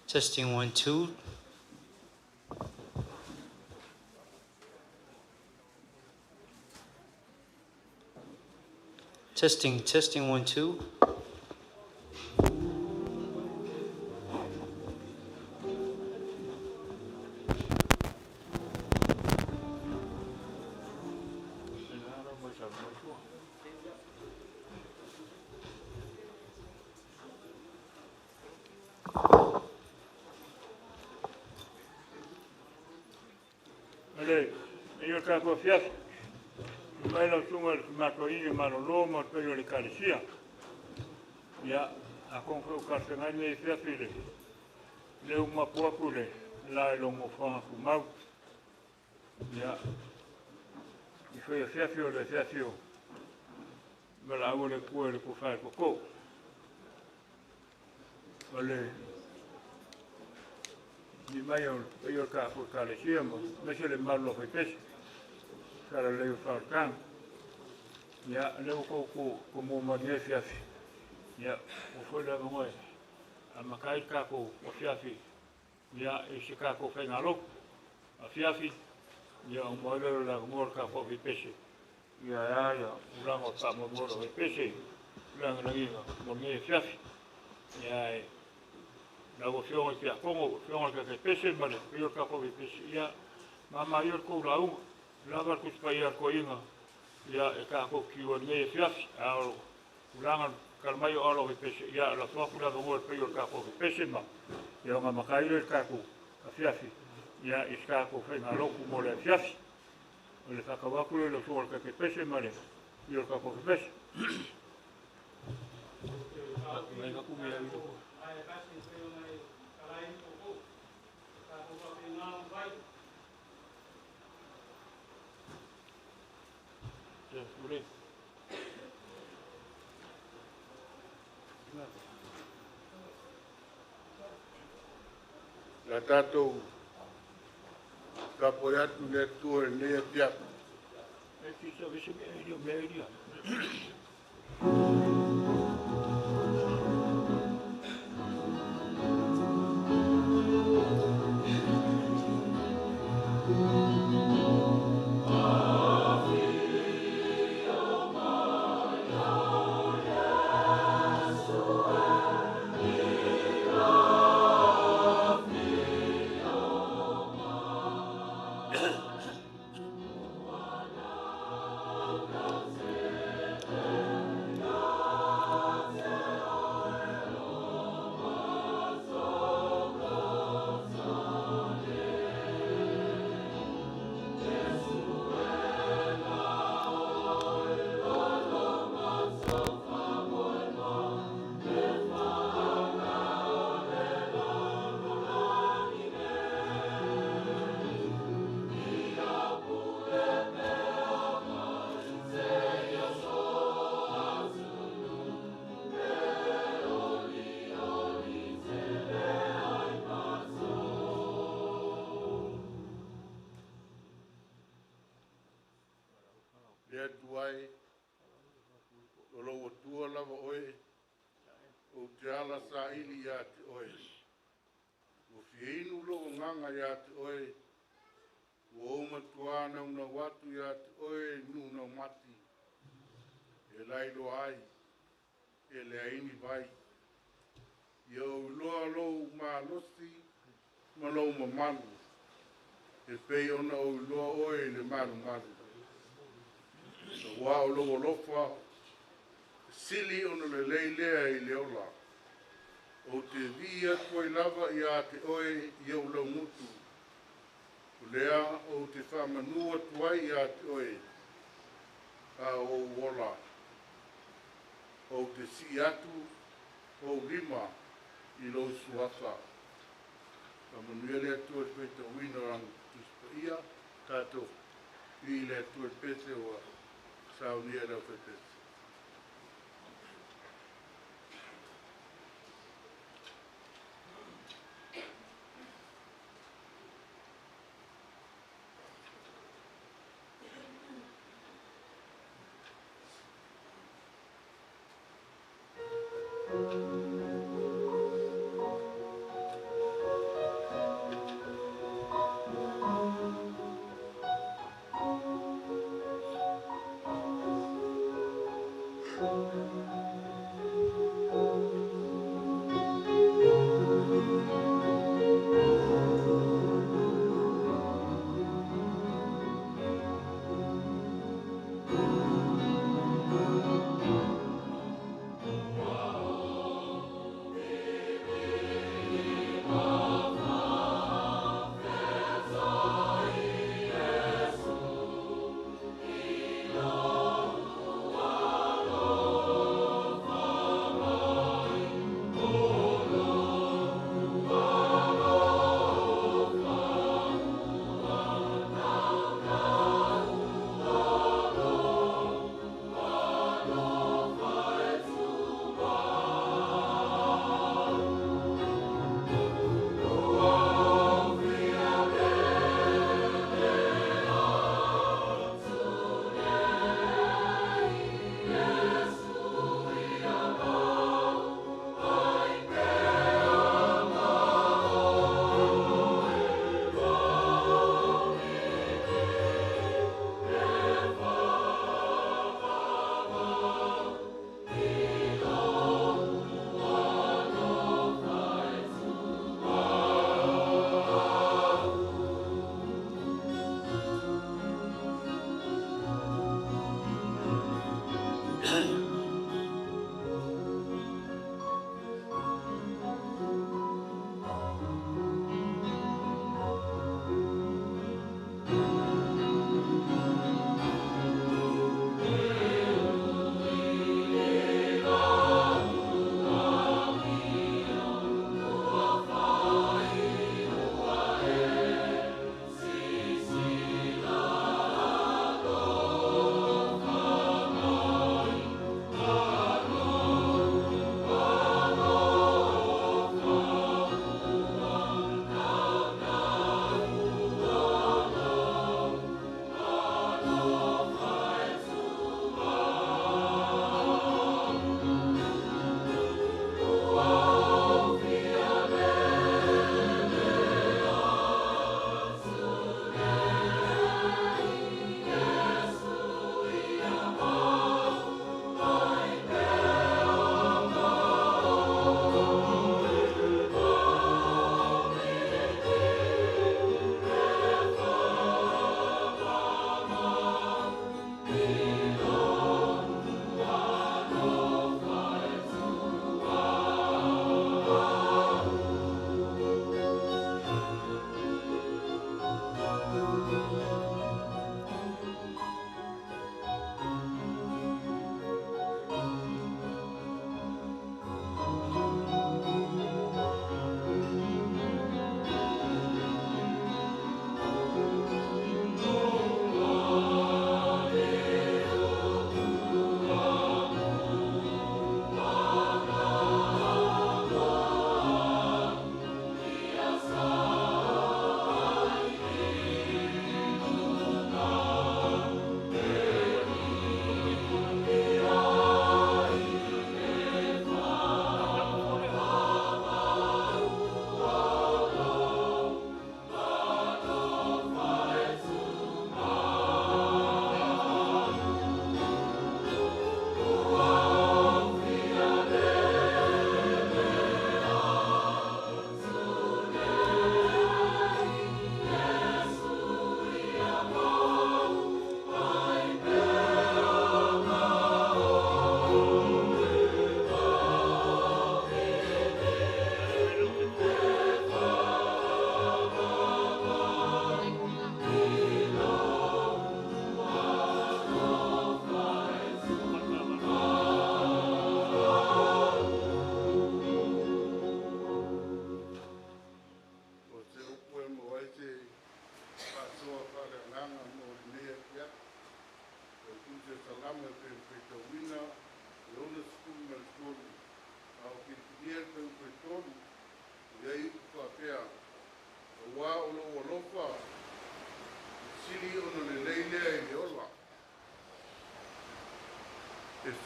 Testing 1, 2. Testing, testing 1, 2. Ia, e tatou te tiu ai i lenei afiafi. A o tulaga tala mai o alo pese, ia, lafo atu le avanoa i le paia o le tatou pese ma ia ona amata ai lea o le tatou afiafi, ia, i se tatou faigalotu mo le afiafi. O le faatau atu lea i lau susuga i le Taitai Pese ma le paia o le tatou pese. Le tatou tapuai atu i le Atua i lenei afiafi. Le Atua e, o lou Atua lava oe, ou te ala saili ia te oe. Ua fia inu lou agaga ia te oe, ua ou matua naunau atu ia te oe i nuu naumati, e lailoa ai, e leai ni vai. Ia ou iloa lou malosi ma lou mamalu, e pei ona ou iloa oe i le malumalu. Aua o lou alofa, e sili ona lelei lea i le ola. Ou te vivii atu ai lava ia te oe i ou laugutu. O lea ou te faamanu atu ai ia te oe, a o ou ola. Ou te sii atu ou lima i lou suafa. Faamanuia le Atua i le faitauina o Lana Tusi Paia, tatou i le Atua i le pese ua saunia e le aufaipese.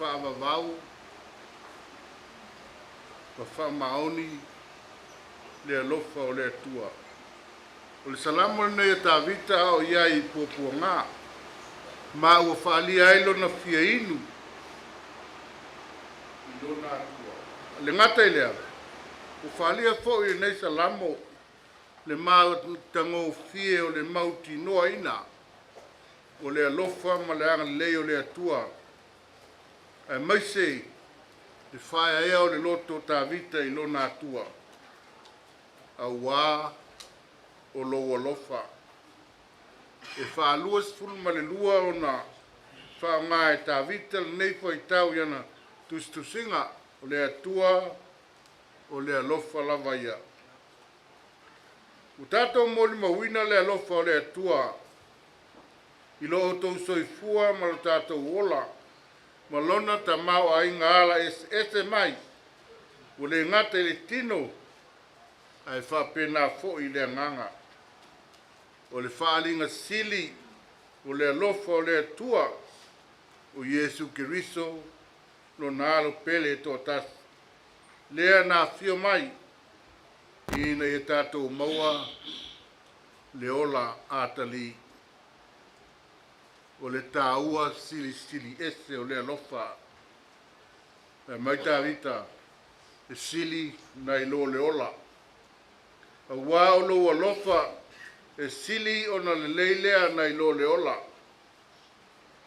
Faavavau ma faamaoni le alofa o le Atua. O le Salamo lenei a Tavita a o i ai i puapuaga, ma ua faaalia ai lona fia inu i lona Atua. E le gata i lea, ua faaalia foi i lenei Salamo le matagofie o le mautinoaina o le alofa ma le agalelei o le Atua, aemaise le faaeaea o le loto o Tavita i lona Atua, auā o lou alofa. E 22 ona faaaoga e Tavita lenei fuaitau i ana tusitusiga, o le Atua o le alofa lava ia. Ua tatou molimauina le alofa o le Atua i lo outou soifua ma lo tatou ola ma lona tamaoaiga ala eseese mai, ua le gata i le tino ae faapena foi i le agaga. O le faaaliga sili o le alofa o le Atua o Iesu Keriso lona Alo pele e toatasi, lea na afio mai ina ia tatou maua le ola atalii. O le taua silisili ese o le alofa. Fai mai Tavita, e sili nai lo le ola. Auā o lou alofa e sili ona lelei lea nai lo le ola.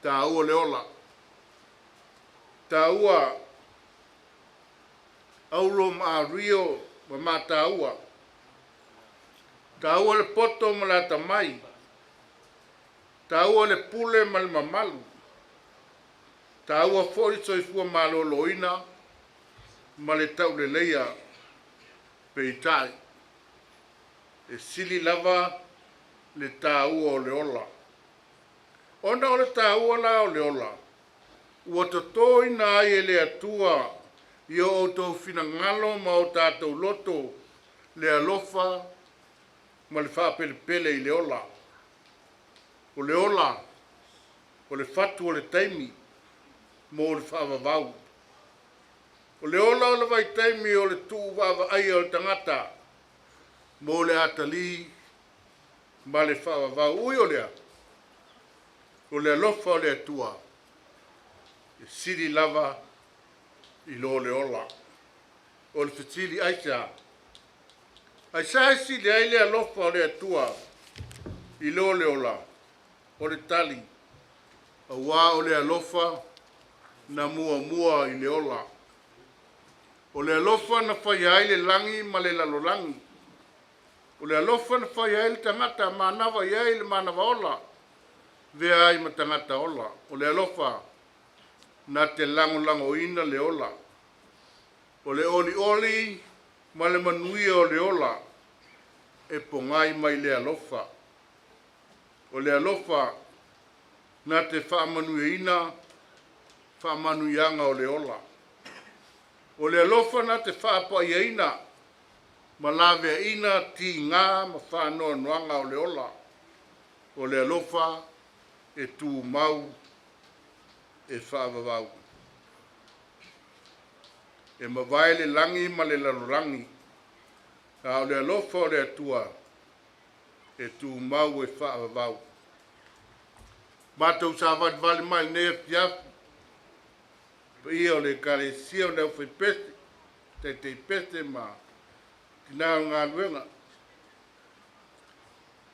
Taua le ola. Taua auro ma ario ma mataua. Taua le poto ma le atamai. Taua le pule ma le mamalu. Taua foi le soifua maloloina ma le tauleleia, peitai, e sili lava le taua o le ola. Ona o le taua la o le ola, ua totoina ai e le Atua i o outou finagalo ma o tatou loto le alofa ma le faapelepele i le ola. O le ola, o le fatu o le taimi mo le faavavau. O le ola o le vaitaimi o le tuuvaavaaia o le tagata mo le atalii ma le faavavau. Ui o lea, o le alofa o le Atua e sili lava i lo le ola. O le fesili aisea? Aisea e sili ai le alofa o le Atua i lo le ola? O le tali, auā o le alofa na muamua i le ola. O le alofa na faia ai le lagi ma le lalolagi. O le alofa na faia ai le tagata manava i ai le manava ola, avea ai ma tagata ola. O le alofa na te lagolagoina le ola. O le olioli ma le manuia o le ola e pogai mai le alofa. O le alofa na te faamanuiaina faamanuiaga o le ola. O le alofa na te faapaiaina ma laveaina tiga ma faanoanoaga o le ola. O le alofa e tumau e faavavau. E mavae le lagi ma le lalolagi, a o le alofa o le Atua e tumau e faavavau. Matou savalivali mai lenei afiafi, paia o le Ekalesia o le Aufaipese, Taitaipese ma tina o galuega,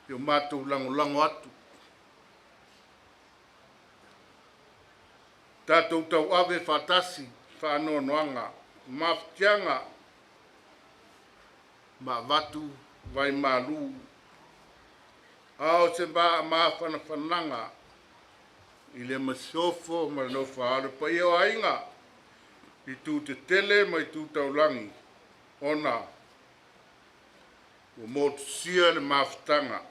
i o matou lagolago atu. Tatou tauave faatasi faanoanoaga, mafatiaga ma avatu vaimalu, a o se mafanafanaga i le masiofo ma le nofo a alo, le paia o aiga i tu tetele ma itu taulagi, ona ua motusia le mafutaga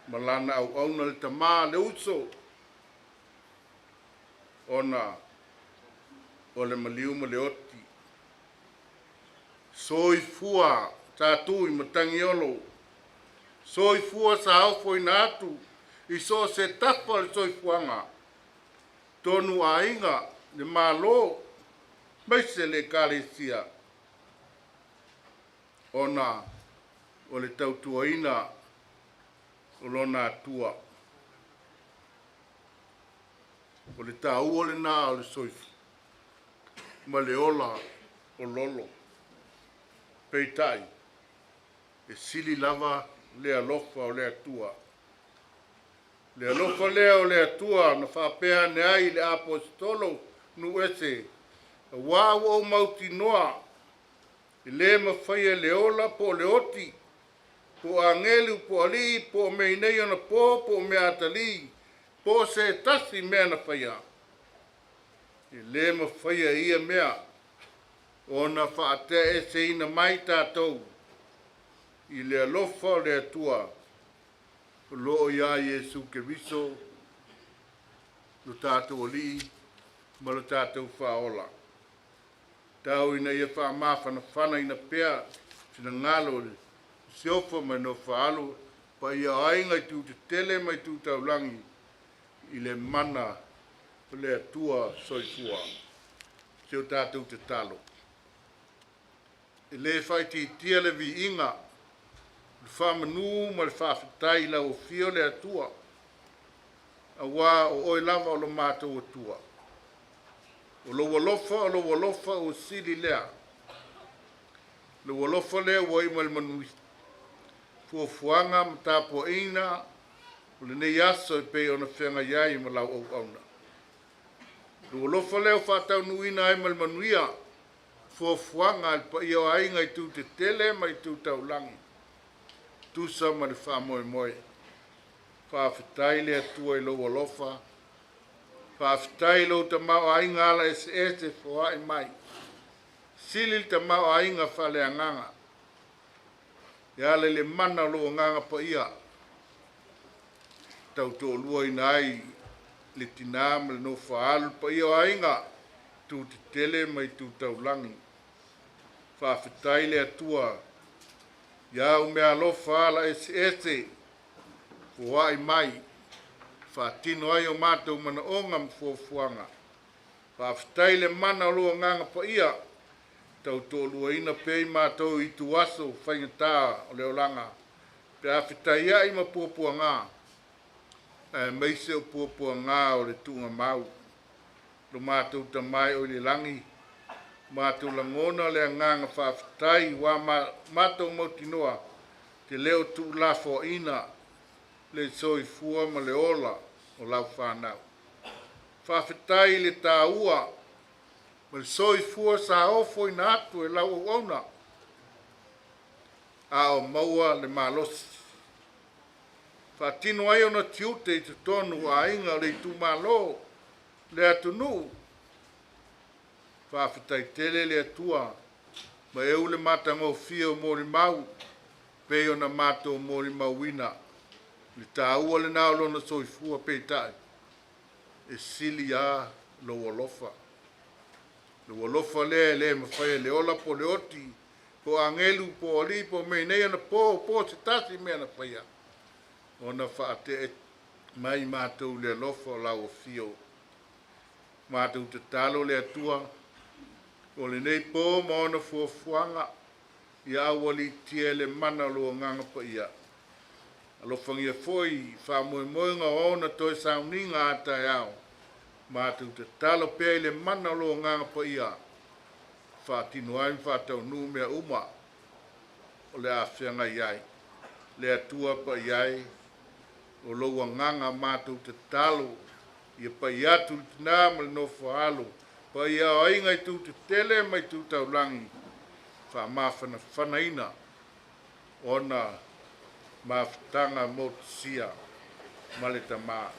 ma lana auauna le tama le uso, ona o le maliu ma le oti. Soifua Sa Tuimatagiolo, soifua sa ofoina atu i so o se tafa o le soifuaga. totonu o aiga, le Malo, aemaise le Ekalesia, ona o le tautuaina o lona Atua. O le taua lena o le soifua ma le ola o lolo. Peitai, e sili lava le alofa o le Atua. Le alofa lea o le Atua na faapea ane ai i le Aposetolo nuuese, auā ua ou mautinoa e le mafaia e le ola po o le oti, po o agelu po o alii po o mea i nei ona po po o mea atalii, po o se tasi mea na faia. E le mafaia e ia mea ona faateaeseina mai tatou i le alofa o le Atua o loo iā Iesu Keriso lo tatou Alii ma lo tatou Faaola. Tau ina ia faamafanafanaina pea finagalo o le Siofo ma le Nofo-a-alo, paia o aiga i tu tetele ma itu taulagi i le mana o le Atua Soifua. Si o tatou tatalo. E le faaitiitia le viiga, le faamanu ma le faafetai i lau afio le Atua, auā o oe lava o lo matou Atua. O lou alofa, o lou alofa ua sili lea. Lou alofa lea ua iu mai le manuia. Fuafuaga ma tapuaiga o lenei aso e pei ona feagai ai ma lau auauna. Lou alofa lea ua faataunuuina ai ma le manuia fuafuaga a le paia o aiga i tu tetele ma itu taulagi, tusa ma le faamoemoe. Faafetai le Atua i lou alofa, faafetai i lou tamaoaiga ala eseese foai mai. Sili le tamaoaiga faaleagaga e ala i le mana o lou agaga paia, tautoaluaina ai le tinā ma le nofo-a-alo, le paia o aiga, tu tetele ma itu taulagi. Faafetai le Atua i au meaalofa ala eseese foai mai, faatino ai o matou manaoga ma fuafuaga. Faafetai le mana o lou agaga paia, tautoaluaina pea i matou i ituaso faigata o le olaga, pe a fetaiai ma puapuaga, aemaise o puapuaga o le tuugamau. Lo matou Tama e oi le lagi, matou lagona le agaga faafetai ua matou mautinoa te le o tuulafoaiina le soifua ma le ola o lau fanau. Faafetai i le taua ma le soifua sa ofoina atu e lau auauna, a o maua le malosi. Faatino ai ona tiute i totonu o aiga o le itumalo, le atunuu. Faafetai tele le Atua ma e le matagofie o molimau pei ona matou molimauina. Le taua lena o lona soifua, peitai, e sili lava lou alofa. Lou alofa lea e le mafai e le ola po o le oti, po o agelu po o alii po o mea i nei ona po, po o se tasi mea na faia, ona faate'e mai matou le alofa o lau afio. Matou tatalo le Atua, o lenei po ma ona fuafuaga, ia aualiitia e le mana o lou agaga paia. Alofagia foi faamoemoega o ona toe sauniga a taeao. Matou tatalo pea i le mana o lou agaga paia, faatino ai ma faataunuu mea uma o le a feagai ai. Le Atua paia ai, o lou agaga matou tatalo, ia pai atu le tinā ma le nofo-a-alo, paia o aiga i tu tetele ma itu taulagi, faamafanafanaina ona mafutaga motusia ma le Tama.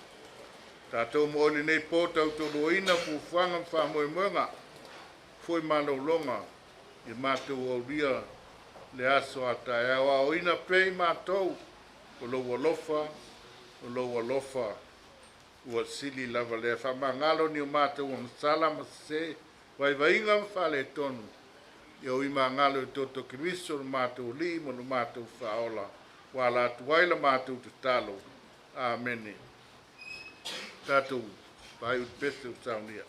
Tatou mo'oi lenei po tautoaluaina fuafuaga ma faamoemoega foi malologa ia matou aulia le aso a taeao, aoina pea i matou o lou alofa, o lou alofa ua sili lava lea. Faamagalo ni o matou agasala ma sesē, vaivaiga ma faaletonu, ia ui magalo i toto Keriso lo matou Alii ma lo matou Faaola, ua ala atu ai la matou tatalo. Amene. Tatou. Faaiu le pese ua saunia.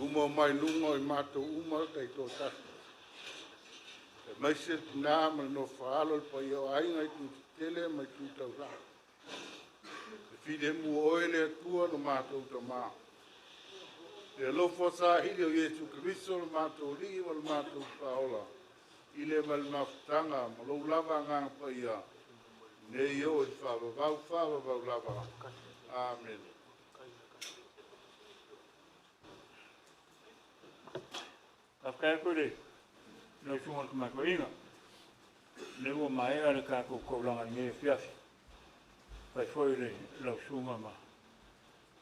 Tumau mai luga o i matou uma taitoatasi, aemaise le tina ma le nofo a alo, le paia o aiga i itu tetele ma itu taulaga. E filemu o oe le Atua lo matou Tama. Le alofa sahili o Iesu Keriso lo matou Alii ma lo matou Faaola, i le ma le mafutaga ma lou lava Agaga Paia, nei oo i le faavavau faavavau lava. Amene. Faafetai atu i lau Susuga i le Tamaitai Toeaina, o lea ua maea le tatou taulaga i lenei afiafi. Faafetai foi i lau Susuga ma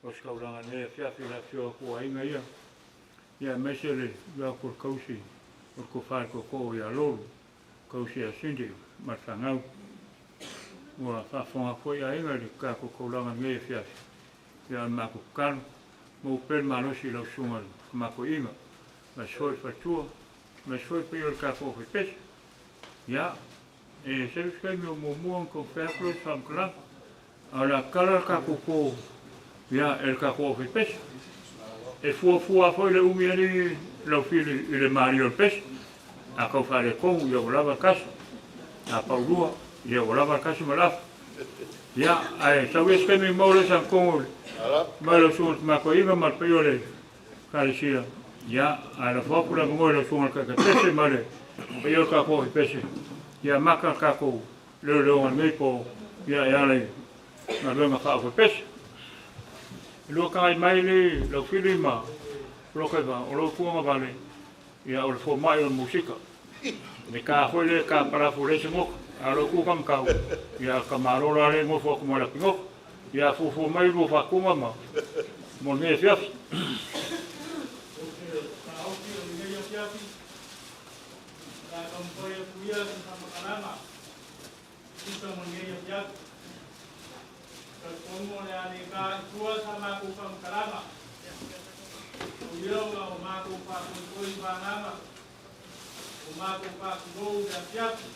Ositaulaga i lenei afiafi i le afifio atu o aiga ia, aemaise le afio atu o le tausi o le Tofa i le Tootoo ia Lolu, tausi ia Cindy ma le fanau. Ua faafofoga atu foi aiga i le tatou taulaga i lenei afiafi, ia o le matou tatalo, maua pea le malosi i lau Susuga i le Tama Toeaina, aemaise foi le faletua, aemaise foi le paia o le tatou aufaipese. Ia, e sau se taimi o muamua ona taumafai atu lea o se faamatalaga, a o le a tatala le tatou po ia, e le tatou aufaipese. E fuafua foi le umi alii lau fili i le malie o le pese. A tau faaletonu, ia ua lava le tasi. A paulua, ia ua lava le tasi ma le afa. Ia, ae sau ia se taimi maua lea sa totogi o le mai lau susuga i le Tama Toeaina ma le paia o le Ekalesia. Ia, ae lafo atu le avanoa i lau susuga i le Taitaipepe ma le paia o le tatou Ofipese, ia amata le tatou leoleoga i lenei po, ia e ala i galuega faa-Ofipese. E lua tagai mai le Laufili ma Polokaiva, o lou tuagavale, ia o le fomai o le musika. Le ta foi lea ta palafu leai se nota. A o lou tu taumatau, ia o le tamaloa la lea e nofo atu ma le apinoto. Ia fuafua mai lua faatuga ma mo lenei afiafi. Ou te taofi o lenei afiafi, o le a taumafai atu ia se faamatalaga e tusa ma lenei afiafi. Talitonu o le a le ta i tua sa matou faamatalaga, o ia ona o matou faafoefoe i vagaga O matou faatulou i le afiafi.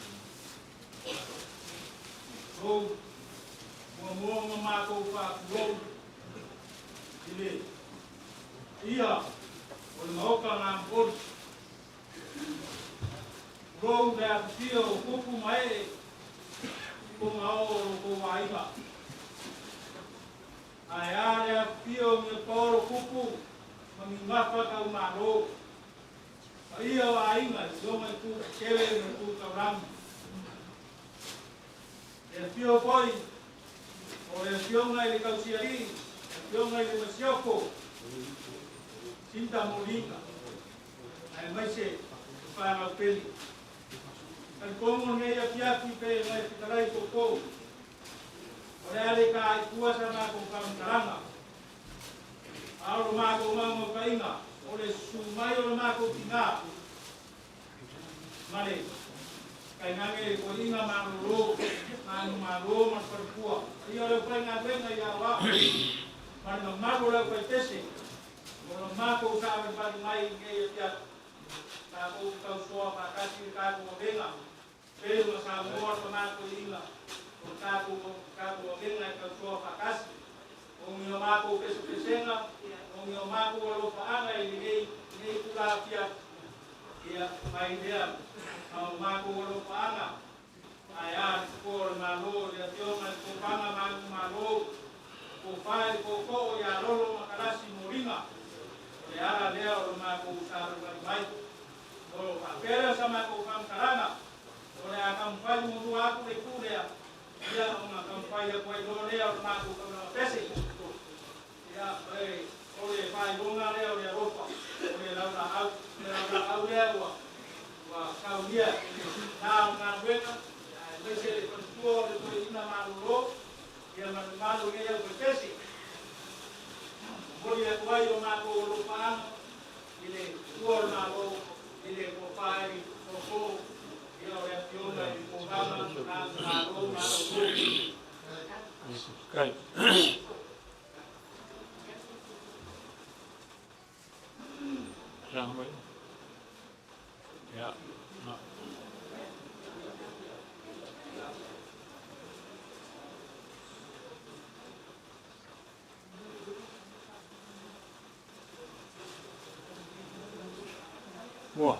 Lou muamua ona matou faatulou i le paia o le Maota Gamoli. Tulou le afifio o tupu ma ee togaoo o lo outou aiga. Ae a le afifio o Niapolo tupu ma ni gafa taumalo. Paia o aiga i lona itu tetele ma itu taulagi. Le afio foi o le afioga i le Tausialii, le afioga i le Masiofo, Sinta Moliga, aemaise le fanau pele. Talitonu lenei afiafi pe nai fetalai outou, o le a le ta i tua sa matou faamatalaga. A o lo matou naunautaiga, o le susu mai o le matou tina ma le tainane le toeaina malolo, manumalo ma le faletua, paia o le aufaigaluega ia Aoao ma le mamalu o le aufaipese o lo matou saavalivali mai i lenei afiafi, tatou te tausoa faatasi i le tatou avega pei ona saunoa le Tama Toeaina, o le tatou tatou avega e tausoa faatasi. O ni o matou pesepesega, o ni o matou alofaaga i lenei lenei itula afiafi, ia mai lea ma o matou alofaaga, ae a le Tofoa o le Malo, le Afioga i le Tofaga Manumalo, Tofa i le Tootoo ia Lolo Matalasi Moliga, o le ala lea o lo matou savalivali mai. O lo o faapea lea o sa matou faamatalaga, o le a taumafai muamua atu le itu lea, ia ona taumafai atu ai loa lea o le matou taulaga pese. Ia, o le faailoga lea o le alofa, o le laulaau, o le laulaau lea ua ua saunia e le na o le galuega, aemaise le faletua o le toeaina malolo, ia ma le mamalu o nei aufaipese. Momoli atu ai o matou alofaaga i le Atua o le Malo, i le tofa i tootoo, ia o le Afioga i le Fofoga Malo Malolo. Yeah. Mua.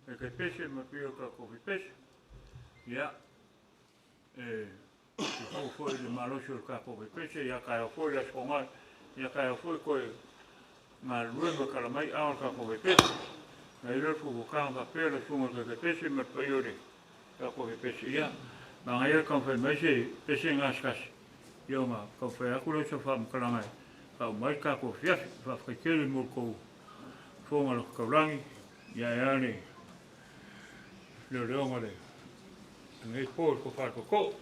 Kaikai pese ma le paia o le tatou faipese. Ia, e fou foi le malosi o le tatou faipese, ia taeao foi le Aso Toonai, ia taeao foi toe galulue ma tala mai aao o le tatou faipese. Ona i ai lea o le fuafuataga faapea lau susuga i le Taitaipese ma le paia o le tatou faipese, ia, manaia le taumafai mai se pese na se tasi, ia ona taumafai atu lea o se faamatalaga e faauma ai le tatou afiafi. Faafetai tele mo le tou fofoga loto taulagi, ia ae a le leoleoga o lenei po i le tofa tootoo.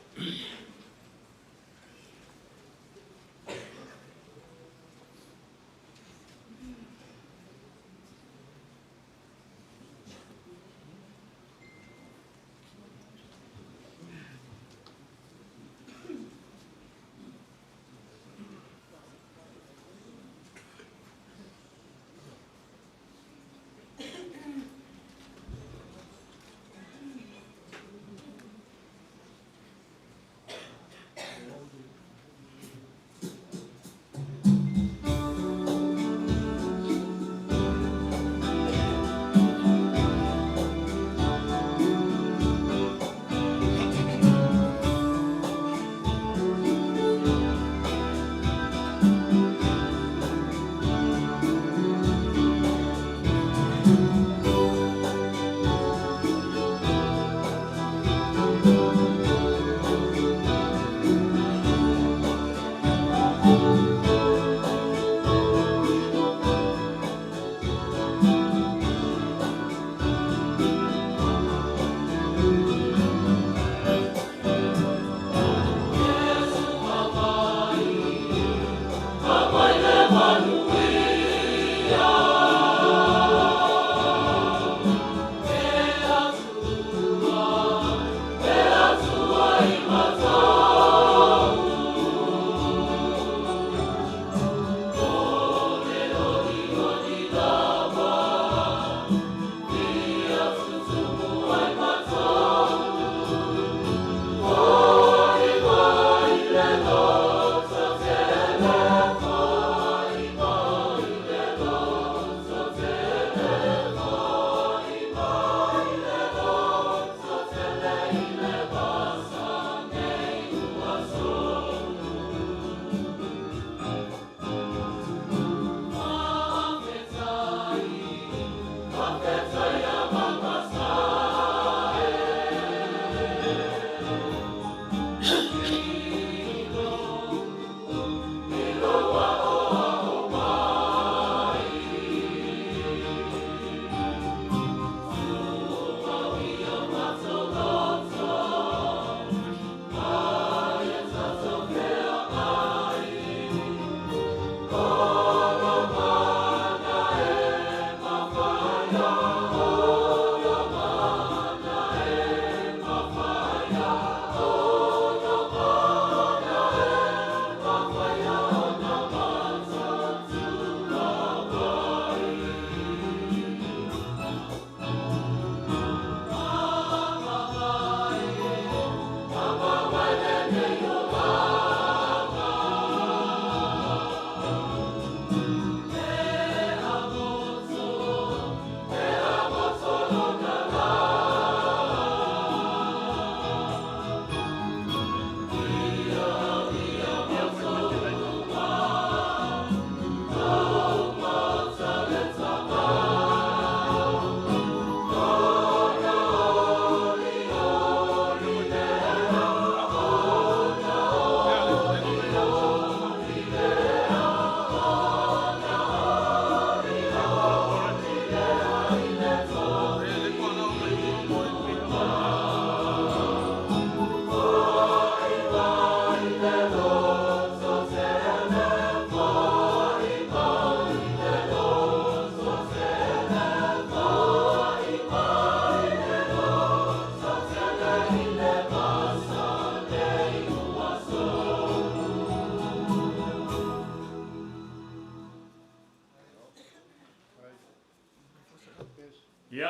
Ia,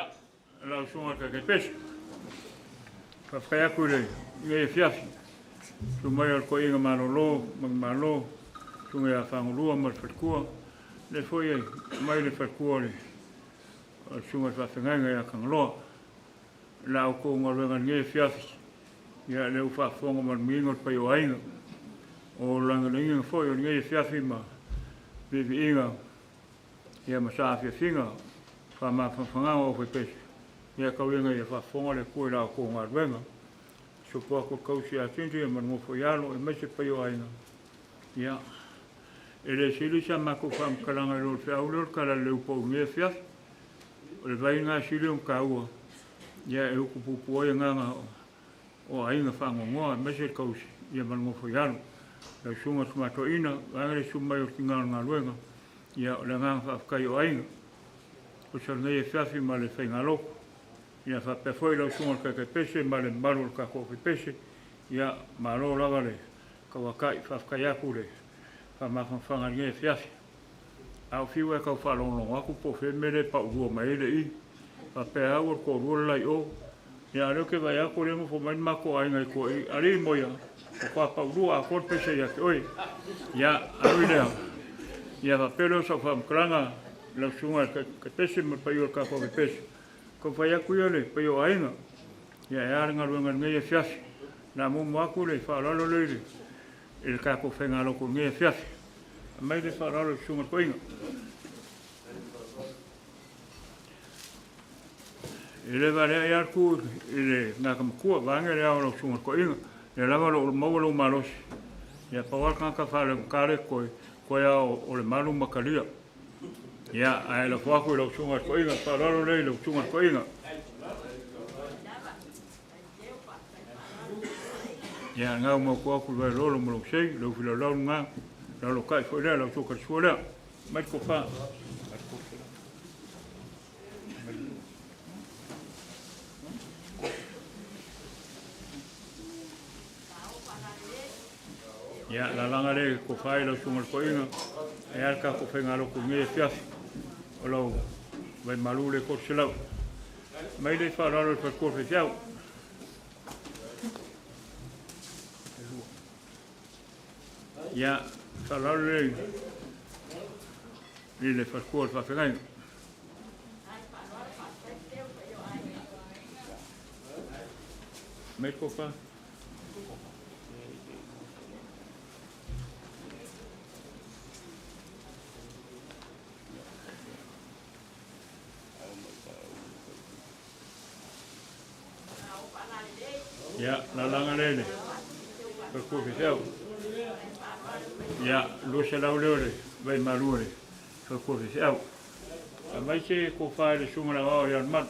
lau susuga i le Taitaipese, faafetai atu i lenei afiafi, susu mai o le toeaina malolo ma le Malo, susuga ia Fagulua ma le faletua, lea foi e mai le faletua o le O le susuga i le faafeagaiga ia Kagaloa. La outou galuega i lenei afiafi, ia lea ua faafofoga ma le manino le paia o aiga. O lagolagoina foi o lenei afiafi ma viiviiga ia ma saafiafiga faamafanafanaga o aufaipesu, ia tau ina ia faafofoga le Atua i la outou galuega. Sopo atu le tausi ia Cindy ma le nofo i alo aemaise paia o aiga. Ia, e le sili sa matou faamatalaga i lo le feau lea o le Tala Lelei ua pau i lenei afiafi. O le vai lena e sili ona taua, ia e utu puupuu ai agaga o aiga faanoanoa aemaise le tausi ia ma le nofo i alo. Lau Susuga i le Tama Toeaina, vaega le susu mai o le tina o le galuega, ia o le agaga faafetai o aiga. Osa lenei afiafi ma le faigalotu. Ia faapea foi lau Susuga i le Taitaipese ma le mamalu o le tatou Aufaipeese, ia malo lava le tauatai, faafetai atu le faamafanafanaga i lenei afiafi. A o fiu e tau faalogologo atu po o fea le mea lea e paulua mai ai le i, faapea au o le toalua le la i o. Ia a o lea ou te vaai atu o lea e nofo mai le matou aiga i tua i alii moia, matua paulua atoa le pese ia te oe. Ia, ae ui i lea, ia faapea lea o sau faamatalaga lau Susuga i le Taitaipese ma le paia o le tatou Aufaipeese. Taumafai atu ia le paia o aiga, ia e a le galuega i lenei afiafi. O le a muamua atu le faaaloalo lea i le tatou faigalotu i lenei afiafi. Aumai le faaaloalo i le susuga i le toeaina. E le valea ai atu i le tagata matua, vaeane le ao o lau susuga i le toeaina, lea lava o lo o maua lou malosi. Ia pau lava le tagata faaleaugata lea e totoe, toe lava o Lemalu ma Talia. Ia, ae lafo atu i lau susuga i le toeaina, faaaloalo lea i lau susuga i le toeaina. Ia, lena ua maua atu le vaelolo ma lou sei, lau filaulau lena, lalotai foi lea, lau suka sua lea. Mai le tofa. Ia, lalaga le tofa i lau susuga i le toeaina, e a le tatou faigalotu i lenei afiafi, o lau vaimalu le 300. Mai le faaaloalo i le faletua faifeau. Ia, faaaloalo le i le faletua o le faafeagaiga. Mai le tofa. Ia, lalaga le le faletua faifeau. Ia, 200 lea o le vaimalu o le faletua faifeau. Aumai se tofa i le susuga i le aoao ia Lemalu.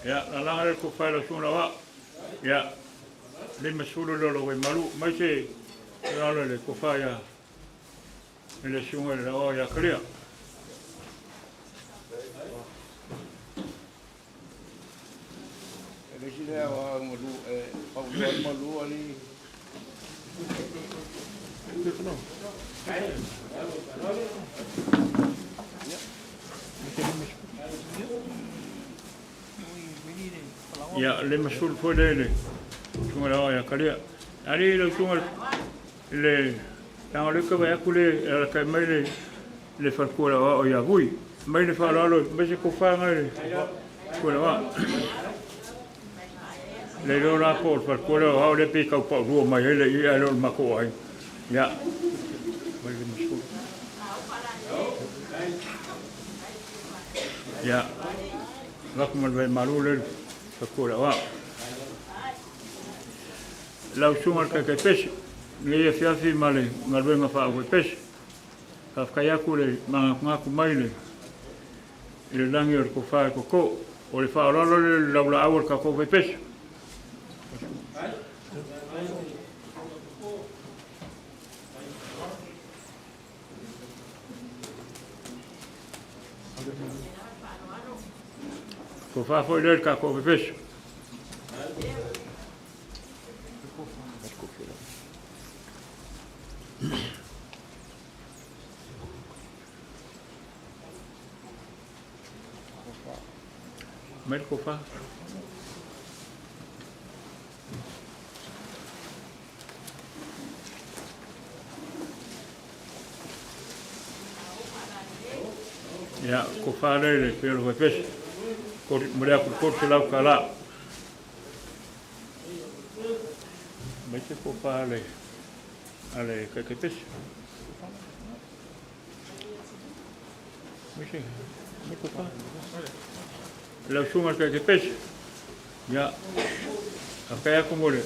Ia, lalaga le tofa i lau susuga Lauao. Ia, 50 lea o lau vaimalu. Mai se lalo i le tofa ia i le susuga i le Lauao ia Kalia. E le isi lea o malu e paulua ai malu ali. Ia, 50 foi lea i le susuga i le Aoao ia Kalia. Ali lau susuga i le leaga o lea ou te vaai atu le e alatai mai le le faletua o le aoao ia Vui. Mai le faaaloalo mai se tofa ngai le faletua o le aoao. Le iloa la po o le faletua lea o aoao lea pei tau paulua mai ai le i ae le o le matou aiga. Ia, mai le 50. Ia, avatu ma le vaimalu lea i le faletua o le aoao. Lau susuga i le Taitaipese, lenei afiafi ma le galuega faa-aufaipese. Faafetai atu le manatunatu mai i le lagi o le tofa e toto. O le faaaloalo lea i le laulaau a le tatou faipese. Tofa foi lea i le tatou faipese. Mai le kofa. Ia, kofa le le peo le pese. Ko mo le aku ko se lau kala. Mai te kofa le ale kai kai pese. Mai se mai kofa. Lau sunga kai kai pese. Ia, a kai aku mo le.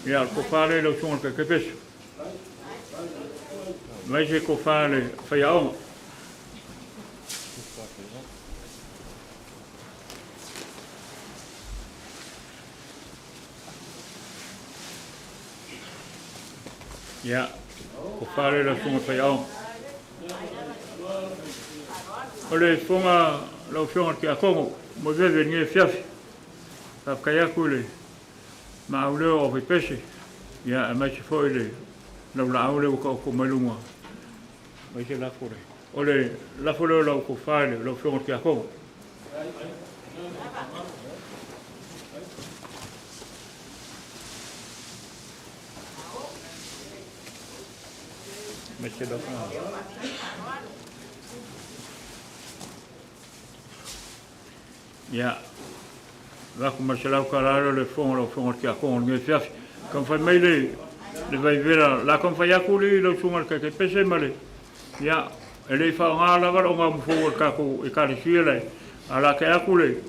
Ia, kofa le lau sunga kai kai pese. Mai se kofa le whaiaonga. Ia, ko whare lau sunga whaiaonga. O le funga lau fionga ki a kongo, mo veve nge fiafi. Whapkai aku le maauleo o pese. Ia, a mai se foi le lau la aule o ka o ko mailunga. Mai se lafo le. O le lafo leo lau ko whare lau fionga ki a kongo. Mai se lafo. Ia, la ku maselau ka lalo le fonga lau fonga ki a kongo nge fiafi. Kam fai mai le vai vera, la kam fai aku le lau sunga le kai pese ma le. Ia, e le fa ngā lava o ngā mufo o le kako e kalesia le. A la ke aku le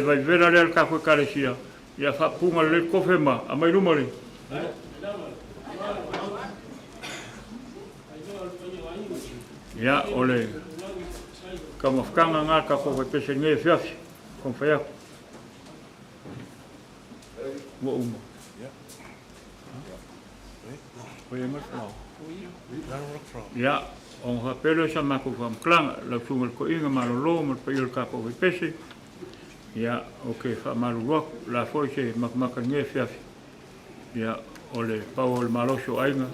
vai vera le kako e kalesia. Ia fa punga le kofe ma, a mai luma le. Ia, o le ka mafkanga ngā kako vai pese nge fiafi. Kam fai aku. Ua uma. Oi e ngal Ia, o ngā pelo sa mako whamklanga, lau sunga le ko inga malo lo, ma le paio le kako vai pese. Ia, o ke wha malu ruaku, la foi se makamaka nge fiafi. Ia, o le pau o le malosi o ainga,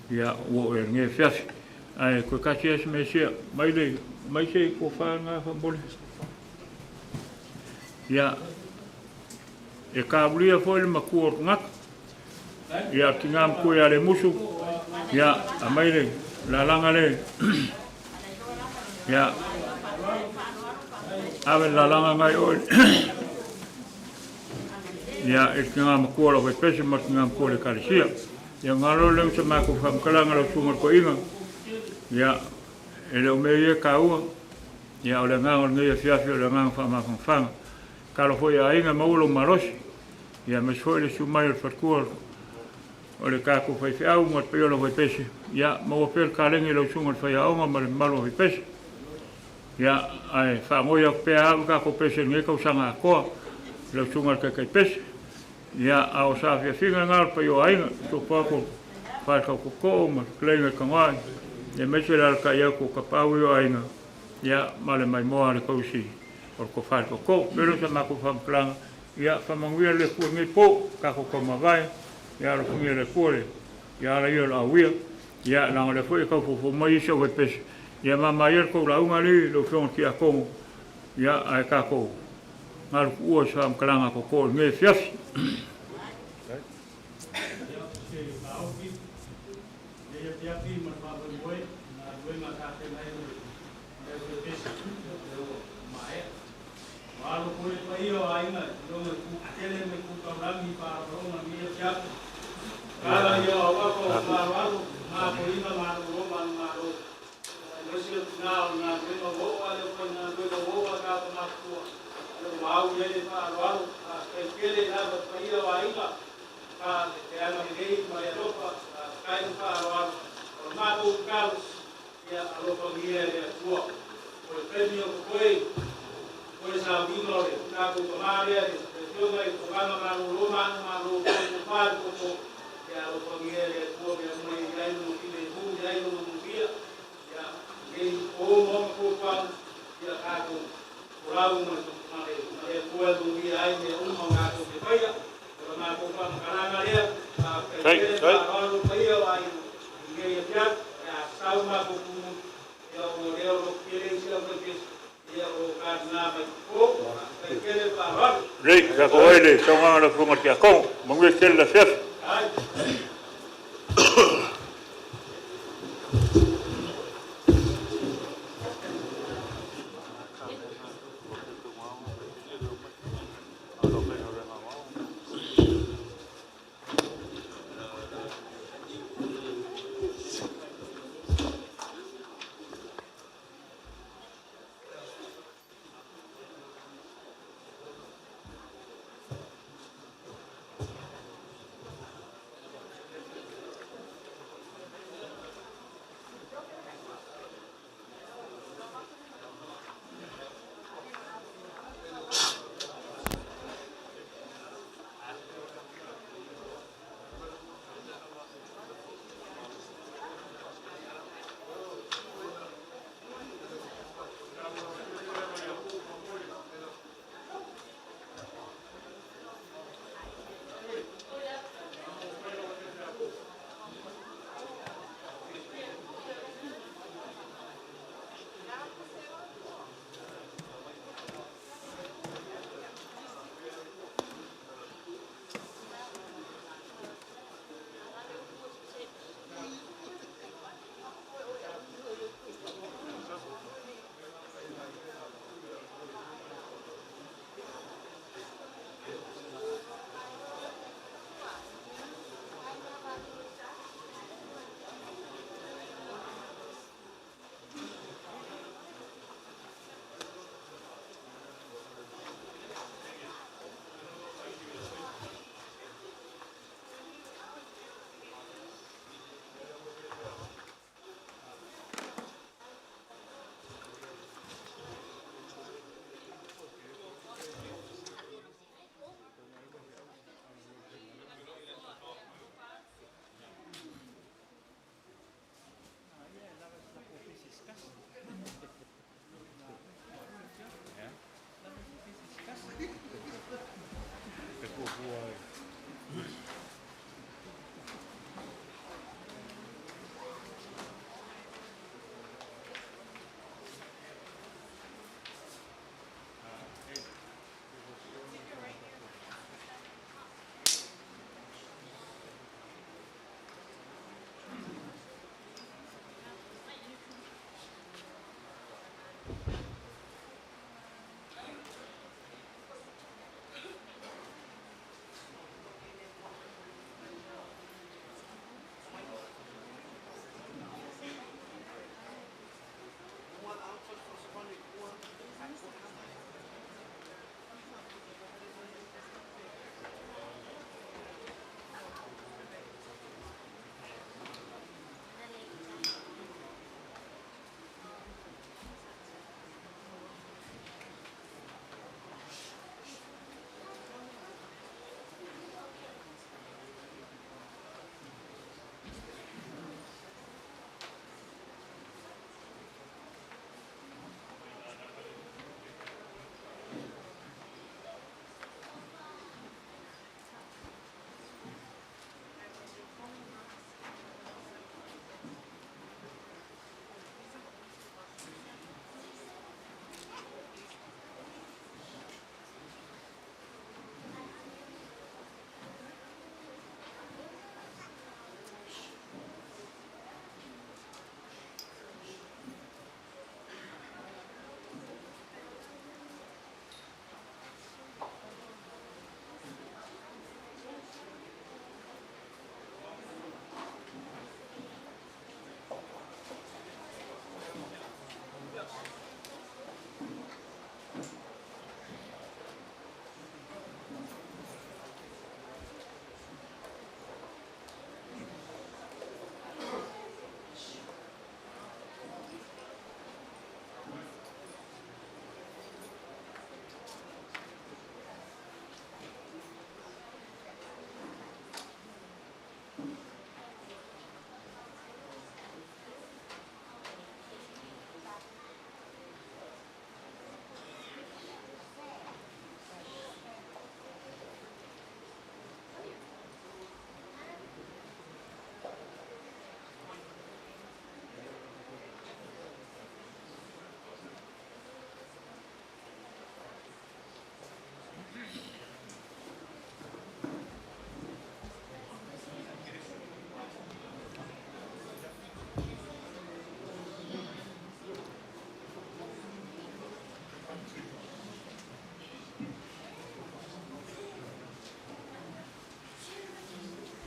ia, ua o e nge fiafi. Ai, koe kasi ese me sia, mai le, mai se ko wha ngā whambole. Ia, e ka ulia foi le makua o ngaka. Ia, ki ngā mkua ia le musu. Ia, a mai le, la langa le. Ia, ave la langa ngai oe. Ia, e ki ngā makua lau pese ma ki ngā makua le kalesia. Ia, ngā lo leo sa mako whamkalanga lau sunga ko inga. Ia, e leo me ia ka ua. Ia, o le ngā o le ngai fiafi o le ngā whamafangfanga. Ka lo foi a inga maulo malosi. Ia, me foi le sumai o le fatkua o le kako whai whiau ma te paiola whai pese. Ia, maua pēr ka lengi lau sunga le whai aonga ma le malo whai pese. Ia, ai, whaangoi aku pēa au kako pese nge kau sanga akoa lau sunga le kaikai pese. Ia, a o sa whia whinga ngā le paio ainga, tō pāko whai kau koko ma kleinga ka ngai. Ia mese la ka ia ko ka pāui o ainga. Ia, ma le maimoa le kausi o le ko whai koko. Pēro sa mako whamklanga. Ia, whamanguia le kua ngai pō, kako ka mawai. Ia, lo kungia le kua le. Ia, ala ia la awia. Ia, langa le foi kau fofo mai isi o pese. Ia, mama ia kou la unga li, lo fionga ki a kongo. Ia, ai kako ngā luku ua sa mkalanga ko ko nge fiafi. Ia, se maoki, ia fiafi ma le faamoemoe, na luenga sa feagai ma le faipese, ia ua maea. Ua alo foi le paia o aiga, i loga i kukutele ma i kutaulagi i faalogologa ia fiafi. Kala ia o auafa o faaaloalo, mafoiga malolo ma le malo. Aemaise le tinā o le galuega ua oo a le aufaigaluega ua oo a tagata matutua. Ale ua au i ai le faaaloalo, faafetai tele lava i paia o aiga, fa le agalelei ma le alofa, faafetai le faaaloalo. O le matou tatalo, ia alofagia e le Atua. O le taimi o totoe, o le sauiga o le tatou tamā lea, le afioga i tulaga malolo ma aga malo, o fa le koko, ia alofagia e le Atua mea uma ia i ai lona filemu, i ai lona manuia. Ia, nei o ma ona fuafuaga, ia tatou folau ma le Atua e manuia ai mea uma o tatou te faia. O le matou faamatalaga lea, faafetai tele faaaloalo paia o aiga i lenei afiafi, ia sau matou tumu, ia ona o lea o lo tele isi au faipese. Ia o karna mai ko kai kele pa. Lei, ka ko ele, sauga la funga tia ko, mangue tele la fiafi. Ai.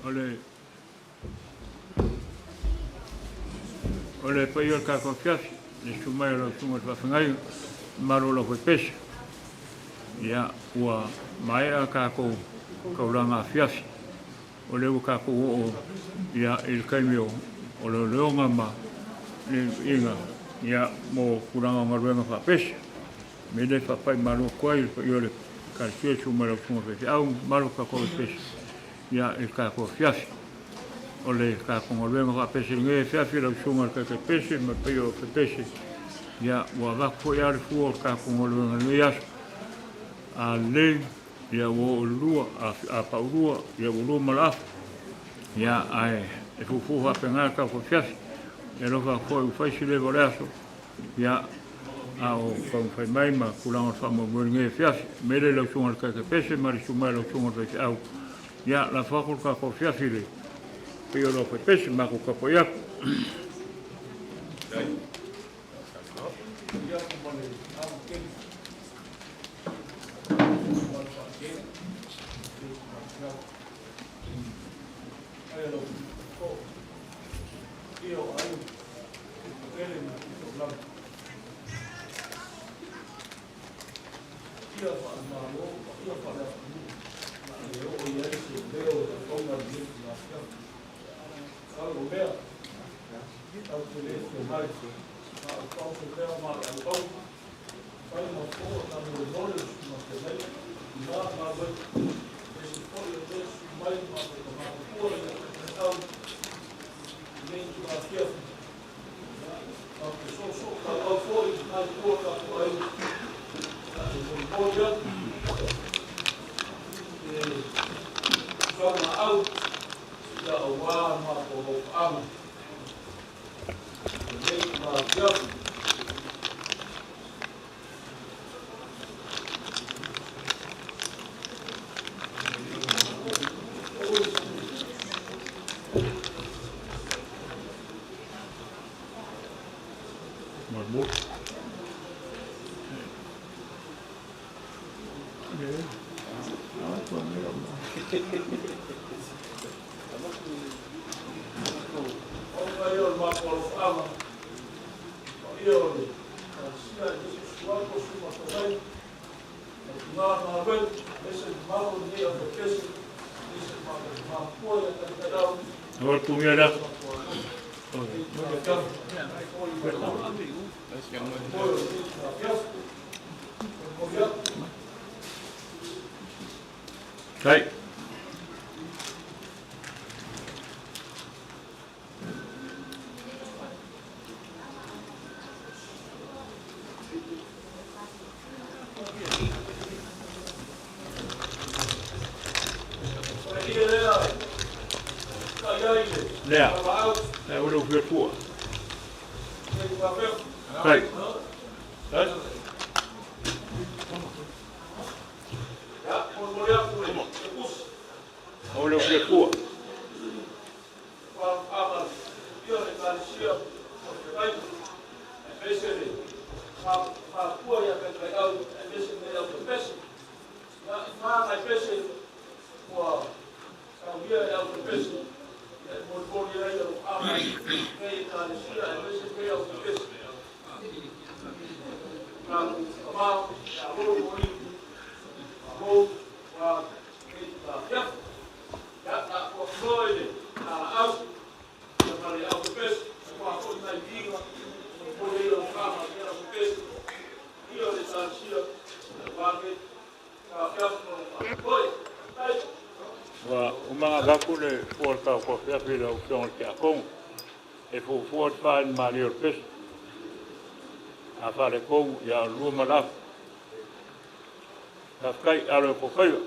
O le paia o le tatou afiafi, le susu mai o lau Susuga i le Faafeagaiga, mamalu o lau faipese. Ia, ua maea tatou taulaga afiafi. O lea ua tatou oo ia, i le taimi o leoleoga ma le iuga ia, mo tulaga o galuega faapese. Me le faapai malo atu ai le paia o le Ekalesia, susu mai lau Susuga i le Faifeau, mamalu o tatou faipese ia, i le tatou afiafi. O le tatou galuega faapese i lenei afiafi, lau Susuga i le Taitaipese ma le paia o faipese, ia, ua avatu foi lava le fua o le tatou galuega i lenei aso. A lelei, ia ua oo i le 2, a paulua, ia ua 2 ma le afa. Ia, ae e fuafua faapena le tatou afiafi. E alofa atu foi ua fai si leva o le aso, ia, a o taumafai mai ma tulaga o le faamoemoe i lenei afiafi. Mele i lau Susuga i le Taitaipese ma le susu mai o lau Susuga i le Faifeau. Ia, lafo atu le tatou afiafi i le paia o lau faipese, matou tapuai atu. Paia faale-Malo, paia faale-atunuu, e oo i ai se leo e auauna i lenei itula afiafi. Pau o lea, tatou te le afio mai, ma o pau se mea ma le auauna, fai ma fofoga taumolemole o susuga feagaiga, i la galuega, aemaise foi o le susu mai ma le tama matua ia Taitai i lenei itula afiafi. Tatou te soosoo tauau foi i nai tua tatou aiga, e molimoli atu le taumaau ia aua le matou alofaaga i lenei itula afiafi. Ona ia o le matou alofaaga, paia o le Ekalesia aemaise susu atu o susuga feagai, ma tina galuega, aemaise le mamalu o lenei aufaipese, aemaise le matou tama matua ia Taitai Aua le pumia le aso. Kai. Lea. Lea ua leu fia fua. Kai. Kai. Aua leu fia fua. Ua uma ona avatu le fua o le tatou afiafi i lau Afioga i le Tiakono. E fuafua le fa i le malie o le pese. A faaletonu, ia o le 2 ma le afa. Faafetai, alo e tou faiva.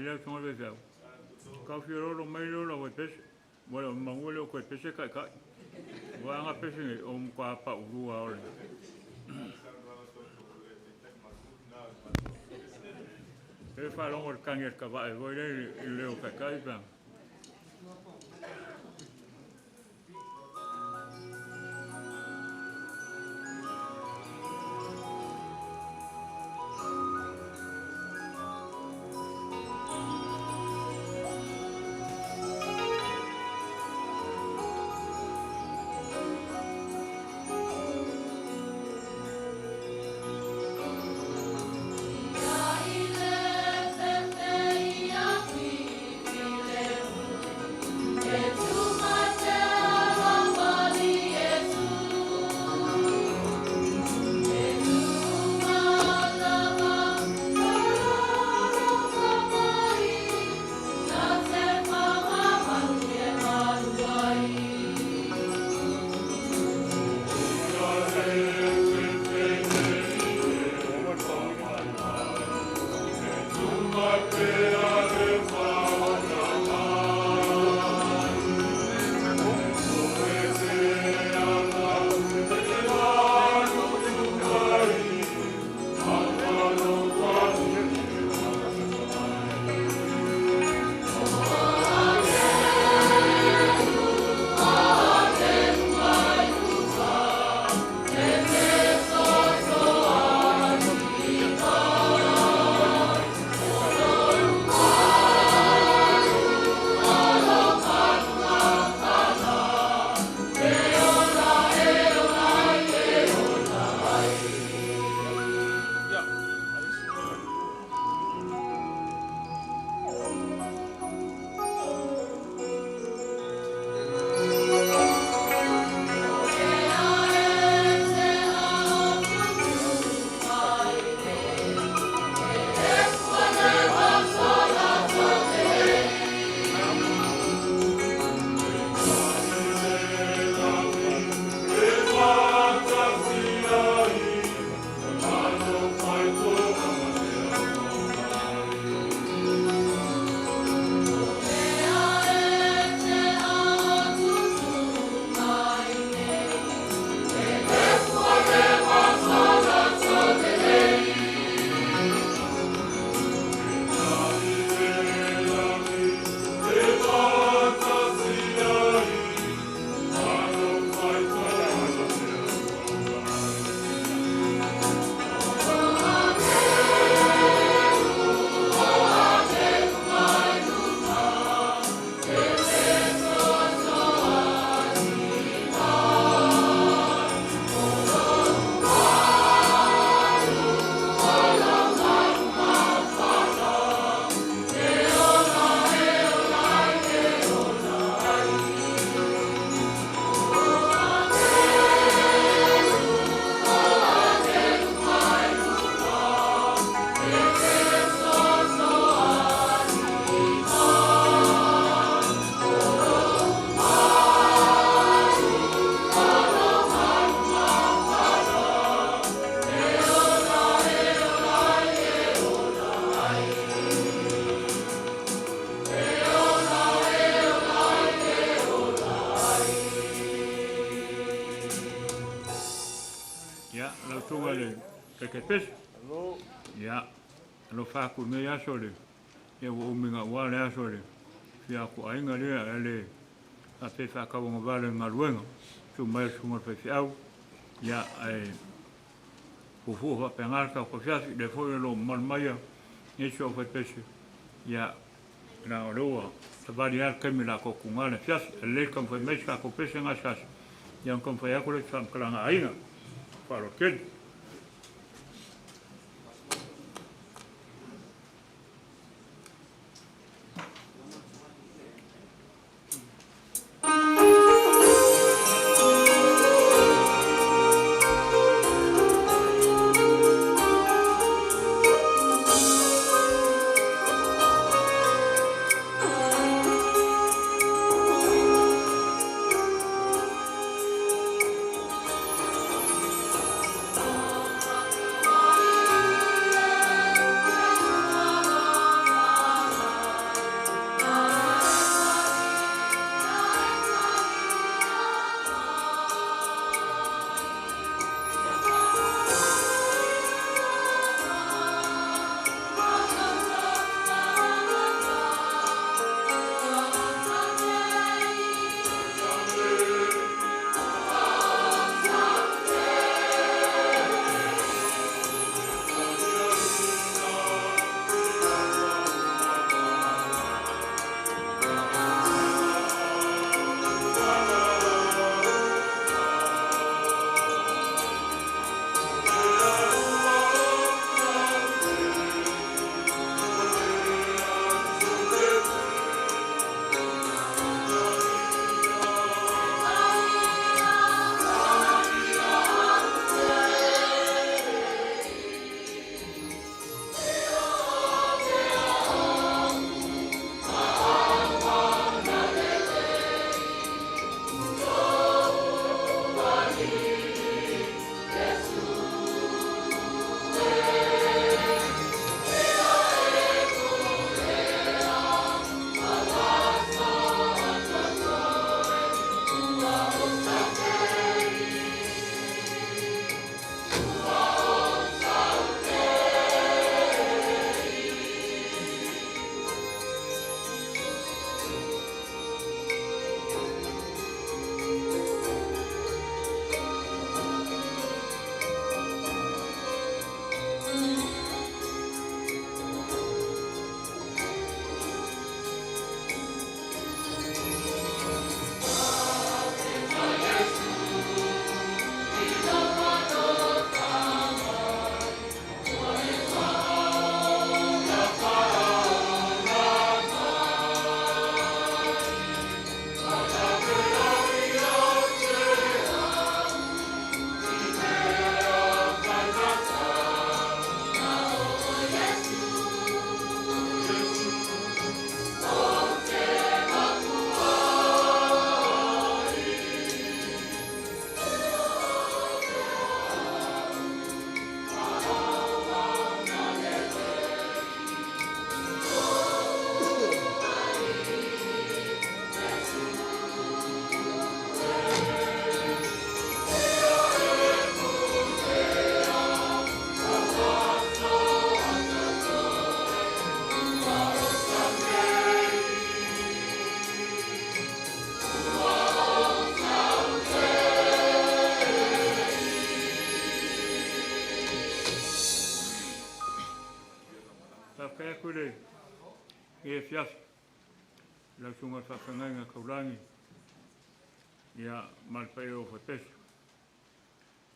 lea susuga i le faifeau, tau fia lolo mai lea o lau faipese, ua le o manu e le o toe pese taitai. Aua ana pese nei, o matua paulua o le. E faalogo i le tagi a le tavae foi lea i le leo taitai pe a. Ia, lau susuga i le Taitaipese. Ia, alofa atu i lenei aso le, ia ua umi gaua le aso le fia atu aiga lea e le faapea e faatauagavale i galuega. Susu mai le susuga i le faifeau, ia, ae fuafua faapena le tatou afiafi, lea foi o lo o mamalu mai ia nisi o faipese, ia, leaga o lea ua savali lava le taimi o le a toatuga le afiafi. E lelei le taumafai mai si tatou pese gasegase, ia ona taumafai atu lea i se faamatalaga a aiga. Faaaloalo tele. susuga i le faafeagaiga taulagi ia ma le paia o Faipese.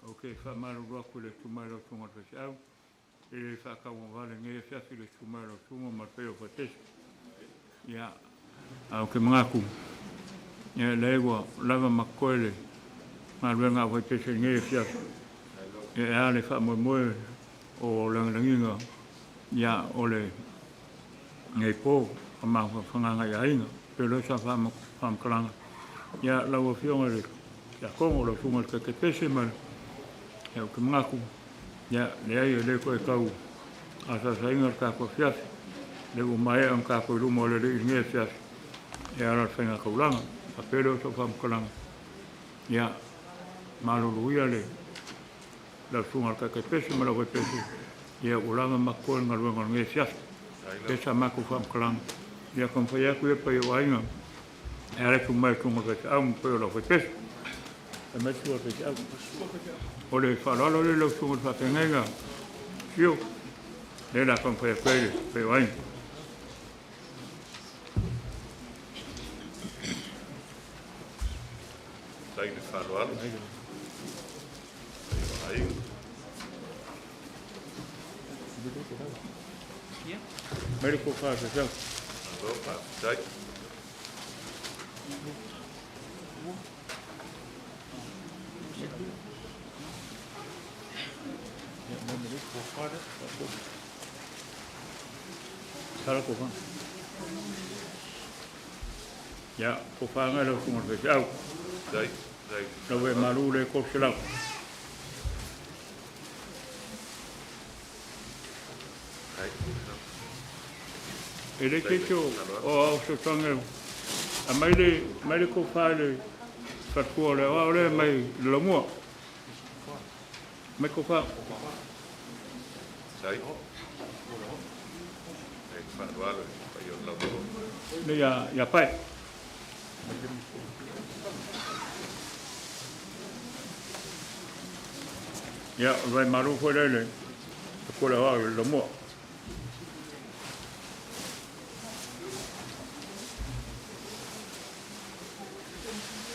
Ou te faamalulu atu i le susu mai o lau susuga i le faifeau, e le faatauagavale i lenei afiafi le susu mai o lau susuga ma le paia o Faipese. Ia, ae ou te manatu, ia lea ua lava ma totoe le galuega a Faipese i lenei afiafi, ia e a le faamoemoe o lagilagiga ia o lenei po a mafaufauga i aiga. Pei o lea sa faamatalaga ia lau Afioga i le Tiakono, lau Susuga i le Taitaipese ma le, ia ou te manatu, ia leai e le toe tau asaasaina le tatou afiafi. O lea ua maea ona tatou i luma o le Alii i lenei afiafi e ala i le faigataulaga. Faapea lea o sau faamatalaga, ia malolo ia le lau susuga i le Taitaipese ma le aufaipese, ia ua lava ma totoe le galuega o lenei afiafi. Lea sa matou faamatalaga, ia taumafai atu ia le paia o aiga e ala atu mai i susuga i le faifeau ma le paia o le aufaipese. Fai mai le susuga i le faifeau. O le faaaloalo lea i lau susuga i le faafeagaiga, Sio, lea o le a taumafai atu ai le paia o aiga. Faafetai le faaaloalo. Mai le tofa se sau. Malo faafetai. Sala tofa. Ia, tofa ngai lau susuga i le faifeau. Faafetai. Lau e malu le 300. E le te o ao sotaga a mai le mai le tofa i le faletua o le aoao lea mai le laumua. Mai tofa. Sai. E faaaloalo i le paia o le laumua. Le ia, ia pae. Ia, o le vaimalu foi lea i le faletua o le aoao i le laumua.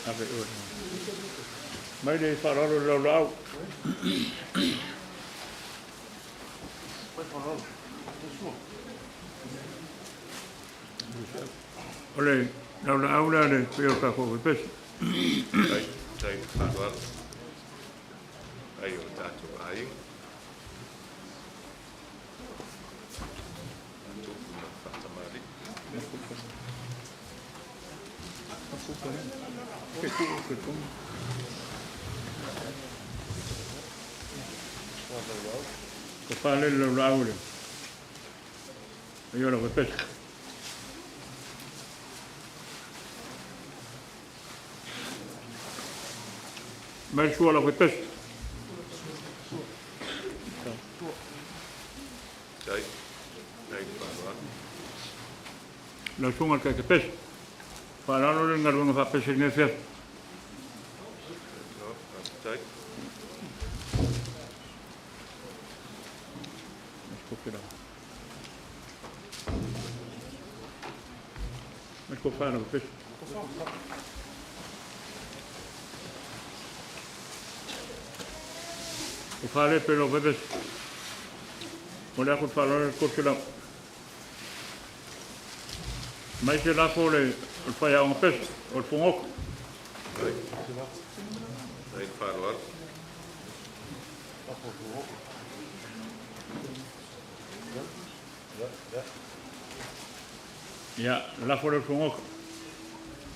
Ave oe. Mai le faaaloalo i le laulaau. O le laulaau lea le paia o le tatou faipese. Faafetai, faafetai le faaaloalo ai o tatou aiga. Faatupu ma faatamalii. Ko Fale le laulaau le paia o le faipese. Mai le sua o le faipese. Faafetai, faafetai le faaaloalo. Lau susuga i le Taitaipesu, faaaloalo le galuega faapese i lenei afiafi. Malo, faafetai. Mai le tofa lau faipese. Tofa le pe lau faipese. Mo le ako le faaaloalo le 300. Mai se lafo o le faiaoga pese, o le fugoto. Faafetai le faaaloalo. Ia, lafo le fugoto.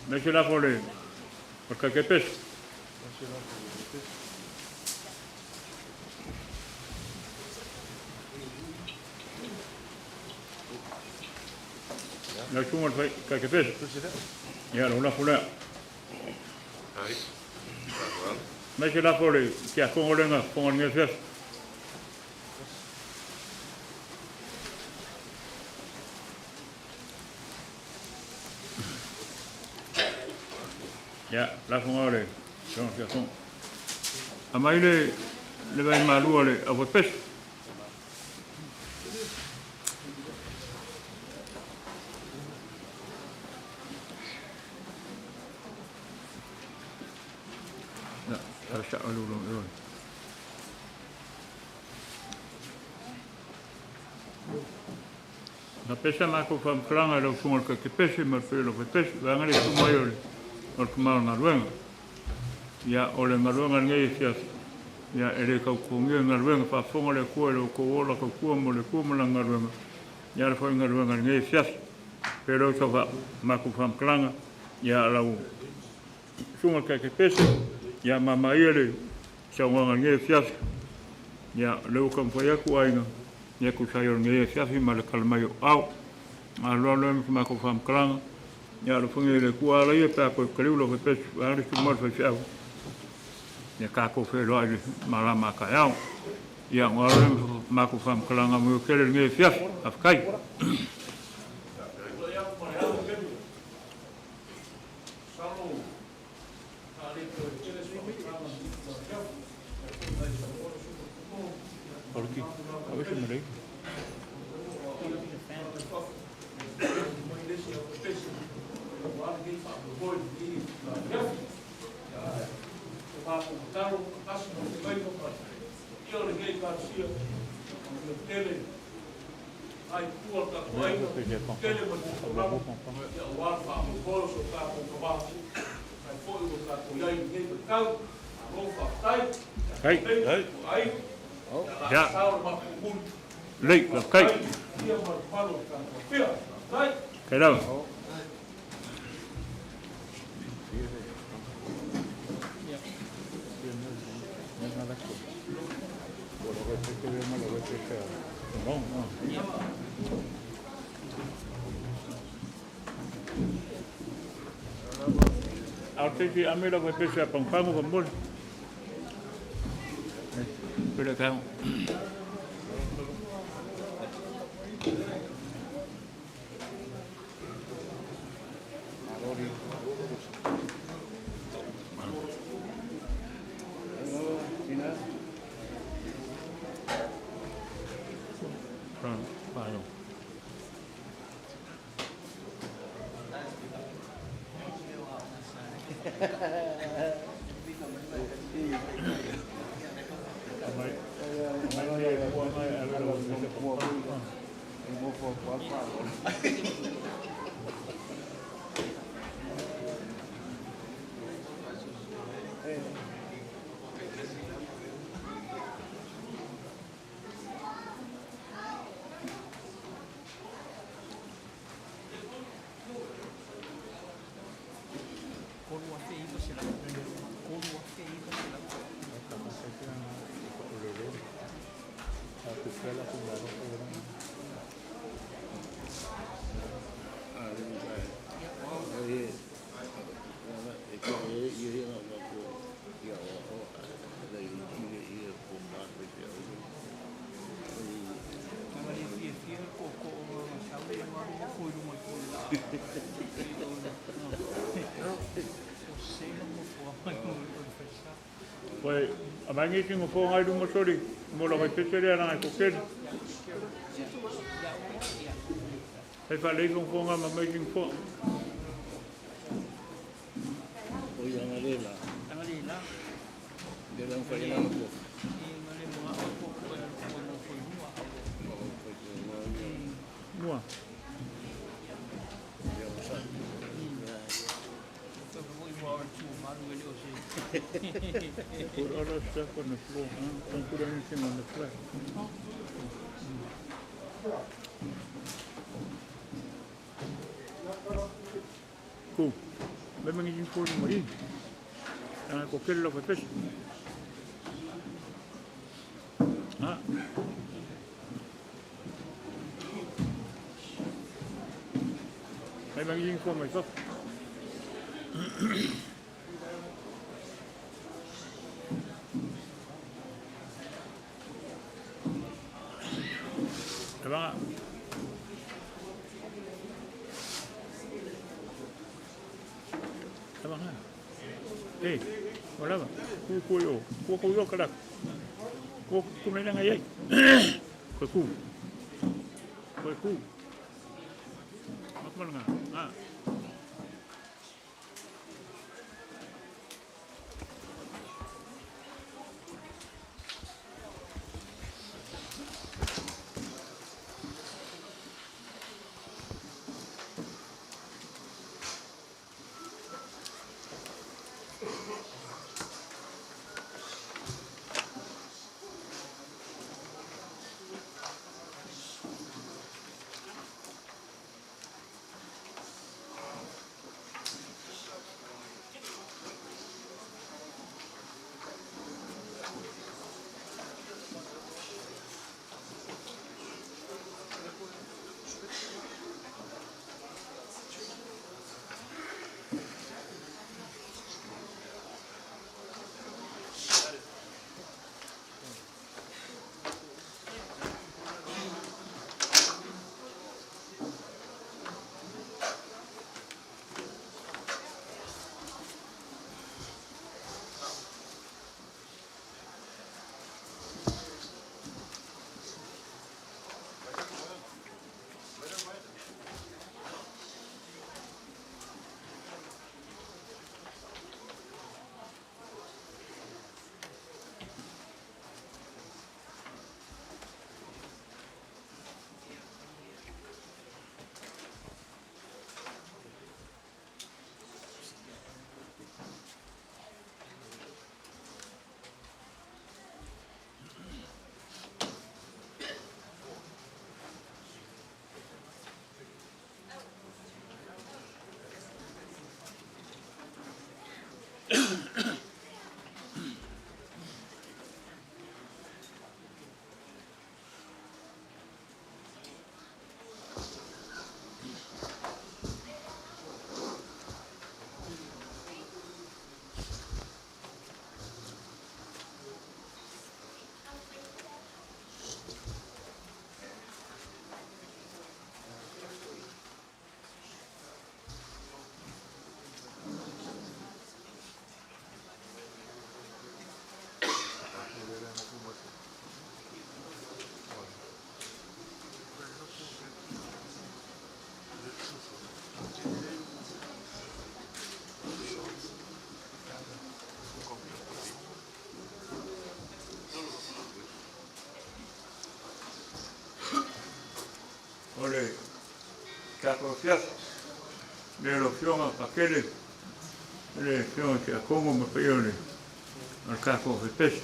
Mai se lafo o le kaikai pese. Lau susuga i le Taitaipesu. Ia, lou lafo lea. Ai, faaaloalo. Mai se lafo o le tiakono lea na fofoga i lenei afiafi. Ia, lafoga o le susuga i le tiakono. Aumai le le vaimalu a le aufaipese. Na pesa makou faamatalaga i lau susuga i le Kaikepese ma le paia o le Aufaipese, vaega lea e tu mai o le o le tama o le galuega. Ia, o le galuega lenei afiafi, ia e le tau totogia i galuega, faafofoga le Atua i lo outou ola tautua mo le Atua ma Lana galuega, ia ala foi i galuega i lenei afiafi. Pei o lea o sau faa matou faamatalaga, ia lau susuga i le Taitaipese, ia mama ia le saunoaga i lenei afiafi. Ia, o lea ua taumafai atu aiga, ia tusa ai o lenei afiafi ma le tala mai o au. Aloalo ai ma se matou faamatalaga, ia alofagia e le Atua ala ia pe a toe taliu lau faipese, vaeane le sui mamalu faifeau, ia tatou feiloai i le malama a taeao. Ia, ona alo lea ma se matou faamatalaga manuia tele i lenei afiafi. Faafetai. Kai. Ya. Lei, la kai. Kai lava. Ao te ki ame la vai pese a pangpango ka mole. Pele kau. Koe, a mai nisi ngo fō ngai lunga sori, mo la wai pese lea ranga ko keri. Hei wha lei fō ngā ma mai sing fō. O ia nga le la. Nga le la. Le la whai la ko. Nga le mga o ko ko e ko mo ko mua. Mua. Ia o sa. Ko ko i mua o tu maru e le o se. Put all that stuff on the floor, huh? Don't put anything on the floor. Cool. Me mangi jing fō mo i. Anga ko kere la whai pese. Ah. Mai mangi jing fō mai fafo. E vanga. E vanga. E, o lava. Ku ku yo. Ku ku yo kala. Ku ku nei nga yai. Ko ku. Ko ku. Makamala nga. Ah. tatou afiafi. Le lau Afioga Pakele, le Afioga Tiakono ma paia o le tatou Fepesi.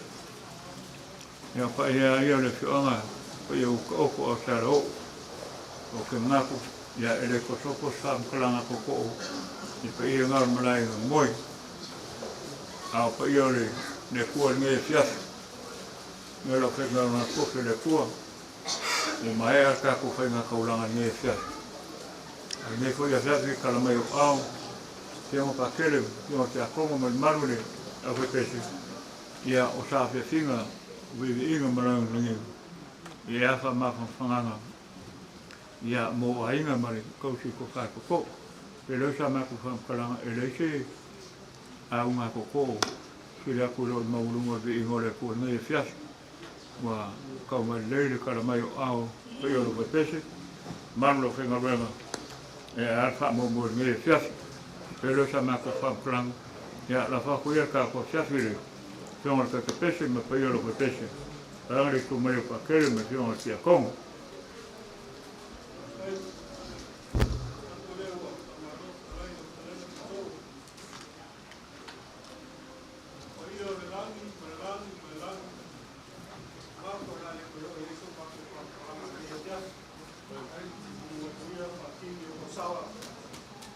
Ia o paia ia o le afioaga paia uta oko o Sala oo. Ou te manatu ia e le tosopo se faamatalaga tootoo i paia na o le malae i moe. A o paia o le Atua i lenei afiafi. Ia lau faiga o le le Atua. Ua maea le tatou faiga taulaga i lenei afiafi. A lenei foi afiafi tala mai o ao, Afioga Pakele, Afioga Tiakono ma le mamalu i le aufaipese, ia o saafiafiga, o viiviiga ma lagilagi i ea faamafanafanaga ia mo aiga ma le tausi tofa toto. Pe leo sa matou faamatalaga e leai se auga toto sili atu i lo le maualuga o le viiga o le Atua i lenei afiafi. Ua tau mai lelei le tala mai o ao paia o le aufaipese, malu lau faigaluega e a le faamoemoe i lenei afiafi. Pe leo sa matou faamatalaga, ia lafo atu ia le tatou afiafi i le Afioga i le Taitapese ma paia o le aufaipese, vaega le itu mai o Pakele ma le Afioga i le Tiakono. Paia o le lagi ma le lagi ma le lagi, matou o le a le toe oo i ai so matou faamatalaga i lenei afiafi. Ua atu ia faatini o tausaga,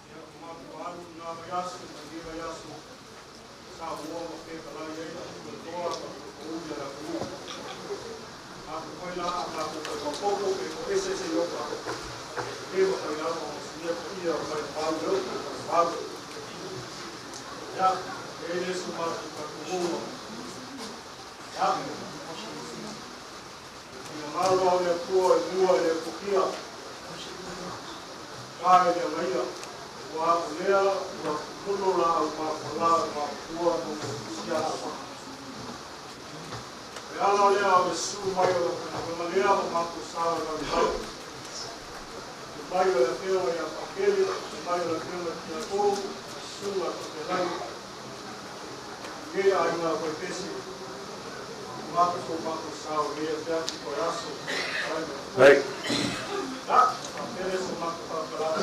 ia ua matou alu i na vaiaso ma lenei vaiaso, Samoa ma fetalai ai le atoa ma pouli a le atunuu. Matou fai la a tatou fai maopoopo pe toese se iota, e le mafai lava ona suia paia o mai pau le upu ma le pau. Ia, e le so matou talitonuga. Ia, finagalo lava o le Atua i mua e le pokia, ka e le agaia, aua o lea ua tutuno laau mapalā o mapua mo siaha. O le ala lea o le susu mai o lau faigaluega lea ma matou sa o lalolagi. Le mai o le Afioga ia Pakele, le mai o le Afioga i Tiakono, le susuga i Faafeagaiga, lenei aiga Vaifesi, ua atu so matou sao i lenei afiafi po o le aso ai ma le po. Ia, faapea so matou faamatalaga.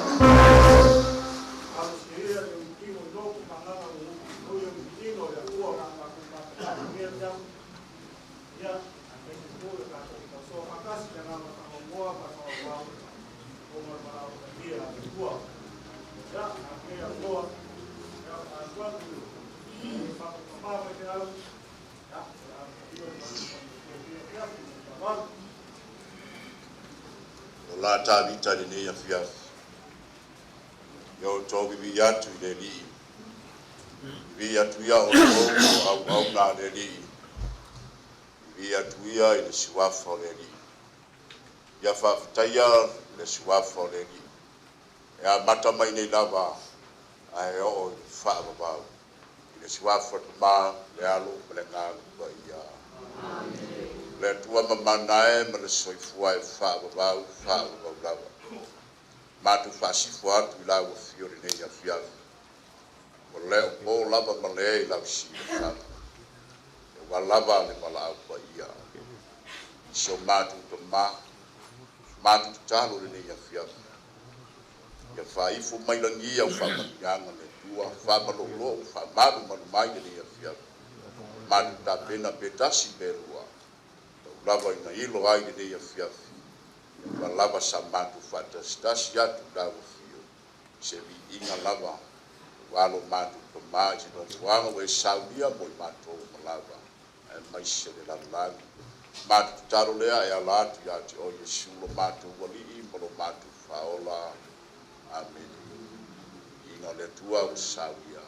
Talosia ia le ulutino i lotu ma agaga o ulu i ulutino o le Atua na matou faamatalaga i lenei afiafi. Ia, aemaise foi o tatou tausoa faatasi i le agaga faanoanoa ma le faavavau ona o le valaau paia a le Atua. Ia, ake avanoa, ia, atu atu i le matou tama faifeau, ia, o le a amatalia le matou faamoemoe i lenei afiafi ma le faaaloalo. O la Tavita i lenei afiafi, ia outou vivii atu i le Alii. Vivii atu ia outou o auauna a le Alii. Vivii atu ia i le suafa o le Alii. Ia faafetaia le suafa o le Alii. E amata mai nei lava ae oo i le faavavau. I le suafa o le Tama, le Alo ma le Agaga Paia. Le Atua mamana e ma le soifua e faavavau, faavavau lava. Matou faasifo atu i lau afio i lenei afiafi. Ua le o po lava ma le i lau silafaga. E ua lava le valaau paia. I si o matou tama, matou tatalo i lenei afiafi. Ia faaifo mai lagi au faamanuiaga le Atua, faamaloulou, faamalumalu mai lenei afiafi. Matou tapena pe tasi pe lua, tau lava ina ilo ai lenei afiafi. Ia ua lava sa matou faatasitasi atu i lau afio, i se viiga lava, ua alo matou tama i se nofoaga ua e saunia mo i matou uma lava, aemaise le lalolagi. Matou tatalo lea e ala atu ia te oe Iesu lo matou Alii ma lo matou Faaola. Amene. Viiga o le Atua ua saunia.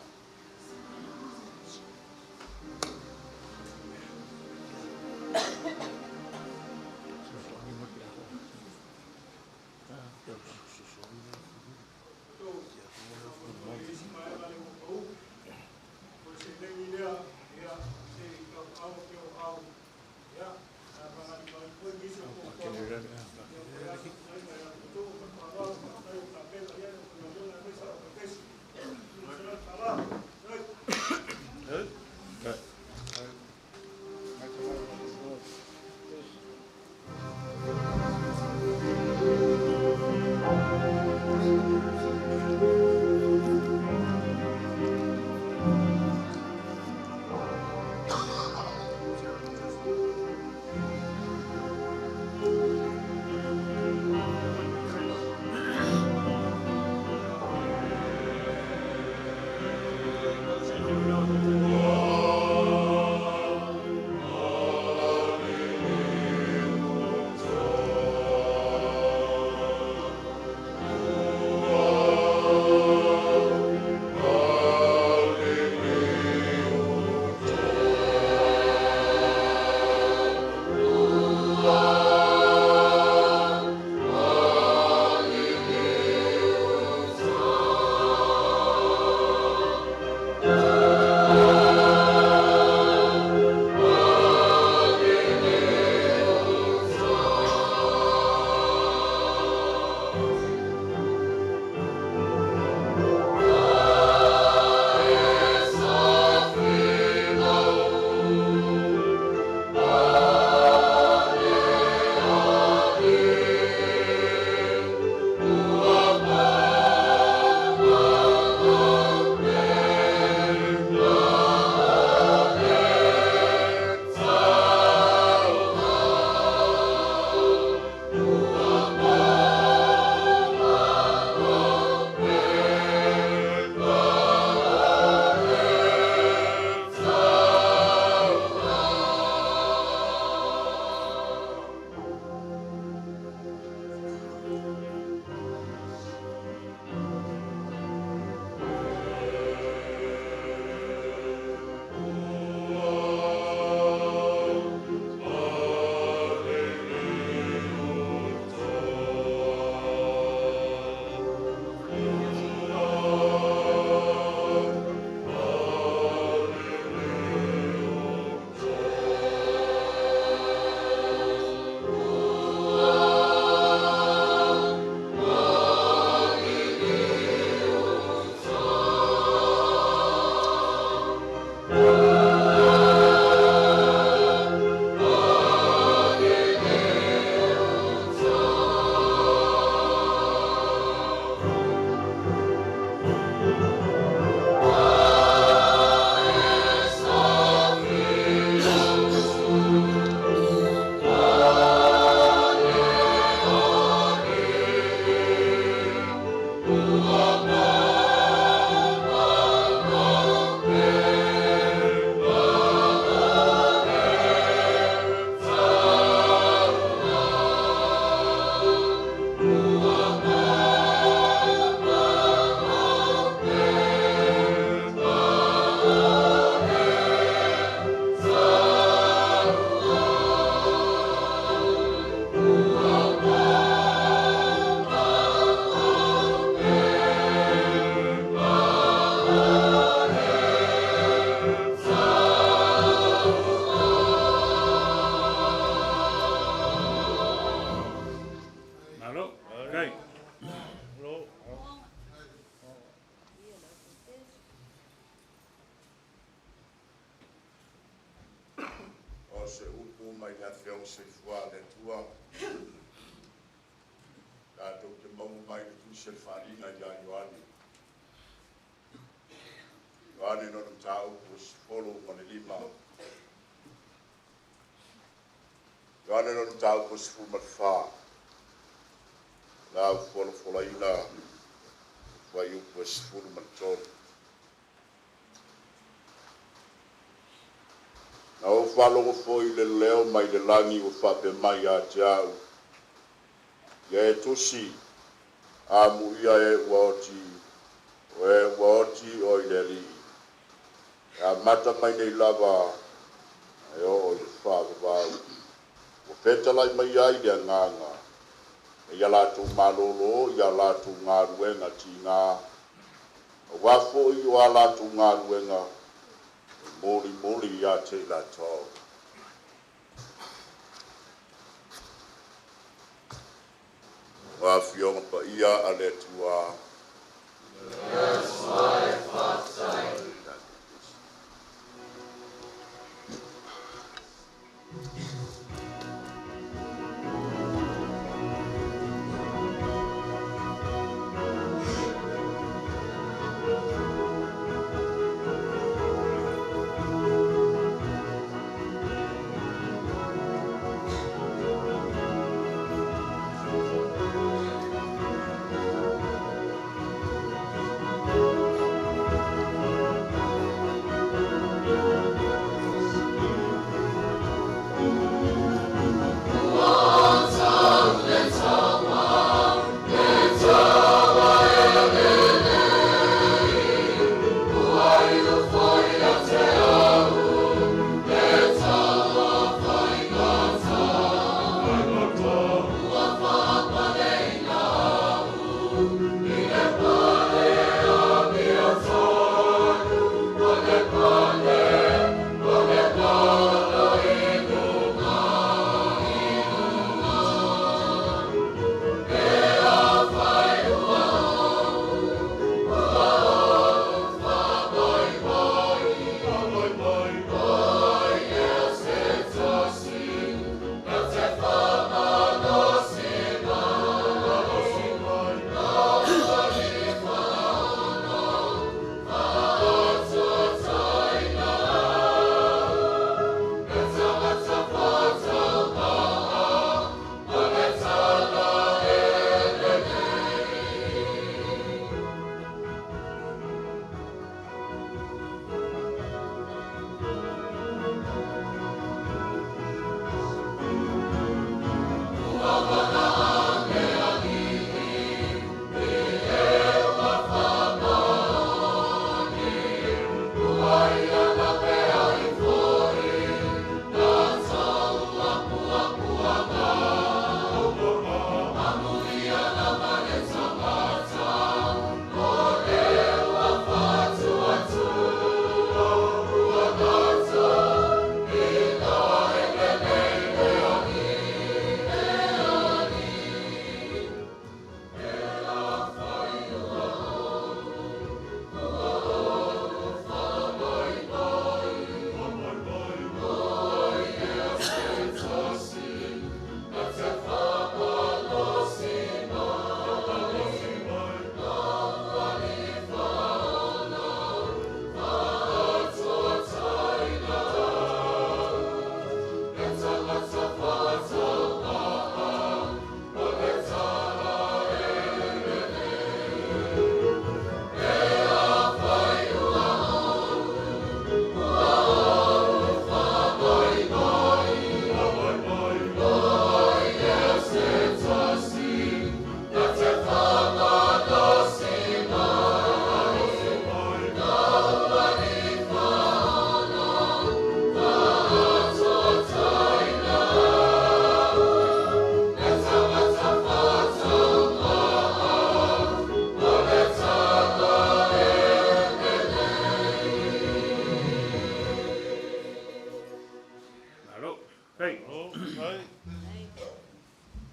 le afioga soifua a le Atua, tatou te maua mai le tusi o le Faaaliga ia Ioane. Ioane lona mataupu 15. Ioane lona mataupu 14. La folafolaina fuaiupu 13. Na ou faalogo foi i le leo mai le lagi ua faapea mai ia te au, Ia e tusi, amuia e ua oti, o e ua oti o i le Alii. E amata mai nei lava e oo i le faavavau. Ua fetalai mai ai le Agaga, e ia latou malōlō i a latou galuega tigā, auā foi o a latou galuega e molimoli ia te i latou. O afioga paia a le Atua.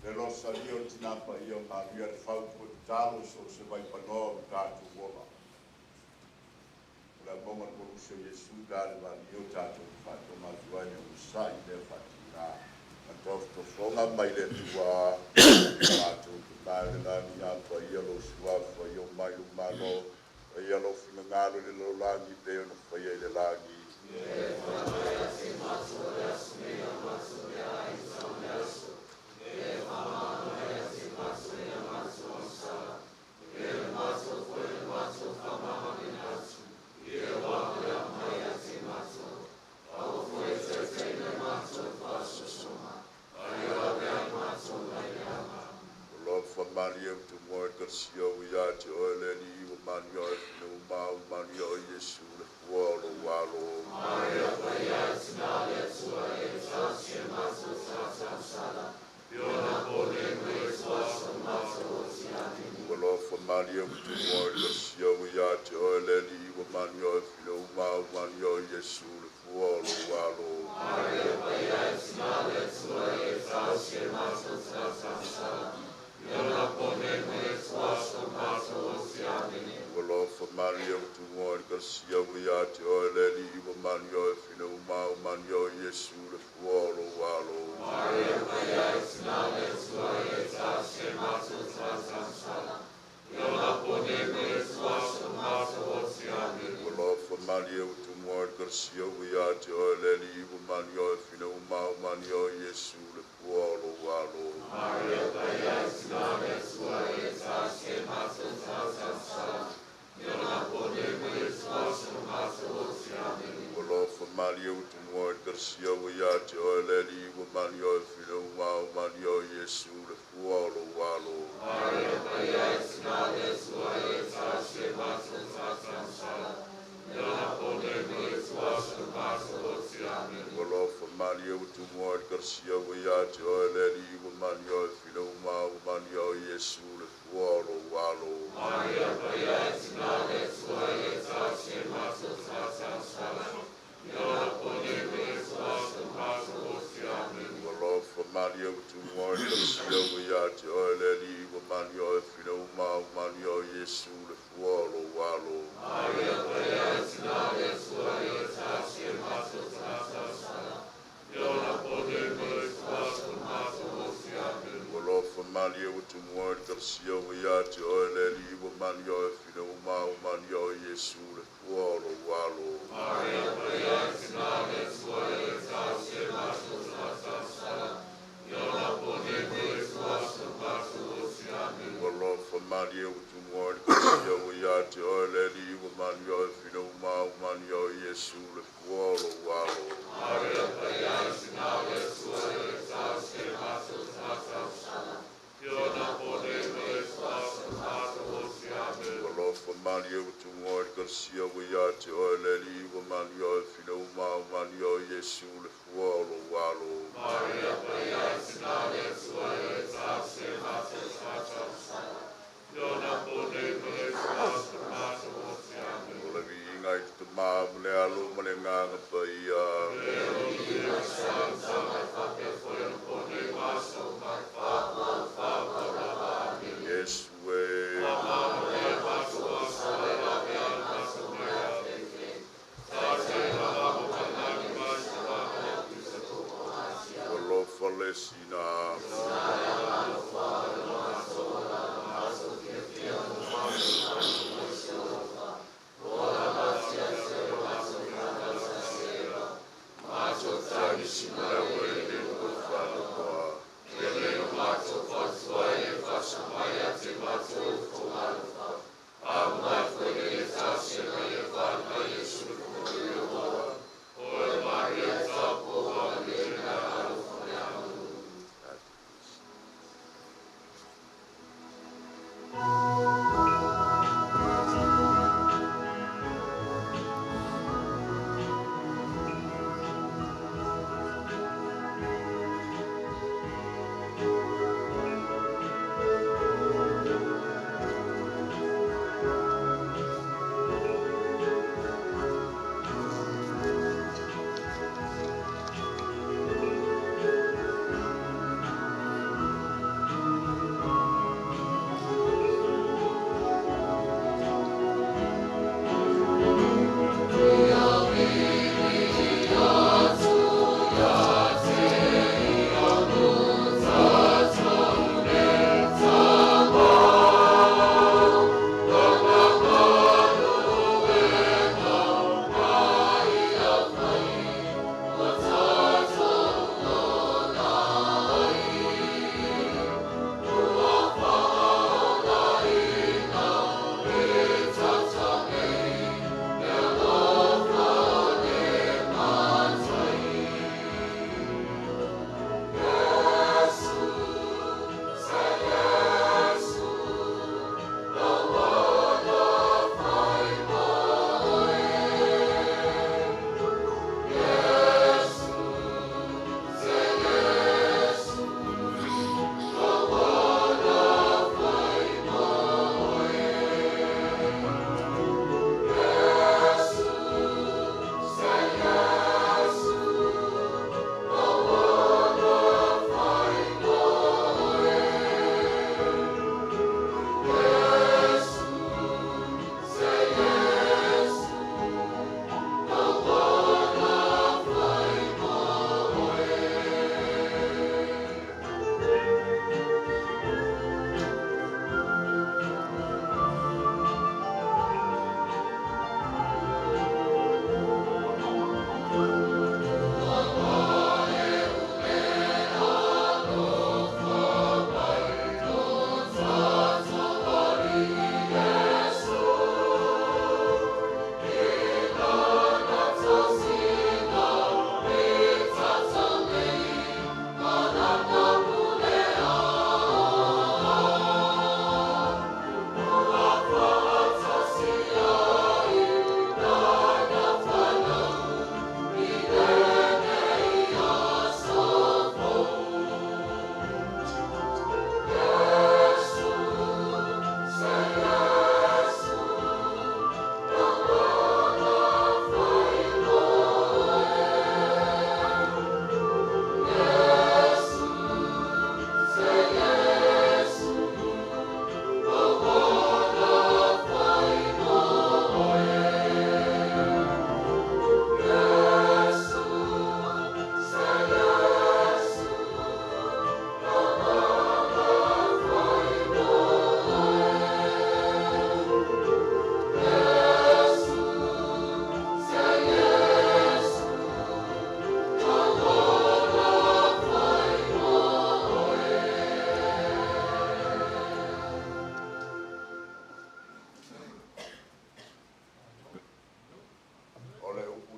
Le losalia o le tinā paia o Maria le fau tatalo so o se vaipanoa o tatou ola. O le amoga le koluse o Iesu da le valia o tatou faatoga atu ai e onosai mea faatigā. Tofotofoga mai le Atua, matou Tama i le lagi, ia paia lou suafa, ia oo mai lou Malo, faia lou finagalo i le lalolagi pei ona faia i le lagi. Alofa malie ua tumua i le Ekalesia ua ia te oe le Alii, ua manuia oe finau ua manuia oe Iesu le fua o lou alo. Ua alofa malie ua tumua i le Ekalesia ua ia te oe le Alii, ua manuia oe finau ua manuia oe Iesu le fua o lou alo. Ua alofa malie ua tumua i le Ekalesia ua ia te oe le Alii, ua manuia oe finau ua manuia oe Iesu le fua o lou alo. Ua alofa malie ua tumua i le Ekalesia ua ia te oe le Alii, ua manuia oe finau ua manuia oe Iesu le fua o lou alo. Ua alofa malie ua tumua i le Ekalesia ua ia te oe le Alii, ua manuia oe finau ua manuia oe Iesu le fua o lou alo. Ua alofa malie ua tumua i le Ekalesia ua ia te oe le Alii, ua manuia oe finau ua manuia oe Iesu le fua o lou alo. Ua alofa malie ua tumua i le Ekalesia ua ia te oe le Alii, ua manuia oe finau ua manuia oe Iesu le fua o lou alo. Ua alofa malie ua tumua i le Ekalesia ua ia te oe le Alii, ua manuia oe finau ua manuia oe Iesu le fua o lou alo. Ua alofa malie ua tumua i le Ekalesia ua ia te oe le Alii, ua manuia oe finau ua manuia oe Iesu le fua o lou alo. Ua alofa malie ua tumua i le Ekalesia ua ia te oe le Alii, ua manuia oe finau ua manuia oe Iesu le fua o lou alo. O le viiga i le Tama ma le Alo ma le Agaga Paia. Iesu e. Ua alofa le sina.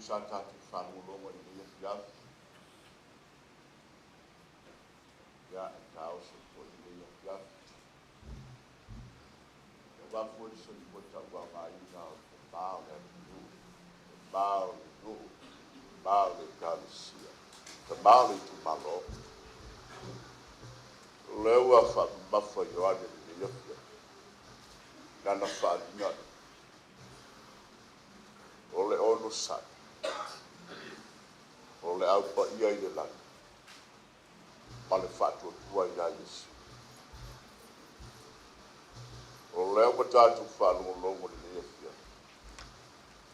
upu sa tatou faalogologo ai i lenei afiafi, ia e taoso foi i lenei afiafi. Aua foi le soifua tauaogaina o le tama o le atunuu, tama o le nuu, tama o le ekalesia, tama o le itumalo. O lea ua faamamafa Ioane i lenei afiafi i lana faaaliga o le onosai, o le Au Paia i le lagi ma le faatuatua ia Iesu. O lea ua tatou faalogologo i lenei afiafi,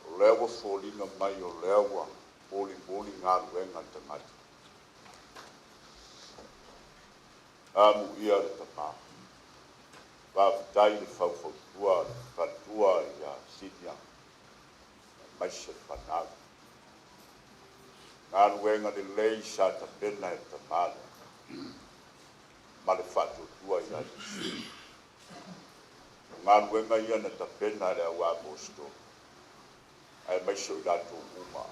o lea ua foliga mai o lea ua molimoli galuega a le tagata. Amuia le tama. Faafetai i le faufautua a le faletua ia Sinia aemaise le fanau. Galuega lelei sa tapena e le tama lea ma le faatuatua ia Iesu. O galuega ia na tapena e le au aposetolo aemaise o i latou uma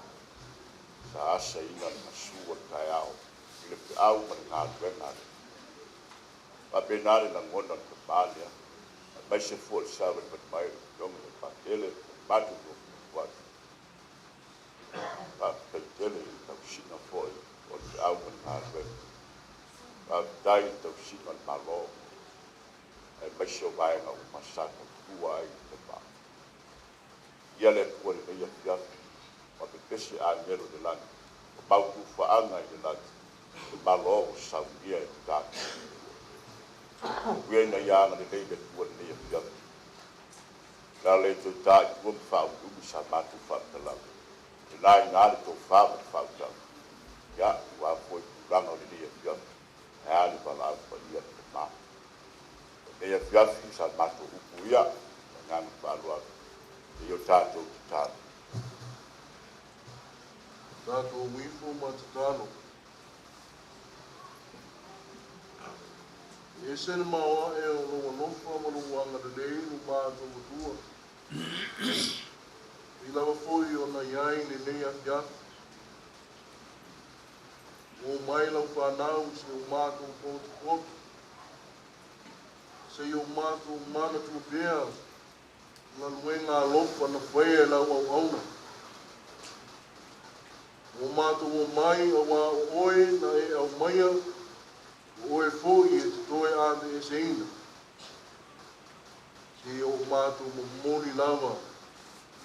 sa asaina le gasu o le taeao i le feau ma le galuega a le Atua. Faapena le lagona o le tama lea, aemaise foi o le savalivali mai o le Afioga ia Patele ma le matou nofonofo atu. Faafetai tele i le tausiga foi o le feau ma le galuega. Faafetai i le tausiga o le Malo, aemaise o vaega uma sa tautua ai le tama. Ia le Atua i lenei afiafi, ma pepese agelu i le lagi, ma mautufaaga i le lagi, le Malo ua saunia e lo tatou Atua. Uia ina ia agalelei le Atua i lenei afiafi. O le a le toe ta i tua ma faaumiumi sa matou faamatalaga. E la i ina le tofa ma le faautaga. Ia, aua foi tulaga o lenei afiafi, ae a le valaau paia a le tama. O lenei afiafi sa matou upu ia, ma le agaga faaaloalo, i o tatou tatalo. Tatou ifo ma tatalo. E ese le maoae o lou alofa ma lou agalelei lo matou Atua. E pei lava foi ona i ai lenei afiafi. Ua oo mai lau fanau i si o matou potopoto, se i o matou manatua pea galuega alofa na faia e lau auauna. Ua matou omai auā o oe na e aumaia, o oe foi e te toe aveeseina. Seia o matou momoli lava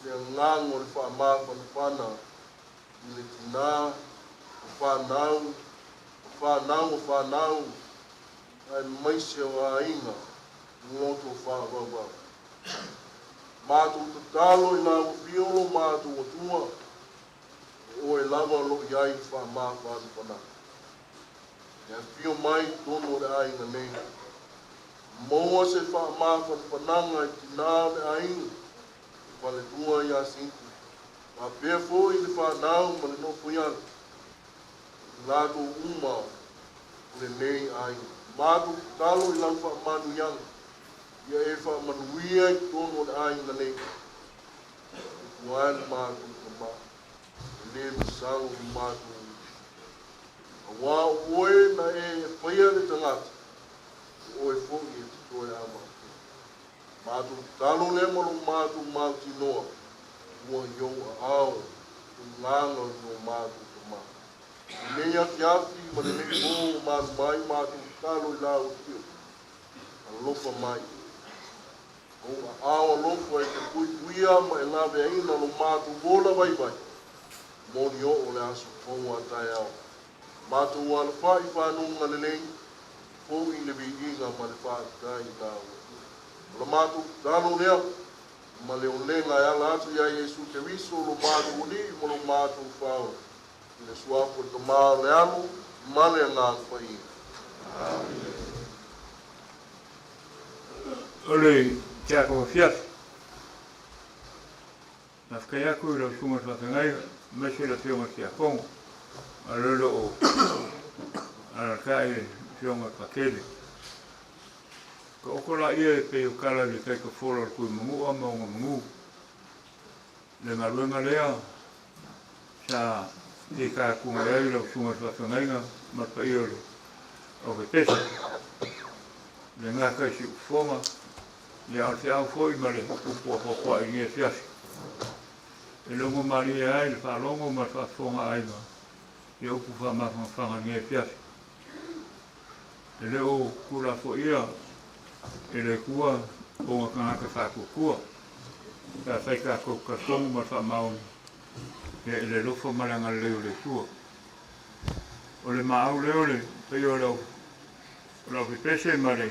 le agaga o le faamafanafana i le tinā, o fanau, o fanau o fanau, aemaise o aiga goto faavauvau. Matou tatalo i lau Afio lo matou Atua, o oe lava o lo o i ai le faamafanafanaga. E afio mai i totonu o le aiga nei, maua se faamafanafanaga i tinā o le aiga, le faletua ia Sinti, faapea foi le fanau ma le nofoiala, i latou uma o lenei aiga. Matou tatalo i lau faamanuiaga, ia e faamanuia i totonu o le aiga nei. Tupu ae le matou tama, e le masalo le matou Auā o oe na e faia le tagata, o oe foi e te toe amatia. Matou tatalo lea ma lo matou mautinoa, ua i ou aao tulaga o lo matou tama. Lenei afiafi ma lenei pō ua malu mai matou tatalo i lau Afioga. Alofa mai. Ou aao alofa e te puipuia ma e laveaina lo matou ola vaivai, moni oo le aso fou a taeao. Matou alafai fanuga lelei, fo'i le viiga ma le faafetai i lau Afioga. O la matou tatalo lea, ma le olega e ala atu iā Iesu Keriso lo matou Alii ma lo matou Faaola, i le Suafa o le Tama o le Alo ma le Agaga Paia. Amene. O le tiakono afiafi. Faafetai atu i lau Susuga i le Faafeagaiga aemaise le Afioga i le Tiakono, a o lea o lo o alaalatai le Afioga i le Patele. Taoto laia e pei o tala i le taitafola o le Tuimanua ma ona manu. Le galuega lea Sa fitaituga i ai lau susuga i le faafeagaiga ma le paia o le aufaipesu, e le gata i siufofoga, ia a o le feau foi ma le upu apoapoai i lenei afiafi. E logo malie ai le faalogo ma le faafofoga a aiga i upu faamafanafana i lenei afiafi. E le o tuulafoaia e le Atua ona tagata faatuatua, pe afai tatou te talitonu ma le faamaoni i le alofa ma le agalelei o le Atua. O le maau lea o le paia o le aufaipese ma le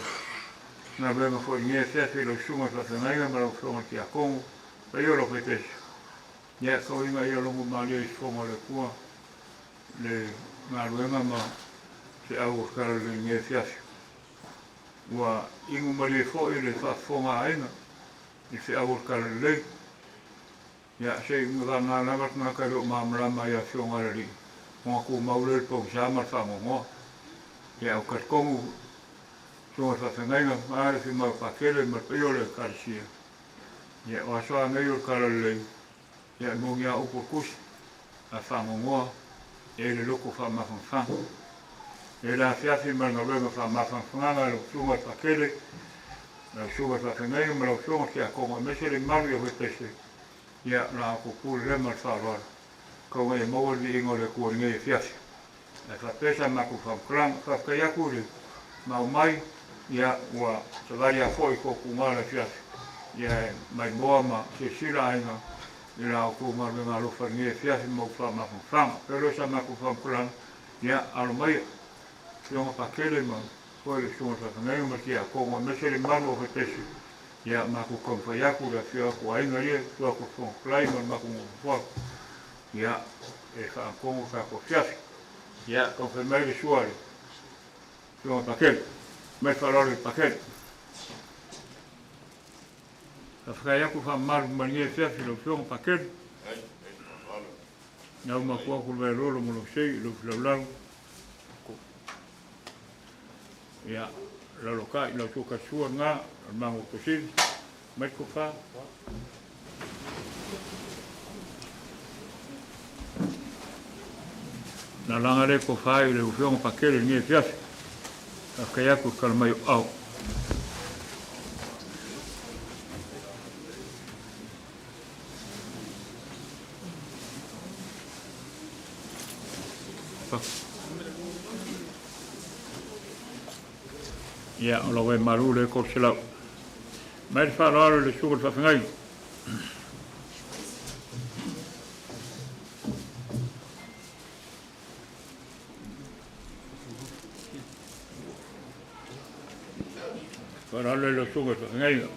galuega foi i lenei afiafi i lau susuga i le faafeagaiga ma lau afioga i le Tiakono, paia o le aufaipese, ia tau ina ia logo malie i fofoga o le Atua le galuega ma feau o le Talalelei i lenei afiafi. Ua inu malie foi le faafofoga a aiga i le feau o le Talalelei. Ia, se i vagana lava le tagata e le o malamalama i Afioga a le Alii, ona tumau lea i le pogisa ma le faanoanoa. Ia, ou te talitonu, Susuga i le Faafeagaiga, a le afio mai o Pakele ma le paia o le Ekalesia, ia, o aso a nei o le Talalelei, ia, e moni lava upu o le Tusi, a faanoanoa, e i ai le loto faamafanafana. E le afiafi ma le galuega faamafanafanaga e lau Susuga i le Pakele, lau Susuga i le Faafeagaiga ma lau Afioga i le Tiakono aemaise le mamalu i Efepese, ia, la outou pule lea ma le faaaloalo, tau ina ia maua le viiga o le Atua i lenei afiafi. Ae faapea sa matou faamatalaga. Faafetai atu i le mau mai, ia, ua savali lava foi toatuga le afiafi, ia e maimoa ma silasila aiga i la outou galuega alofa i lenei afiafi ma ou faamafanafanaga. Pei o lea sa matou faamatalaga, ia, alo maia, Afioga Pakele ma Foi le Susuga Faafeagaiga ma le Tiakono aemaise le mamalu o Efepesi, ia matou taumafai atu le afio atu o aiga ia i tua atu o le Fofoga Fetalai ma le matou nofo atu, ia e faagatonu le tatou afiafi. Ia taumafai mai le sua a le Afioga Pakele. Mai le faaaloalo i le Pakele. Faafetai atu faamamalu mai lenei afiafi i lau Afioga Pakele. Lau matua atu le vaelolo ma lou sei, lou filaulau. Ia, lalotai lau tua kasua lena, o le mago tosili, mai tofa. Na laga le tofa i le ufioga pakele lenei afiafi. Faafetai atu i le tala mai o au. Ia, o lau e malu le 300. Mai le faaaloalo i le susuga i le faafeagaiga. Faaaloalo i lau susuga i le faafeagaiga.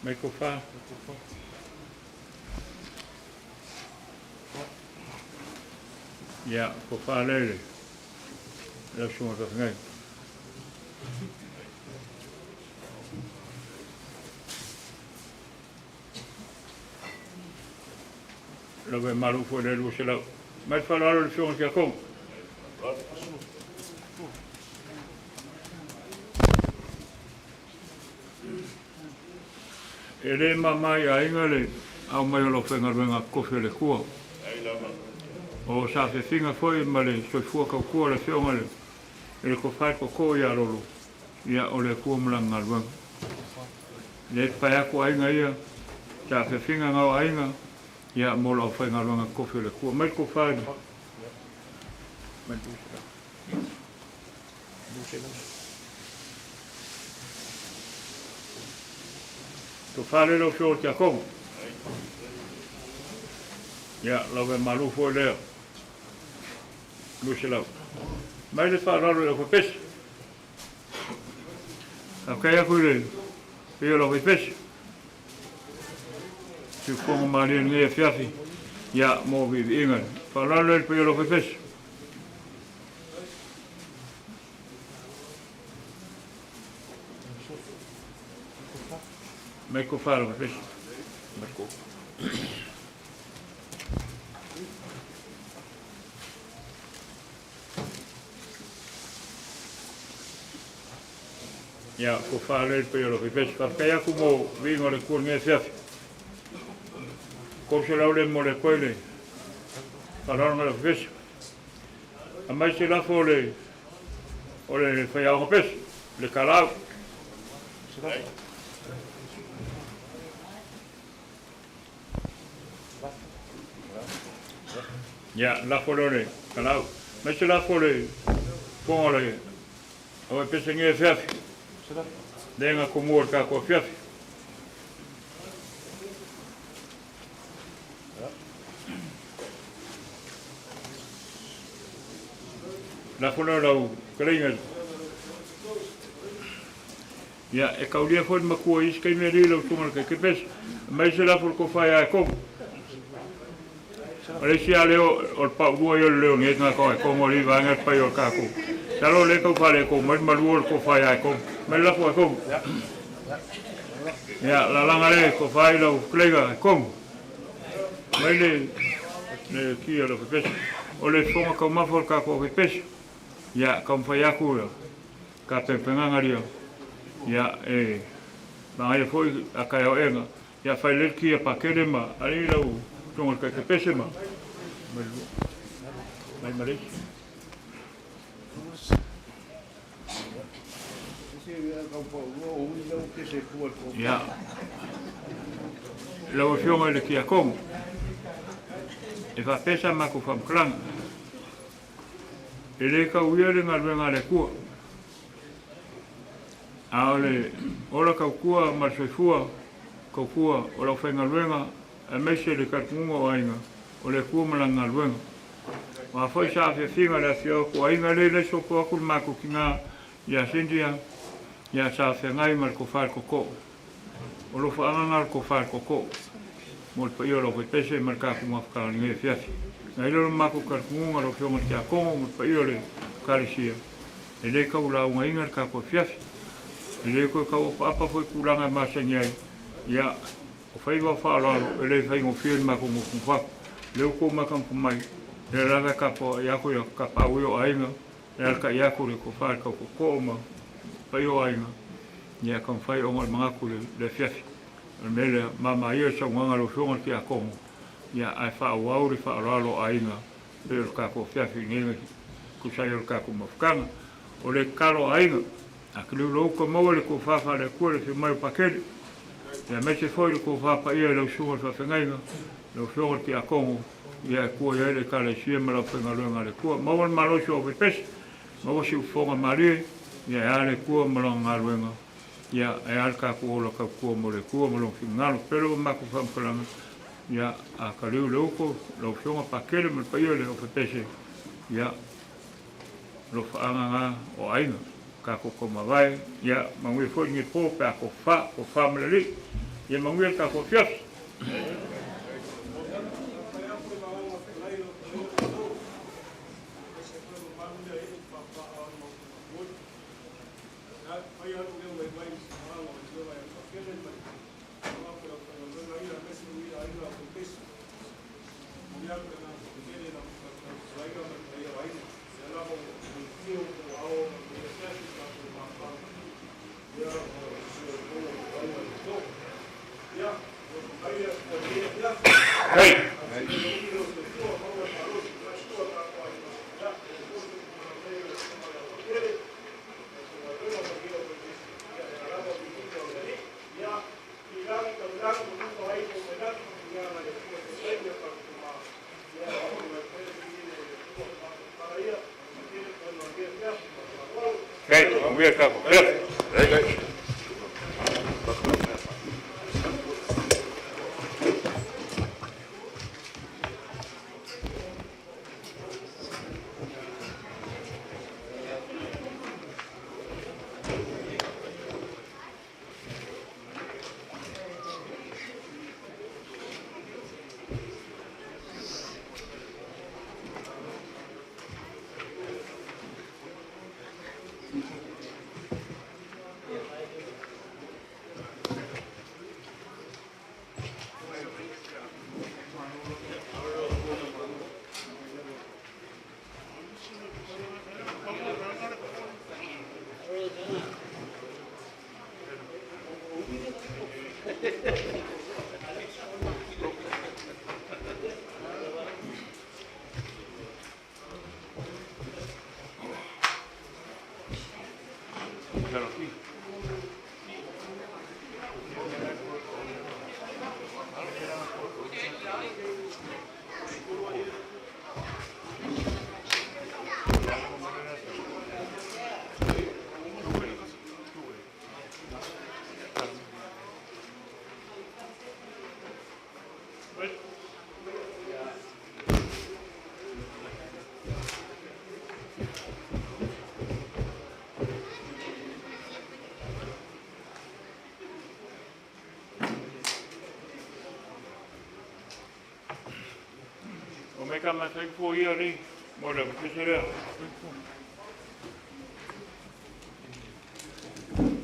Mai kofa. Ia, kofa lele. Lau susuga faafegai. Lava e malu foi le 200. Mai le faaaloalo i le Afioga i le Tiakono. E le mama i aiga le ao mai o lau faigaluega kofi o le Atua. O safefiga foi ma le soifua tautua o le Afioga i le Tofa i le Toto ia Lolo, ia o le Atua ma lana galuega. Le pae atu aiga ia, safefiga na o aiga, ia mo lau faigaluega kofi o le Atua. Mai le Tofa i le... Mai le Tofa lea lau Afioga i le Tiakono. Ia, lau e malu foi lea. 200. Mai le faaaloalo i le aufaipese. Faafetai atu i le paia o le aufaipese. Siufofoga malie i lenei afiafi. Ia, mo viiviiga. Faaaloalo lea i le paia o le aufaipese. Mai ko whāro, mai Mai ko. Ia, ko whālei pe o lo pepesi. Whakakai aku mo vinga o le kua nge fiafi. Ko se lau le mo le koe le whalaranga le pepesi. A mai se lafo o le whaiaonga pesi, le kalau. Ia, lafo le o le kalau. Mai se lafo le ponga le o e pese nge fiafi. Lenga ko mua ka ko fiafi. Lafo le lau kaleinga. Ia, e kaulia foi makua isi kai mea lau tunga le kai kepesi. Mai se lafo le kofai ai komu. O le isi a leo o le paulua i o le leo nge ngā kau e kongo li vaenga le pai o le kākou. Salo le kau whale ko mai malua le kofai ai komu. Mai lafo ai komu. Ia, la langa le kofai lau kleiga ai komu. Mai le kia le pepesi. O le fonga kau mafo le kākou pepesi. Ia, kau mwhai aku ia. Ka pempenga ria. Ia, e mangai foi a kai o enga. Ia whai le kia pa kere ma, ari lau tunga kai kepese ma. Mai mai. Ia. Lau afioga i le kia kongo. E whapesa ma ku whamklanga. E le kau ia le ngaluenga le kua. A o le ola kau kua ma le soifua, kau kua o lau whaingaluenga, a meise le karikunga o ainga, o le kua ma la ngaluenga. O a foi sa awhiawhinga le awhia o ko ainga le le sopo aku le māku ki ngā ia Sindia, ia sa awhiangai ma le kowhai koko. O lo whaanganga le kowhai koko. Mo le paia o lau whaipese ma le kāku mawhakanga ni ngai whiawhi. Ngai lolo māku karikunga lau whionga te akongo mo le paia o le karisia. E le kau la unga inga le kākua whiawhi. E le koe kau apa apa foi kūlanga e māsangi ai. Ia, o whaiwa whaalalo e le whaingo whia ni māku ngō kungwhaku. Leo kō mākampu mai, le lawe kapo i ako ia ka pāui o ainga, le alaka i ako le ko whae kau ko kō ma pai o ainga, ia ka mwhai o ngā mangaku le whiawhi. O le mele mama ia sa nganga lo whionga ki a kongo, ia ai wha au le whaalalo ainga, pe o le kākua whiawhi ngenga kusai o le kākua mawhakanga. O le kalo ainga, a ki lulu uka maua le kō whawha le kua le whiu mai o pakere. Ia mese foi le kō whapa ia i lau sunga le whawhengainga, lau whionga ki a kongo, ia e kua ia le kala i sia ma lau whengaluenga le kua. Maua le malosi o pepesi, maua si ufonga marie, ia e ale kua ma longa ngaluenga, ia e ale ka kua ola kau kua mo le kua ma longa whingalo. Pero o maku whamkalanga, ia a ka liu le uko, lau whionga pakere ma le paia le o pepesi, ia lo whaanganga o ainga. Ka koko mawai, ia mangui foi ngi po pe a ko wha malali, ia mangui ka ko fiafi. Hey! Hey, we are covered. Hey. O me ka matai fua ia rei, mo le pese rea.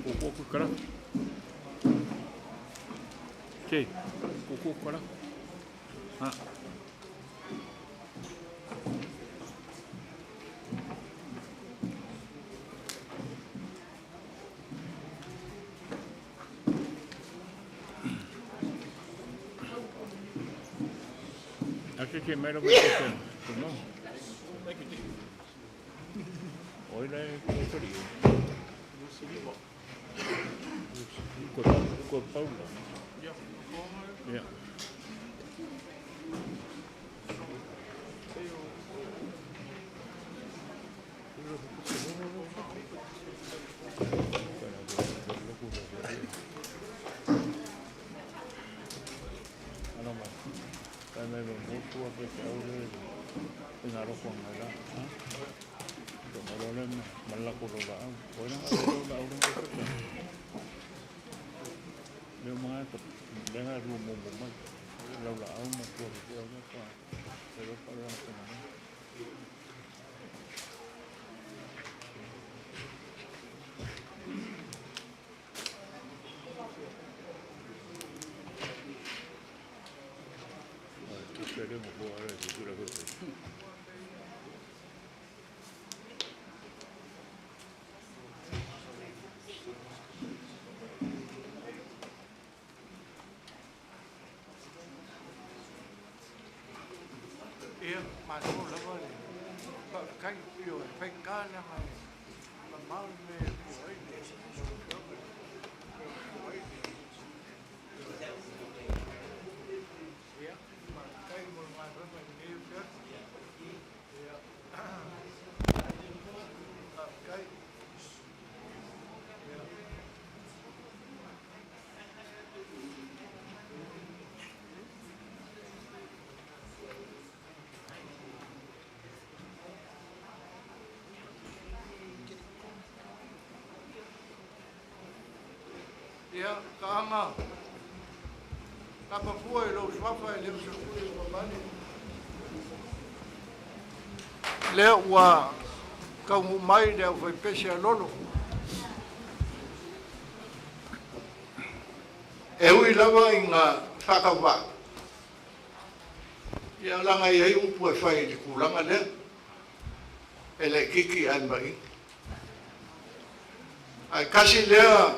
Koko ku kara. Te, koko kara. Ha. Ake ke mai lo ke te no. Oi le ko tori. Ko ko Paula. Yeah. Ano ma. Kai mai mo mo tua pe te au le i ngā roko ngai la. Ha? Ko maro le ma la ko lo la au. Oi na lo la au le ko te. Le mga to le nga ru mo mo mai. Lau la au ma tua pe au le pa. Pero pa la ko na. Tu pere mo ko ara te tura ko. Ia, malo lava le faafetai pio e faigā leaga e mamao le mea e afio ai le lau Afioga i le Ia, faafetai mo le galuega i lenei afiafi. Ia, faafetai. Ia. Ia, taaga, tapafua i lou suafa e le o se pule ua vale. Lea ua taunuu mai le aufaipese a Lolo. E ui lava ina faatauvaa, ia laga e i ai upu e fai i le tulaga lea, e laitiiti ae ma'i. Ae tasi lea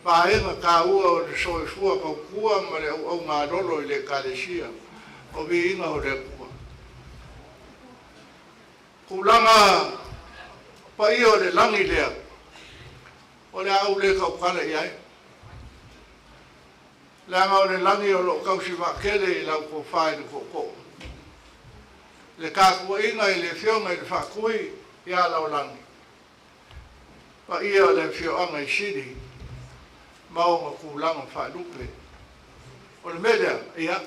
vaega taua o le soifua tautua ma le auauna a Lolo i le Ekalesia, o viiga o le Atua. Tulaga paia o le lagi lea, o le a ou le tautala i ai. Leaga o le lagi o lo o tausi vaatele i lau tofa i le tootoo. Le tapuaiga i le afioga i le Faatui ia Laolagi, paia o le afioaga i Sili ma ona tulaga faalupe. O le mea lea, ia,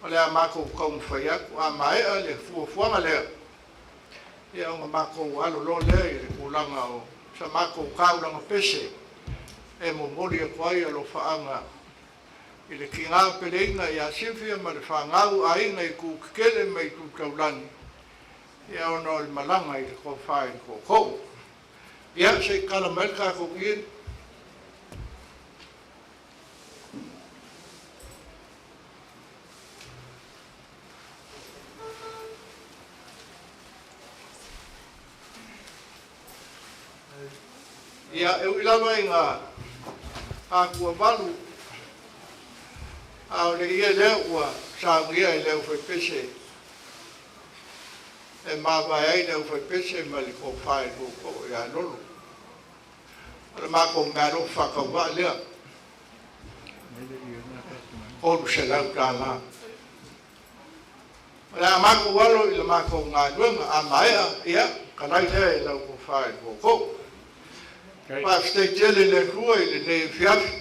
o le a matou taumafai atu, a maea le fuafuaga lea, ia ona matou alo loa lea i le tulaga o sa matou taulaga pese e momoli atu ai alofaaga i le tiga peleina ia Sylvia ma le fanau, aiga i itu tetele ma itu taulagi, ia ona o le malaga i le tofa i le tootoo. Ia, se i tala mai le tatou Ian. Ia, e ui lava ina Atuavalu, a o le ie lea ua saunia e le aufaipese e mavae ai le aufaipese ma le tofa i le tootoo ia Lolo. O le matou meaalofa faatauvaa lea, $300. O le a matou alo i le matou galuega, a maea, ia, talai lea i lau tofa i le tootoo. Faafetai tele i le Atua i lenei afiafi,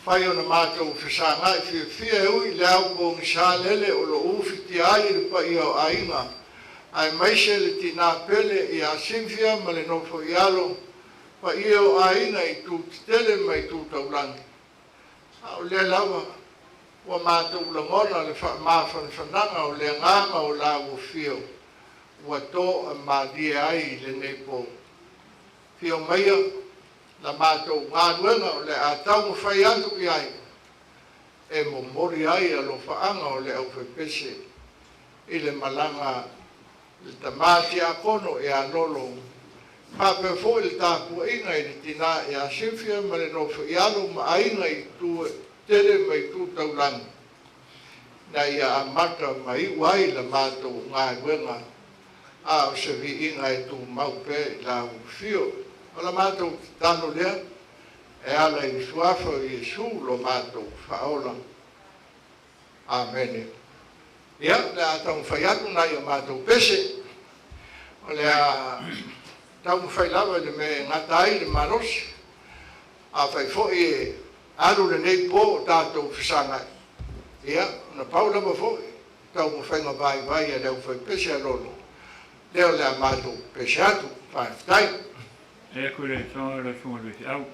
fai ona matou fesagai fiafia e ui i le ao pogisa lele o lo o ufitia ai le paia o aiga, aemaise le tina pele ia Cynthia ma le nofo i alo, paia o aiga i itu tetele ma itu taulagi, a o lea lava ua matou lagona le faamafanafanaga o le agaga o la ua afio ua toamalie ai i lenei po. Afio maia la matou galuega o le a taumafai atu i ai e momoli ai alofaaga o le aufaipese i le malaga a le tama tiakono ia Lolo, faapea foi le tapuaiga i le tina ia Cynthia ma le nofo i alo ma aiga i itu e tele ma itu taulagi, na ia amata ma iu ai la matou galuega a o se viiga e tumau pea i la ua afio. O la matou tatalo lea e ala i le suafa o Iesu lo matou Faaola. Amene. Ia, o le a taumafai atu nai a matou pese. O le a taumafai lava i le mea e gata ai le malosi. Afai foi e alu lenei po o tatou fesagai, ia, na pau lava foi taumafaiga vaivai a le aufaipese a Lolo, lea o le a matou pese atu. Faafetai. E ku le songa le sunga le au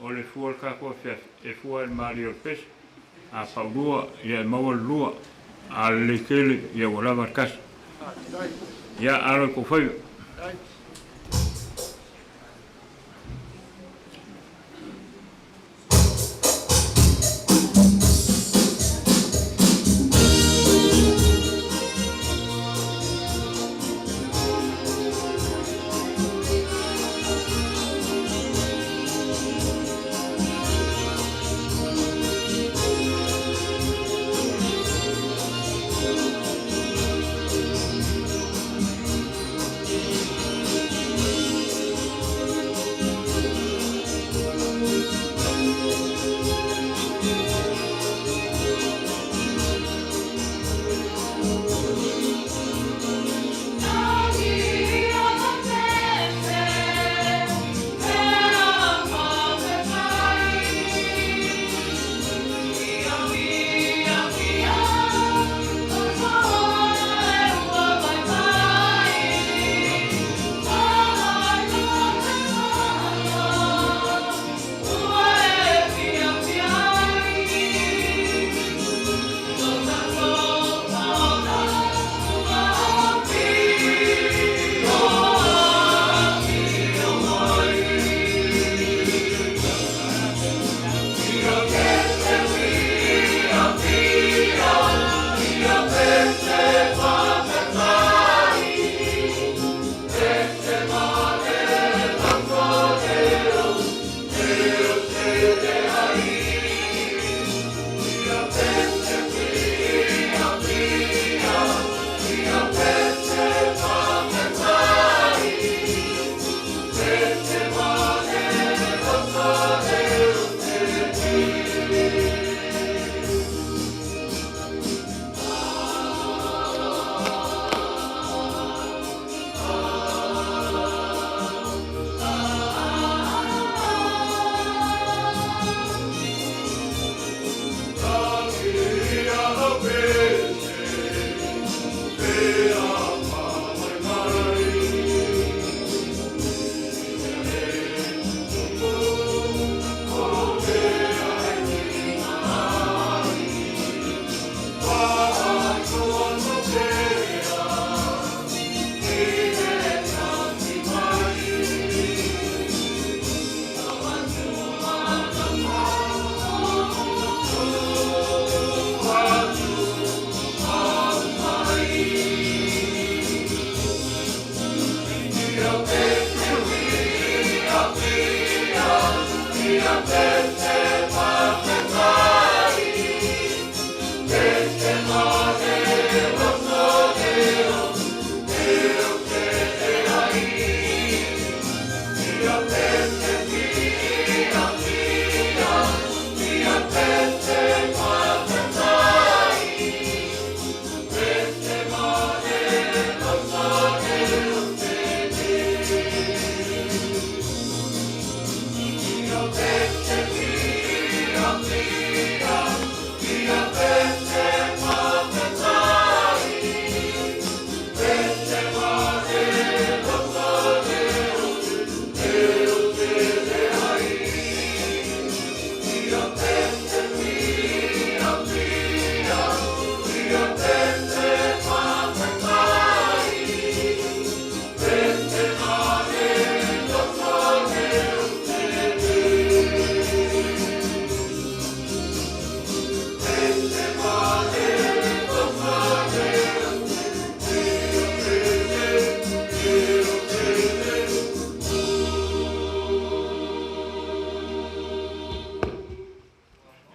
o le fua o le tatou afiafi e fua i le malie o le pese. A paulua, ia e maua le lua. A lelei tele, ia ua lava le tasi. Ia alo i tou faiva.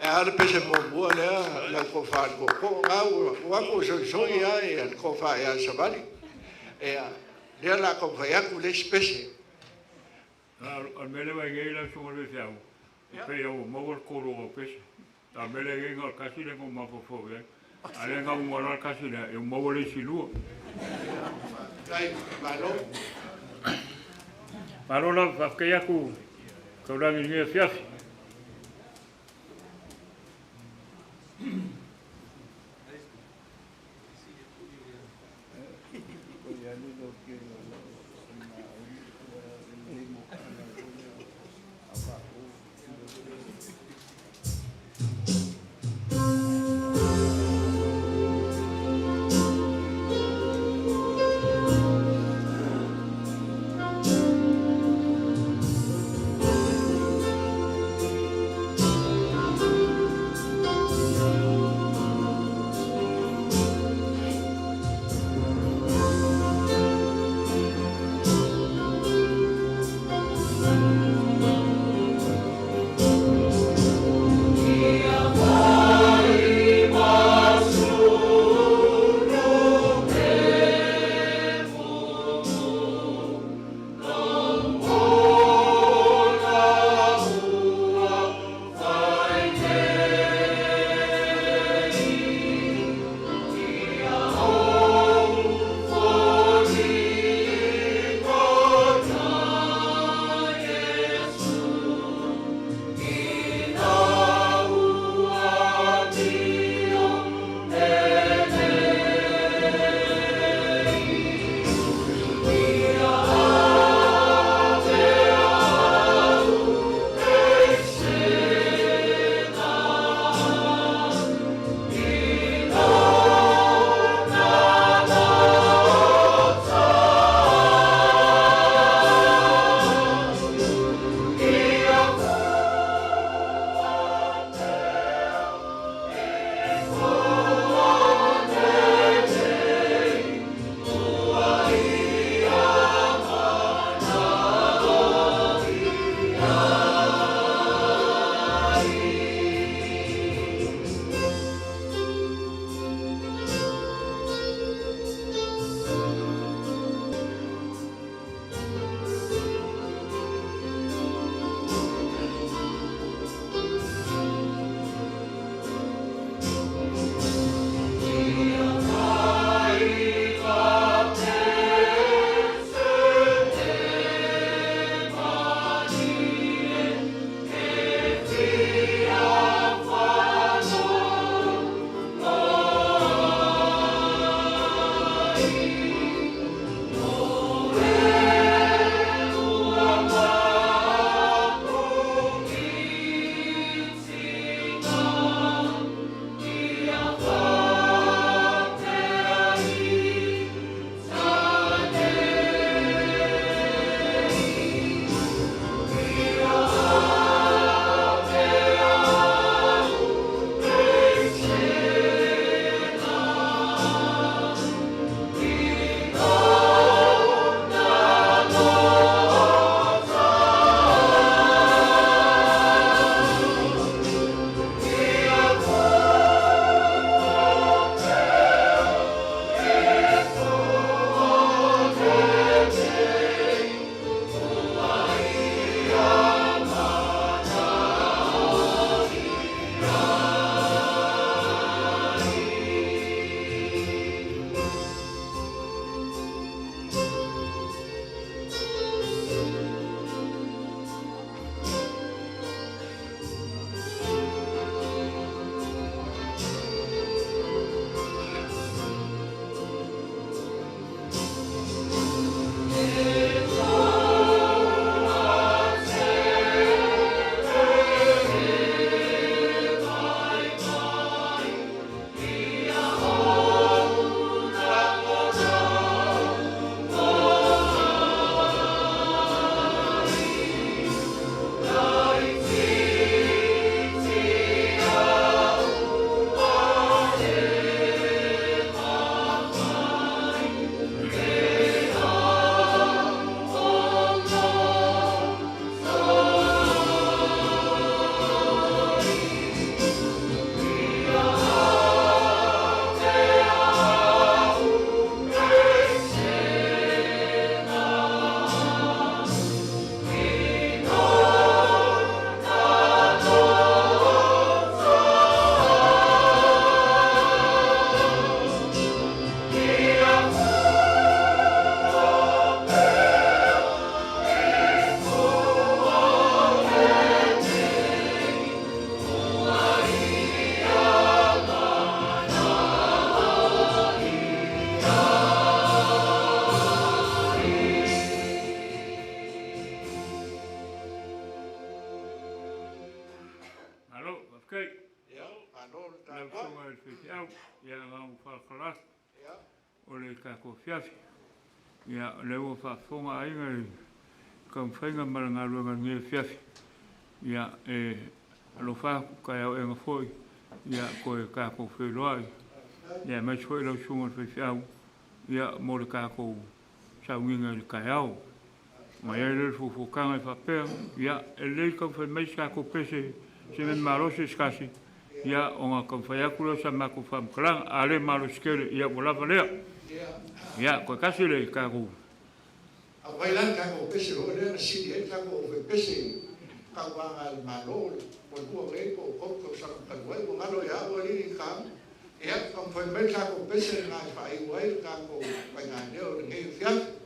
E a le pese muamua lea lau tofa i le tootoo na ua tuu atu o soisoi lava le tofa ia Savali. Ia, lea o le a taumafai atu le isi pese. O le mea lea e vaai nei lau Susuga i le Faifeau, e pei lava ua maua le tolu o au pese. A o le mea lea e i ai na o le tasi lea na ou mafaufau i ai. A o lea na uma loa le tasi lea, ia ua maua le isi lua. Faafetai, malo. Malo lava, faafetai atu i taulagi i lenei afiafi. tatou afiafi. Ia, o lea ua faafofoga aiga i taumafaiga ma le galuega i lenei afiafi. Ia, e alofa atu taeao ega foi, ia toe tatou feiloai. Ia, aemaise foi lau susuga i le faifeau, ia, mo le tatou sauniga i le taeao. Ona i ai lea o le fuafuataga e faapea, ia, e lelei taumafai mai se tatou pese se mea malosi se tasi, ia, ona taumafai atu lea o sa matou faamatalaga. A le malosi tele, ia ua lava lea. Ia, toe tasi le tatou. Aumai la le tatou pese foi lea na sili ai le tatou aufaipese i tauvaga a le Malo ua lua nei po o tolu tausaga talu ai. Ua galo ia au alii ka. Ia, taumafai mai le tatou pese lena e faaiu ai le tatou faigaleo i lenei afiafi.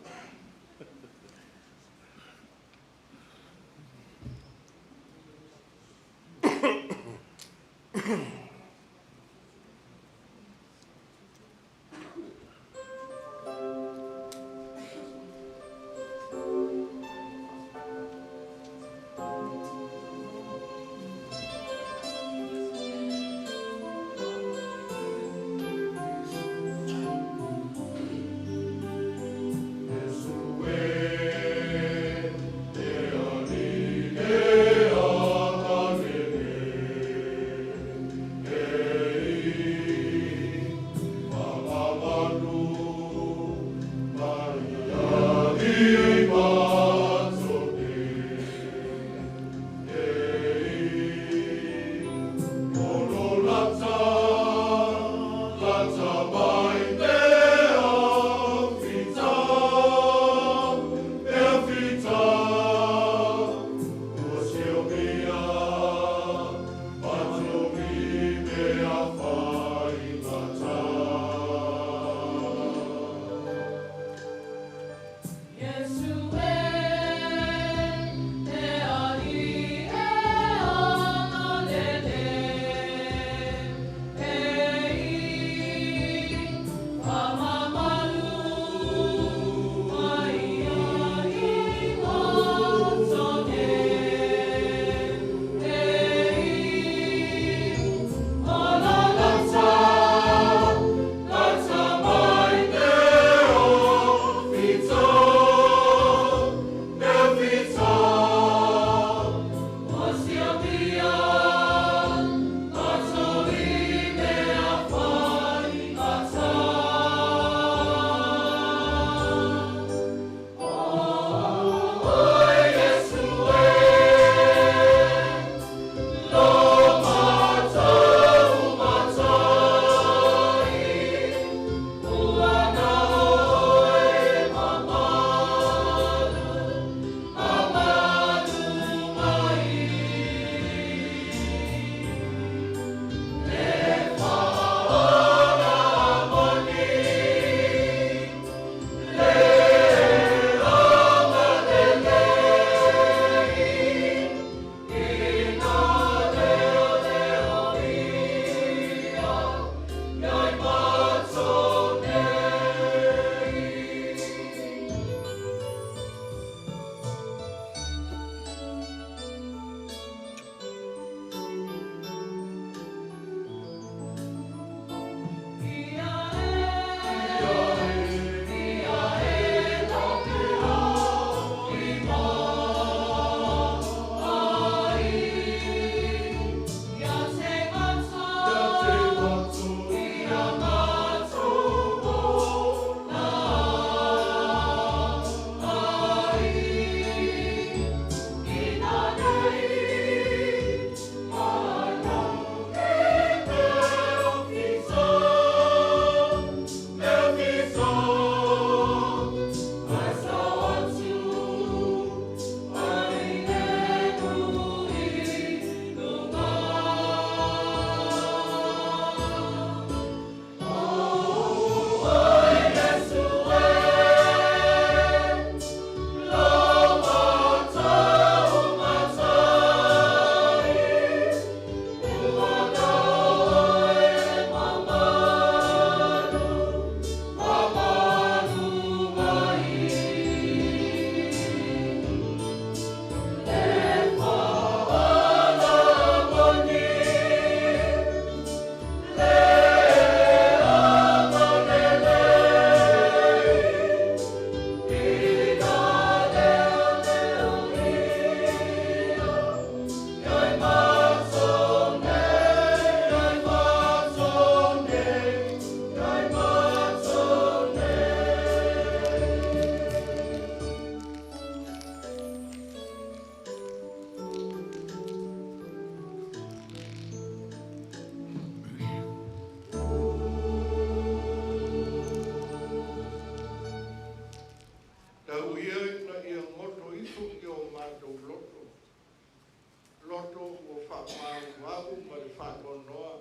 Faamauau ma le faanoanoa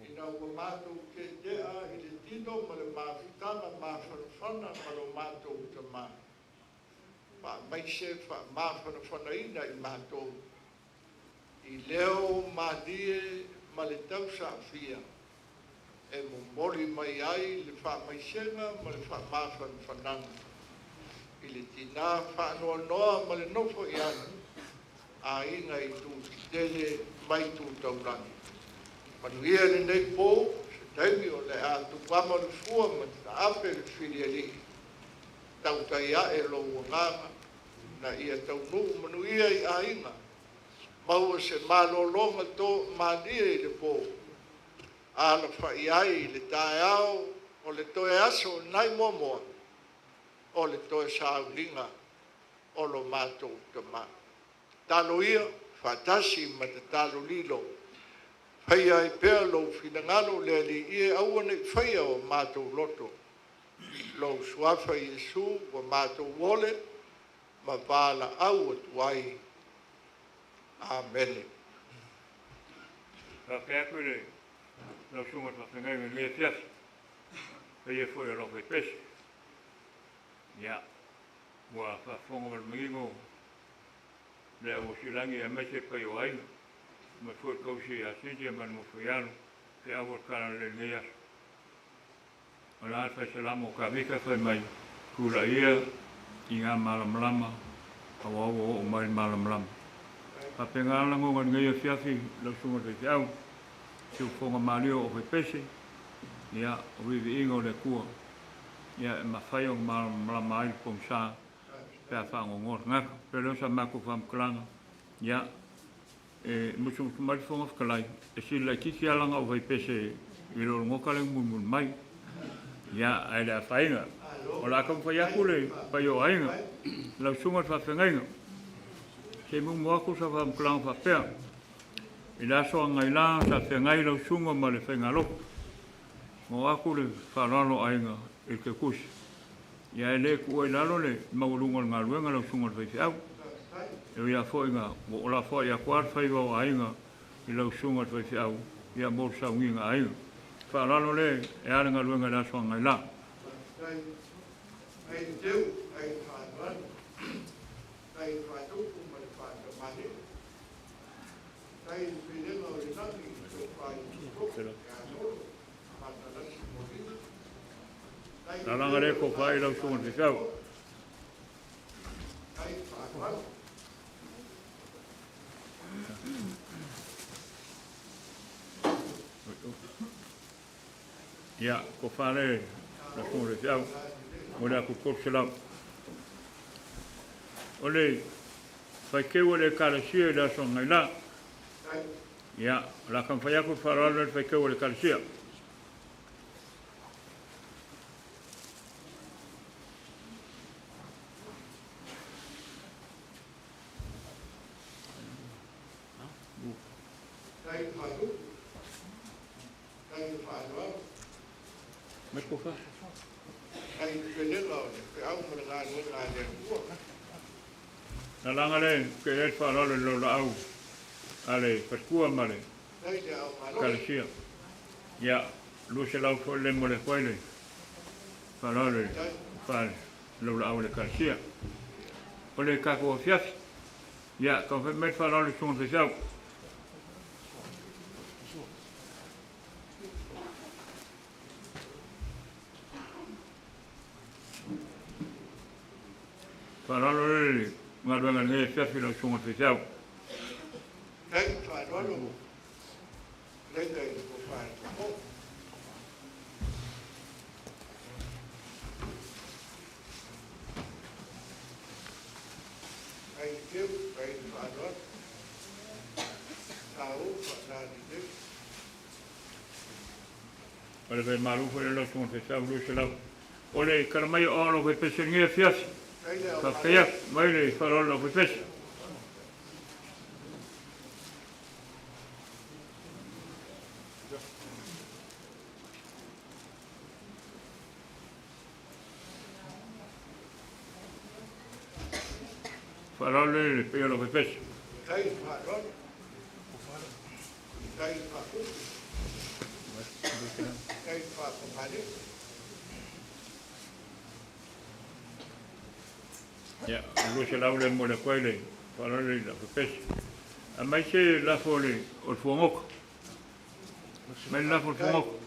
ina ua matou tetea i le tino ma le mafutaga mafanafana ma lo matou Tamā. Faamaise faamafanafanaina i matou i leo malie ma le tausaafia e momoli mai ai le faamaisega ma le faamafanafanaga i le tinā faanoanoa ma le nofo i ai aiga i itu tetele ma itu taulagi. Manuia lenei po, se taimi o le a tuuama le fua ma taape le filialii, tautai ae lou agaga, na ia taunuu manuia i aiga, maua se malologa toamalie i le po, alafai ai i le taeao o le toe aso nai muamua o le toe sauliga o lo matou tamā. Talo ia, faatasi ma tatalo lilo, faia ai pea lou finagalo le Alii e, aua ne i faia o matou loto. Lou suafa Iesu ua matou ole ma valaau atu ai. Amene. Faafetai atu i le lau Susuga i le Faafeagaiga i lenei afiafi, paia foi o lau faipese. Ia, ua faafofoga ma le manino le au Asilagi aemaise le paia o aiga, mai foi le tausi ia Cynthia ma le nofo i alo, feau o le talalelei i lenei aso. O le a le faisalamo o Tavita fai mai, Tulai ia i ngā malamalama, aua ua oo mai le malamalama. Faapena le lagona i lenei afiafi lau Susuga i le Faifeau, siufofoga malie o faipese, ia, o viiviiga o le Atua, ia, e mafai ona malamalama ai le pogisa pe a faanoanoa le tagata. Pe lea o sa matou faamatalaga, ia, e musumusu mai le Fofoga Fetalai, e sili laitiiti lava lana aufaipese i lo le nota lea na mulimuli mai. Ia, ae le afaina. O le a taumafai atu le paia o aiga, lau Susuga i le Faafeagaiga, se i mumu atu sa faamatalaga faapea. I le aso ananaila sa feagai lau susuga ma le faigalotu, na oo atu le faaaloalo o aiga i le toe tusi. Ia e le tuua i lalo le maualuga o le galuega lau susuga i le faifeau. E ui lava foi ina ua ou lafoai atu lava le faiva o aiga i lau susuga i le faifeau, ia mo le sauniga a aiga. Faaaloalo le e a le galuega i le aso ananaila. Faafetai ai le teu, ai le faanoano, ai le faatupu ma le faatamalii, ai le felega o le lagi i le tofa i Tutofi, ia Nolo, Matalasi Molina, ai le Lalaga teu le o le tofa i lau faafeagaiga susuga i le faifeau. ai le faanoano. Ia, tofa le lau susuga i le faifeau, mo le atu 300. O le faiteu o le Ekalesia i le aso ananaila. Ia, o le a taumafai atu le faaaloalo i le faiteu o le Ekalesia. Tai faatupu, tai faanoano, Mai tofa. ai le felega o le feau ma le galuega a le Atua. Lalaga le ke le faaaloalo i le laulaau a le faletua ma le Tai le ao malosi. Ekalesia. Ia, 200 foi le mo le koe le faaaloalo i le Tai tofa le laulaau a le Ekalesia. O le tatou afiafi. Ia, taumafai mai le faaaloalo i le susuga i le faifeau. Faaaloalo le le galuega i lenei afiafi i lau susuga i le faifeau. Tai faanoano, lega i le tofa i Tutofi. Ai le teu, ai le faanoano, sau faanalelei. O le vae malu foi le lau susuga i le faifeau 200. O le kalamai o lau faipese i lenei afiafi. Tai le ao Faafetai malosi. atu mai le faaaloalo i lau faipese. Faaaloalo le paia o lau faipese. Tai faanoano. Faafetai i le faaputu. Faafetai i le faafagalii. Ia, o le 200 lea e momoli atu ai le faaaloalo i lau pepesi. Aumai se lafo o le fuagoto. Aumai le lafo o le fuagoto.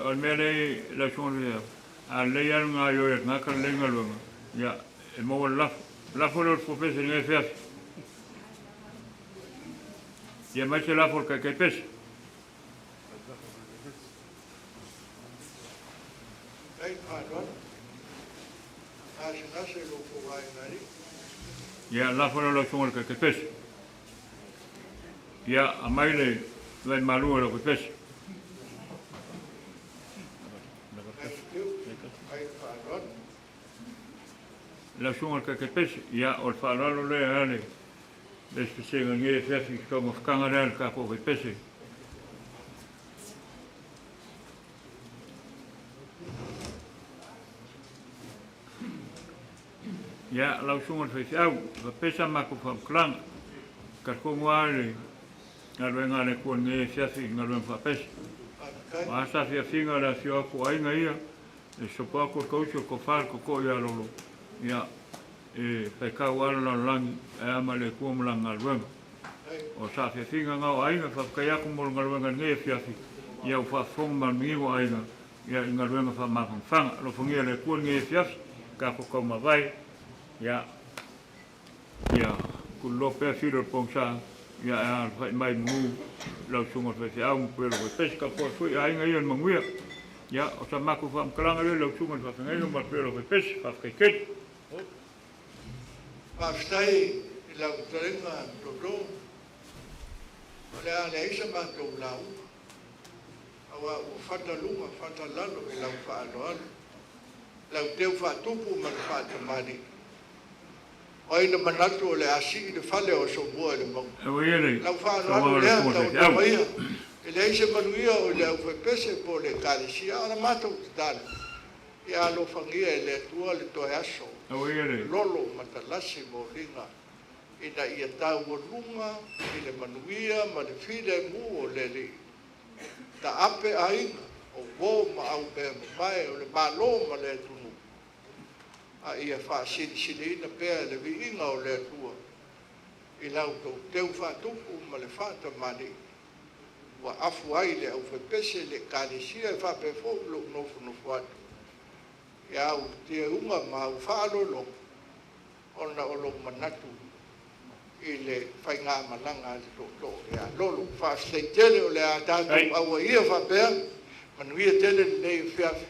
O le mea lea i lau susuga i le Feau, a lelei lava le gaoioi a le tagata lelei le galuega, ia, e maua le lafo. Lafo lea o le fuapese i lenei afiafi. Ia aumai se lafo o le taitaipese. Ia, lafo lea o lau susuga i le taitaipese. Ia, aumai le vaimalu a lau pepese. Lau susuga i le taitaipese, ia, o le faaaloalo lea a le pesega i lenei afiafi i le taumafataga lea a le tatou faipese. Ia, lau susuga i le faifeau, e faapea sa matou faamatalaga. E talitonu lava i le galuega a le Atua i lenei afiafi i galuega faapese. O a sa fiafiga o le afio atu o aiga ia, e sopo atu le tausi o le tofa le tootoo ia Lolo, ia, e faitau lava le lalolagi e ama i le Atua ma lana galuega. O saafiafiga na o aiga, faafetai atu mo le galuega i lenei afiafi, ia ua faafofoga ma le manino aiga, ia i galuega faamafanafana. Alofagia e le Atua lenei afiafi, tatou taumavae, ia, ia tuliloa pea fili o le pogisa, ia e alafai mai i manu lau susuga i le faifeau ma pue lau faipese, tapuai foi aiga ia i le manuia. Ia, o sa matou faamatalaga lea i lau susuga i le faafeagaiga ma le pue o lau faipese, faafetai tele. Faafetai i lau fetalaiga Toto. O le a leai sa matou lauga, aua ua fata luga fata lalo i lau faaaloalo, lau teu faatupu ma le faatamalii. O ai na manatu o le a sii le fale o Asomua i le mauga? Ua ia le Lau sauaga faaaloalo o le lea, susuga i le taoto faifeau. maia. E leai se manuia o i le aufaipese po o le Ekalesia, a o le matou tatalo, ia alofagia e le Atua le toe aso, Ua ia le lolo matalasi moliga, ina ia taualuga i le manuia ma le filemu o le Alii. Taape aiga, o uo ma aumea mamae o le Malo ma le atunuu, a ia faasilisiliina pea le viiga o le Atua i la outou teu faatupu ma le faatamalii ua afu ai le aufaipese le Ekalesia e faapea foi lou nofonofo atu i au tieuga ma au faaaloaloga ona o lou manatu i le faigamalaga a le tootoo ia Lolo. Faafetai tele o le a tatou auaia faapea, manuia tele lenei afiafi,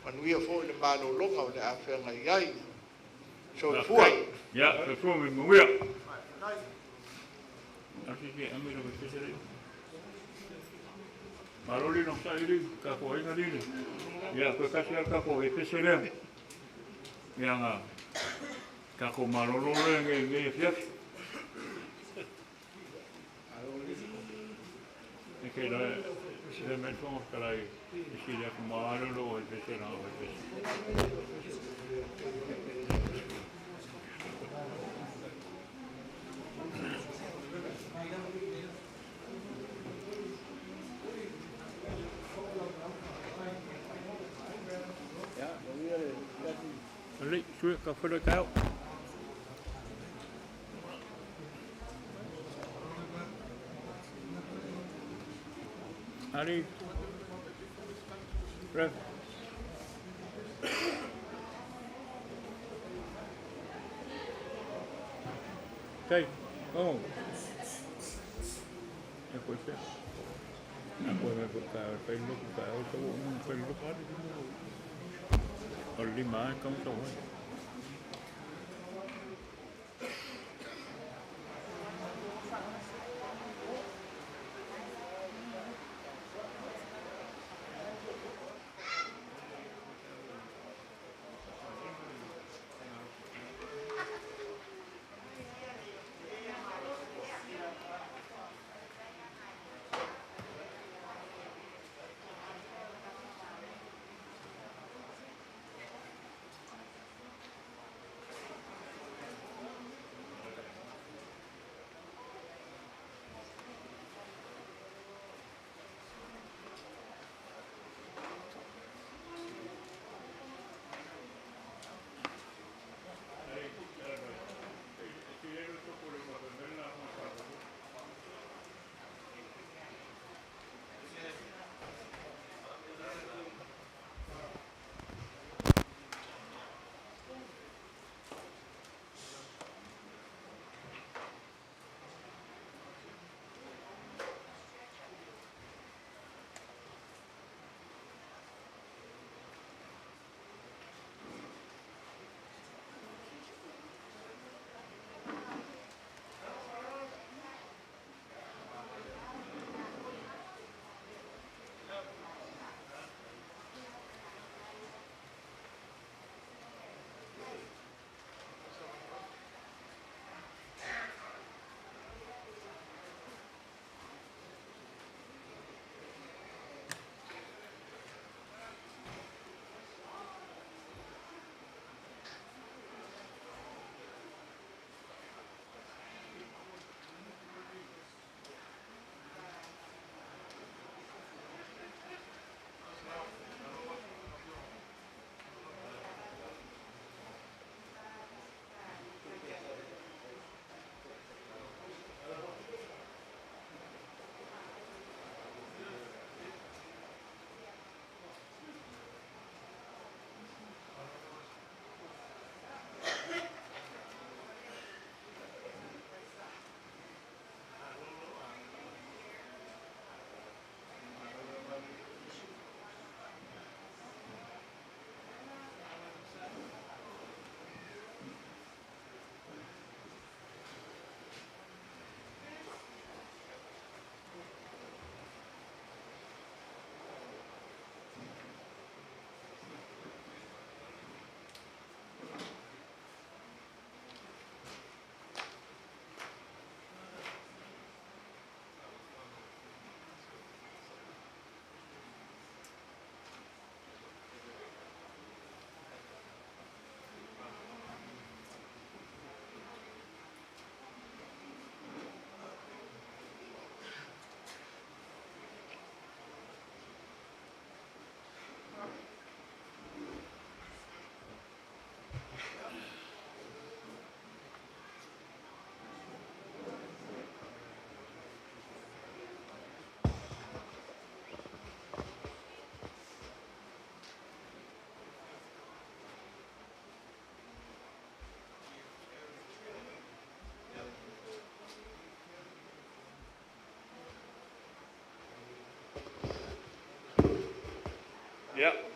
manuia foi le malologa o le a feagai ai. Soifua. Faafetai. Ia, soifua ma ia manuia. Malo le logosaia alii, tatou aiga alii. Ia, toe tasi lava le tatou epese lea. Ia na tatou malolo lea i lenei afiafi. E ke la se me fongo kala i si le ko malo lo epese la epese. Alii, sui ka whero tau. Ali. Rev. Okay. Oh. E koe pea. A koe mai koe ka pai loku ka o tau o nung pai loku. O le lima ai kau tau ai.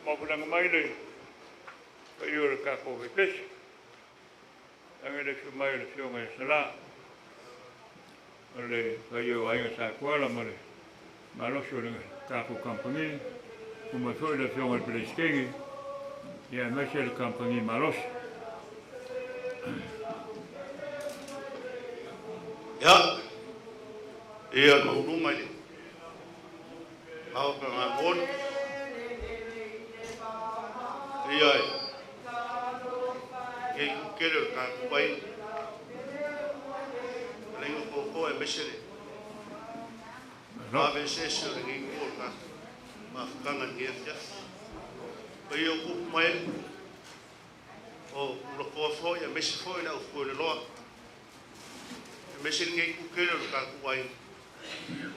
Mafualanga mai le paia o le tatou faipese. Age le afio mai o le Afioga ia Salā, o le paia o Aiga Sa Tuala ma le malosi o le tatou kamupani, afio mai foi le Afioga i le Peresetene, ia aemaise le kamupani malosi. Ia, ia le maualuga i le maota galuvoli. Ia e nei kukele o le tatou aiga. Aleiga koko e mese le aveseese o lenei itu o le tatou mafutaga i lenei afiafi. Paia o tupu ma ee, o ulatoa foi aemaise foi le aufueloloa, aemaise lenei itu tele o le tatou aiga. Ia,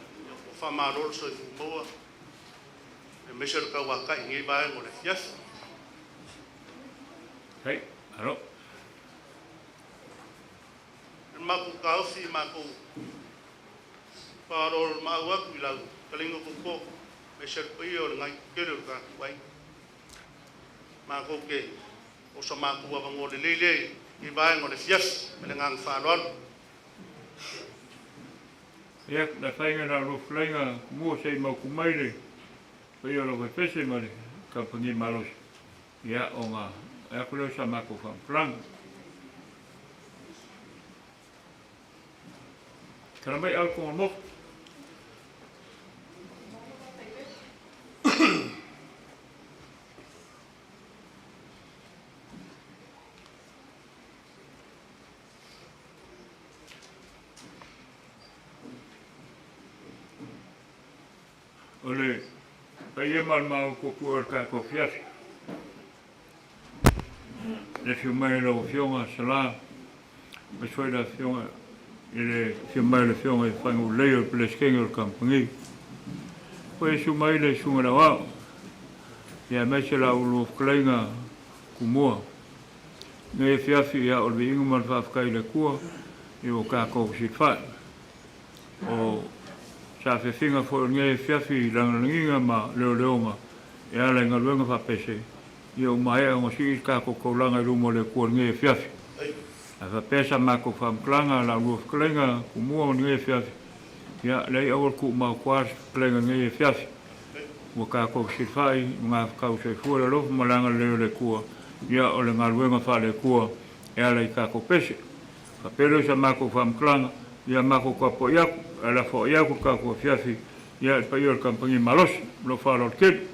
ua faamalo le soifua maua, aemaise o le tauatai i lenei vaega o le afiafi. Hei, alo. Le matou taofi matou faaoloolomaau atu i lau fetalaiga koko, aemaise le paia o lenei tele o le tatou aiga. Matou te o sa matou avanoa lelei lea i vaega o le afiafi ma le agaga faaaloalo. Ia, le faiga na lua fetalaiga mua se i mautu mai le paia o lau faipese ma le kamupani malosi. Ia, ona e atu lea o sa matou faamatalaga. Tala mai au konga moku. O le paia ma le maopoopo o le tatou afiafi. Le afio mai o lau Afioga Salā, aemaise foi le Afioga i le afio mai o le Afioga i Faigulelei o le Peresetene o le Kamupani. Foi e susu mai le Susuga i le Aoao, ia aemaise la ulua fetalaiga Tumua. Nei afiafi ia o le viiga ma le faafetai i le Atua i ua tatou fesilafai. O saafiafiga foi o lenei afiafi i lagalagiga ma leoleoga e ala i galuega faapese, ia ua maea ona sii le tatou taulaga i luma o le Atua i lenei afiafi. Ae faapea sa matou faamatalaga la ulua fetalaiga Tumua o lenei afiafi, ia leai aua le tuumau atu se fetalaiga i lenei afiafi. Ua tatou fesilafai i magafetau soifua le alofa ma le agalelei o le Atua, ia o le galuega faale-Atua e ala i tatou pese. Faapea lea o sa matou faamatalaga, ia matou tapuai atu, ae lafo ai atu le tatou afiafi, ia i le paia o le kamupani malosi. Ma lou faaaloalo tele.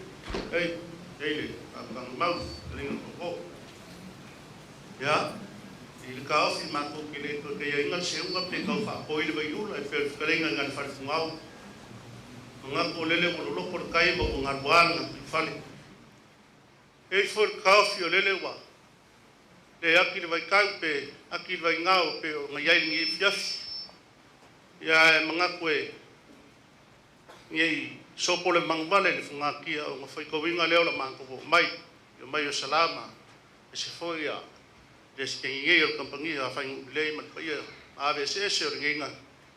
Ei, ei le faautaga mau, fetalaiga koko. Ia, i le taofi matou te le toe taiaina le seuga pe tau faapoi le vaiula e pei o le fetalaiga i gale falefugao. Manatu o lele ua loloto le tai ma ua galua le gataifale. E i foi le taofi o lele ua le ati le vaitau pe ati le vaigao pe o na i ai lenei afiafi. Ia e manatu e nei sopo le manuvale le fugatia o na faitauina lea o la matou oo mai, i o mai o Salama, ese foi ia le sitegi nei o le kamupani a Faigulelei ma le paia ma ave eseese o lenei na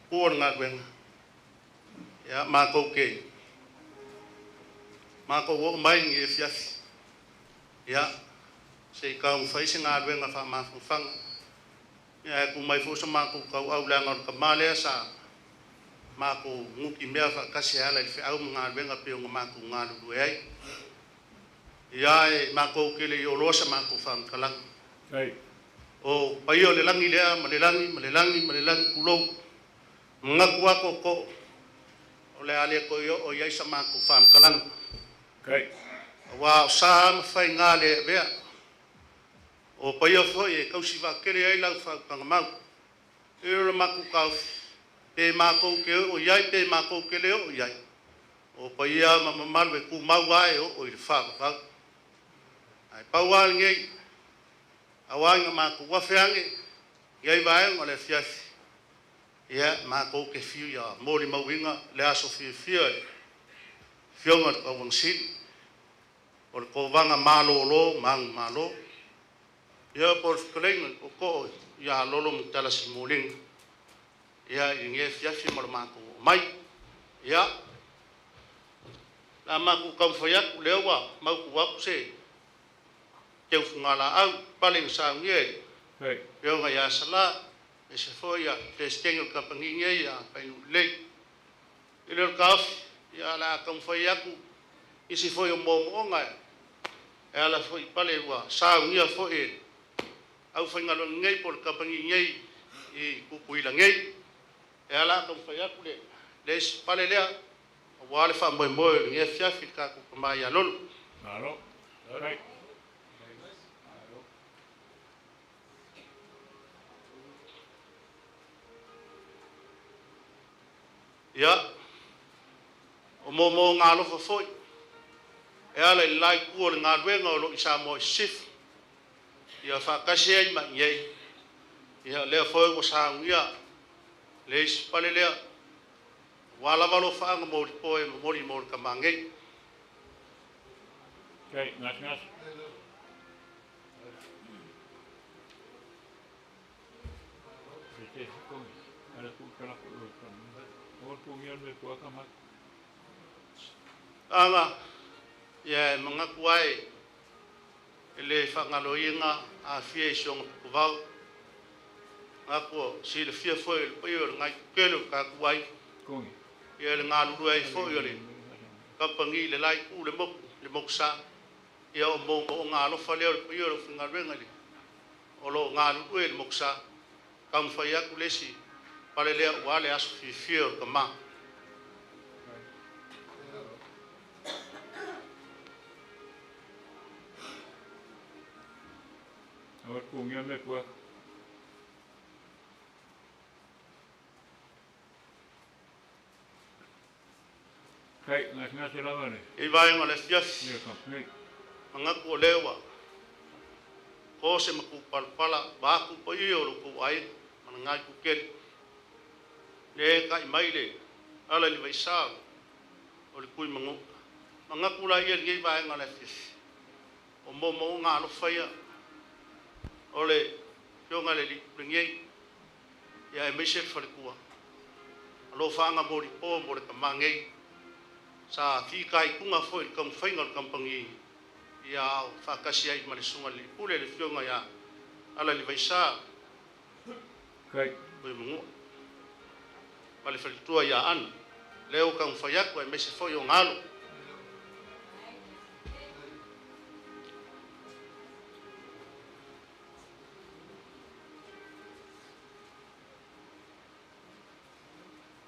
tua o le galuega. Ia matou te matou oo mai lenei afiafi. Ia se i taumafai se galuega faamafanafana. Ia ae tuu mai foi sa matou tauau leaga o le tama lea sa matou nutimea faatasi e ala i le feau ma galuega pei ona matou galulue ai. Ia e matou te le i oloa sa matou faamatalaga. O paia o le lagi lea ma le lagi ma le lagi ma le lagi tulou. Manatu lava tootoo o le a le toe oo i ai sa matou faamatalaga. Aua o sa ma faiga le avea. O paia foi e tausi vaatele ai lau faautaga mau. E o le matou taofi, pe matou te oo i ai pe matou te le oo i ai. O paia ma mamalu e tumau lava e oo i le faavavau. Ae pau lava lenei, aua ina matou afe ane i ai vaega o le afiafi, ia matou te fiu ia molimauina le aso fiafia i le Afioga i le Tauagasili, o le tovaga malolo ma agumalo. Ia po o le fetalaiga i le tootoo ia Lolo ma Talasimuliga, ia i lenei afiafi ma le matou oo mai. Ia, Le a matou taumafai atu lea ua mautu atu se teufuga laau pale na saunia e Hei. Afioga ia Salā aemaise foi le Peresetene o le Kamupani nei ia Fainuu lelei. I le o le taofi, ia o le a taumafai atu isi foi o moomooga e ala foi i pale ua saunia foi e le aufaigaluega nei po o le kamupani nei i Tutuila nei. E ala a taumafai atu le isi pale lea aua le faamoemoe o lenei afiafi i le tatou tama ia Lolo. Malo. Hei. Ia, o moomooga alofa foi e ala i le la itu o le galuega o lo o i Samoa i Sisifo, ia faatasi ai ma i nei, ia lea foi ua saunia le isi pale lea, aua lava alofaaga molipo e momoli mo le tama nei. Hei, gasegase. Aga, ia e manatu ai e le faagaloina afia i si ona pitovao. Manatu o silafia foi e le paia o le gaitutele o le tatou ai, ia le galulue ai foi o le kamupani i le la itu le motu, le motusa. Ia o moomooga alofa lea o le paia o le aufaigaluega i le o lo o galulue i le motusa, taumafai atu le isi pale lea aua le aso fiafia o le tama. I vaega o le afiafi, manatu o lea ua to se matupalapala vaeatu paia o lo outou aiga ma le gaitutele. Le ta'i mai le ala i le vaisa o le Tuimanua. Manatu laia i lenei vaega o le afiafi, o moomooga alofa ia o le Afioga i le Alii Pule nei, ia aemaise le faletua. Alofaaga molipo mo le tama nei sa fitaituga foi i le taumafaiga o le kamupani, ia ao faatasi ai ma le susuga i le Alii Pule le Afioga ia Alalivaisa Tuimanua ma le faletua ia Ana. Lea ua taumafai atu aemaise foi o galo.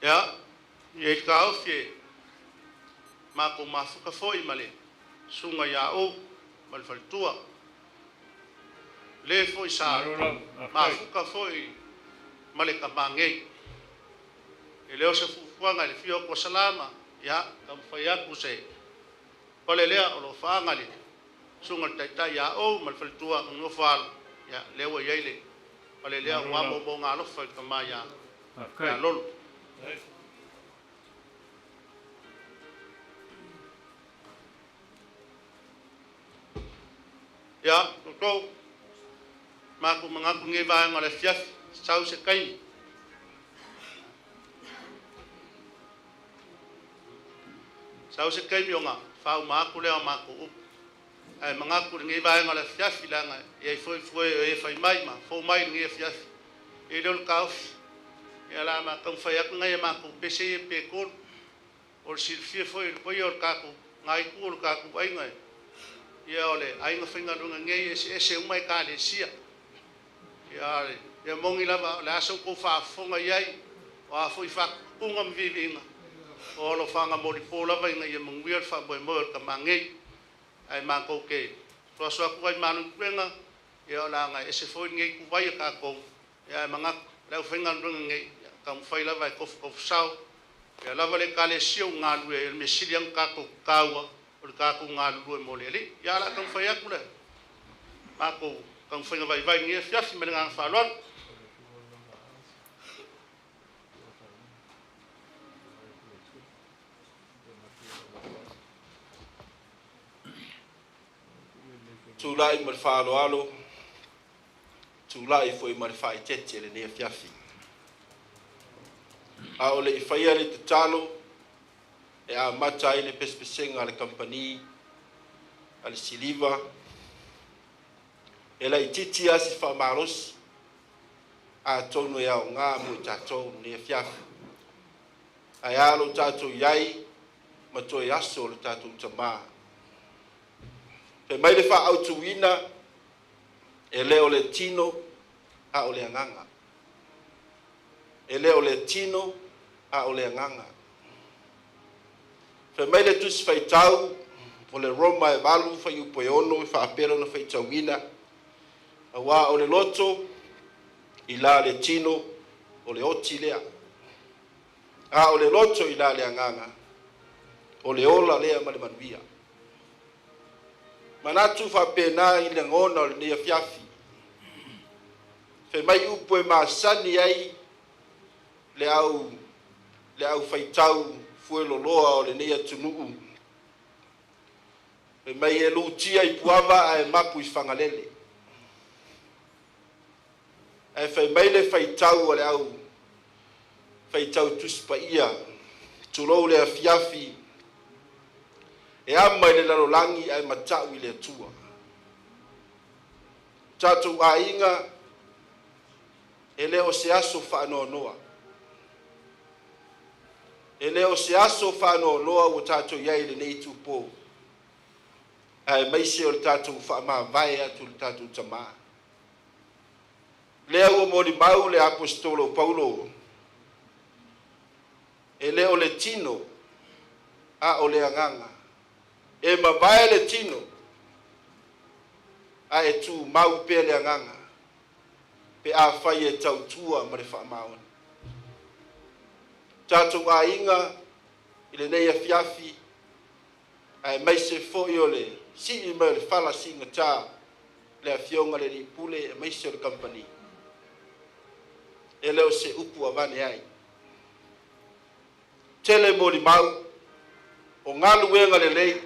Ia, e i le taofi e matou mafuta foi ma le susuga ia Ou ma le faletua. Le foi sa mafuta foi ma le tama nei. E le o se fuafuaga i le fia o Tuasalama, ia, taumafai atu se pale lea o lo o faaga le susuga i le taitai ia Ou ma le faletua ma le nofo alo, ia, lea ua i ai le pale lea aua moomooga alofa i le tama ia Lolo. Ia, outou, matou manatu i lenei vaega o le afiafi, sau se taimi. Sau se taimi ona faauma atu lea o matou upu. Ae manatu i lenei vaega o le afiafi, leaga e i ai foi foe o e fai mai ma fou mai i lenei afiafi. E le o le taofi, ia o le a taumafai atu nai a matou pese ia pe tolu. O le silafia foi e le paia o le tatou ngaitu o le tatou aiga, ia o le aiga faigaluega nei e eseese uma ekalesia. Ia le moni lava o le a sa outou faafofoga i ai, o a foi faatupuga ma viiviiga, o alofaga molipo lava ina ia manuia le faamoemoe o le tama nei. Ae matou te soasoa atu ai ma pulega, ia o le aga ese foi lenei ituvai a tatou, ia ae manatu le aufaigaluega nei, ia taumafai lava e tofutofusao, ia lava le ekalesia ua galulue ai, o le mea sili lava ona tatou taua o le tatou galulue mo le Alii. Ia o le a taumafai atu le matou taumafaiga vaivai i lenei afiafi ma le agaga faaaloalo. Tulai ma le faaaloalo, tulai foi ma le faaeteete i lenei afiafi. A o le i faia le tatalo, E amata ai le pesepesega a le kamupani a le Siliva. E laitiiti lava si faamalosi atonu e aoga mo i tatou lenei afiafi. Ae a lo tatou i ai ma toe aso o le tatou tamā. Fai mai le faaautuina, e le o le tino a o le agaga. E le o le tino a o le agaga. Fai mai le Tusi Faitau o le Roma e 8 fuaiupu e 6 e faapea ona faitauina, auā o le loto i la le tino o le oti lea, a o le loto i la le agaga o le ola lea ma le manuia. Manatu faapena i lagona o lenei afiafi. Fai mai upu e masani ai le au faitau fueloloa o lenei atunuu. Fai mai e lutia i Puava ae mapu i Fagalele. Ae fai mai le faitau a le au faitau Tusi Paia, tulou le afiafi, e ama i le lalolagi ae matau i le Atua. Tatou aiga, e le o se aso faanoanoa. E le o se aso faanoanoa ua tatou i ai i lenei itupo, aemaise o le tatou faamavae atu i le tatou tamā. Lea ua molimau le aposetolo Paulo, e le o le tino a o le agaga. E mavae le tino ae tumau pea le agaga pe afai e tautua ma le faamaoni. Tatou aiga i lenei afiafi, aemaise foi o le sii mai o le fala siigata le afioga i le Alii Pule aemaise o le kamupani, e le o se upu avane ai. Tele molimau o galuega lelei,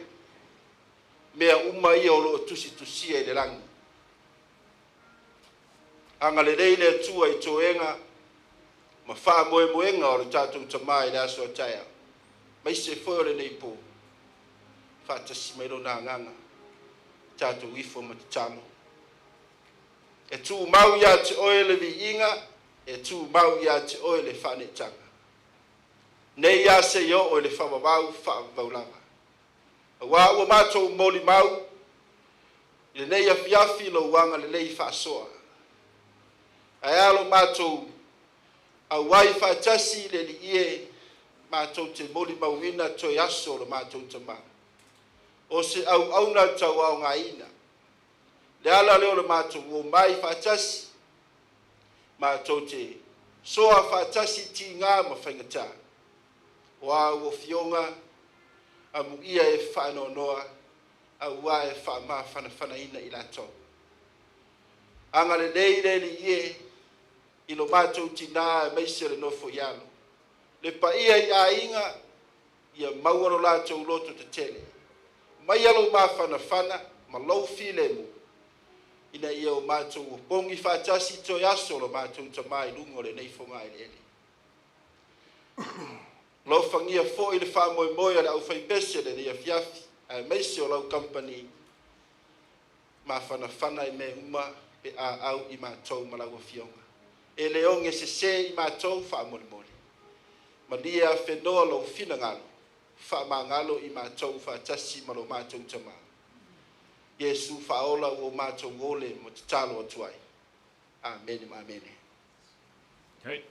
mea uma ia o lo o tusitusia i le lagi. Agalelei le Atua i toega ma faamoemoega o le tatou tamā i le aso a taeao, aemaise foi o lenei po, faatasi mai lona agaga, tatou ifo ma tatalo. E tumau ia te oe le viiga, e tumau ia te oe le faaneetaga. Nei ia se i oo i le faavavau faavavau lava. Auā ua matou molimau i lenei afiafi lou agalelei faasoa. Ae a lo matou auai faatasi i le Alii e matou te molimauina toe aso o lo matou tamā. O se auauna tauaogaina. Le ala lea o le matou omai faatasi, matou te soa faatasi tiga ma faigata. O a ua fioga, amuia e faanoanoa, auā e faamafanafanaina i latou. Agalelei le Alii e i lo matou tinā aemaise o le nofo i alo. Le paia i aiga, ia maua lo latou loto tetele. Maia lou mafanafana ma lou filemu, ina ia o matou opogi faatasi toe aso o lo matou tamā i luga o lenei fogaeleele. Alofagia foi le faamoemoe a le aufaipese lenei afiafi, aemaise o lau kamupani, mafanafana i mea uma pe a au i matou ma lau afioga. E le oge sese i matou faamolemole. Malie afenoa lou finagalo, faamagalo i matou faatasi ma lo matou tamā. Iesu faaola ua matou ole ma tatalo atu ai. Amene ma amene. Okay.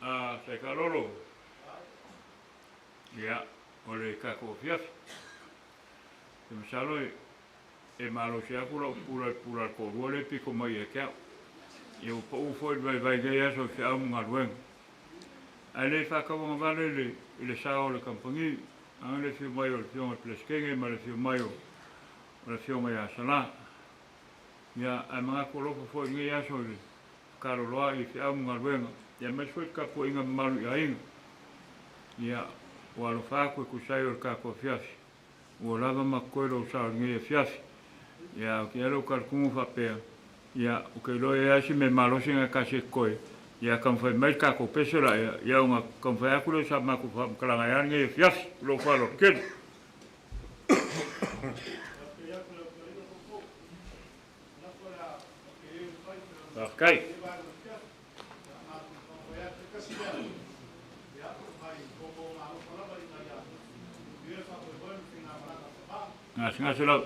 A Saikalolo, ia, o le tatou afiafi. E masalo e malosi atu lau pula i le pula a le toalua lea e pito mai ia te au. Ia ua pau foi le vaivai i nei aso i feau ma galuega. Ae le faatauagavale i le sao o le kamupani, vaeane le afio mai o le Afioga i le Peresetene ma le afio mai o le Afioga ia Sala. Ia, ae manatu alofa foi i lenei aso i le fekaloloai i feau ma galuega, aemaise foi le tapuaiga mamalu i aiga. Ia, ua alofa atu e tusa ai o le tatou afiafi, ua lava ma totoe lou sao i lenei afiafi. Ia, ou te i ai lou talitonuga faapea, ia, ou te iloa e i ai lava si mea malosi lena e tasi e totoe, ia taumafai mai le tatou pese laia, ia ona taumafai atu lea o sa matou faamatalaga e a lenei afiafi. Lou faaaloalo tele. Faafetai. Gasegase lava.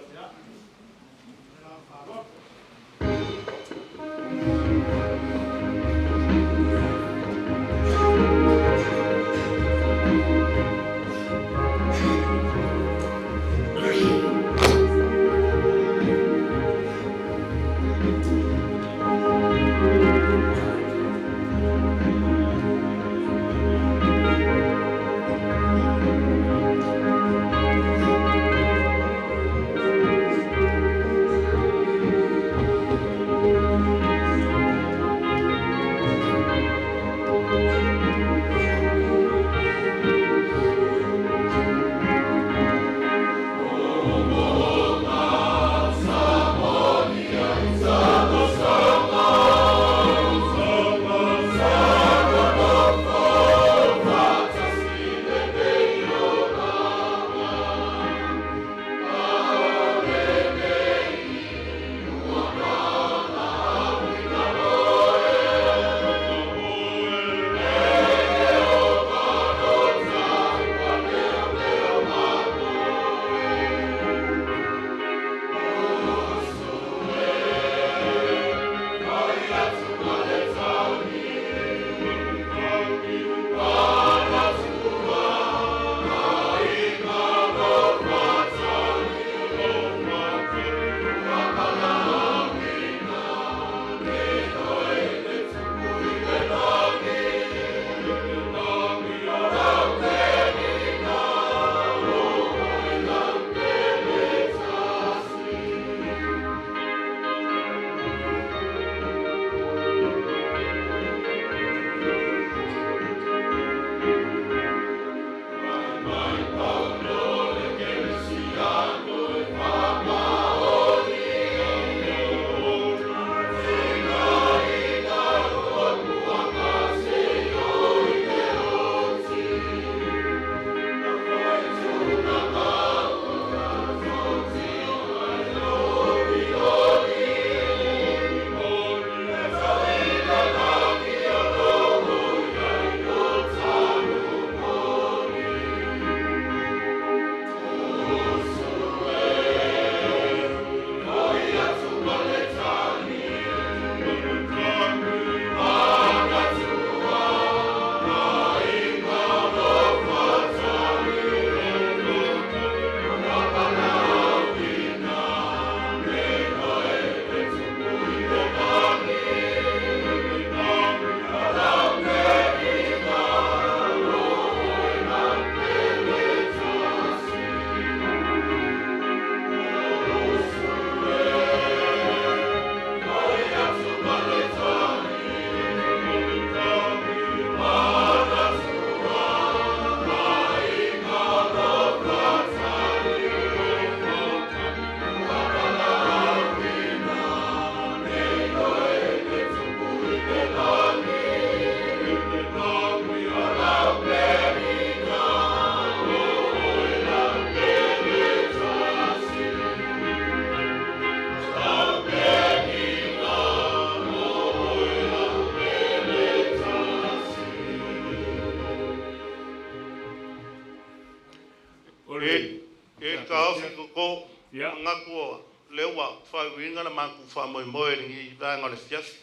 E le taofi koko, manatu o lea ua faaiuina le matou faamoemoe i lenei vaega o le afiafi.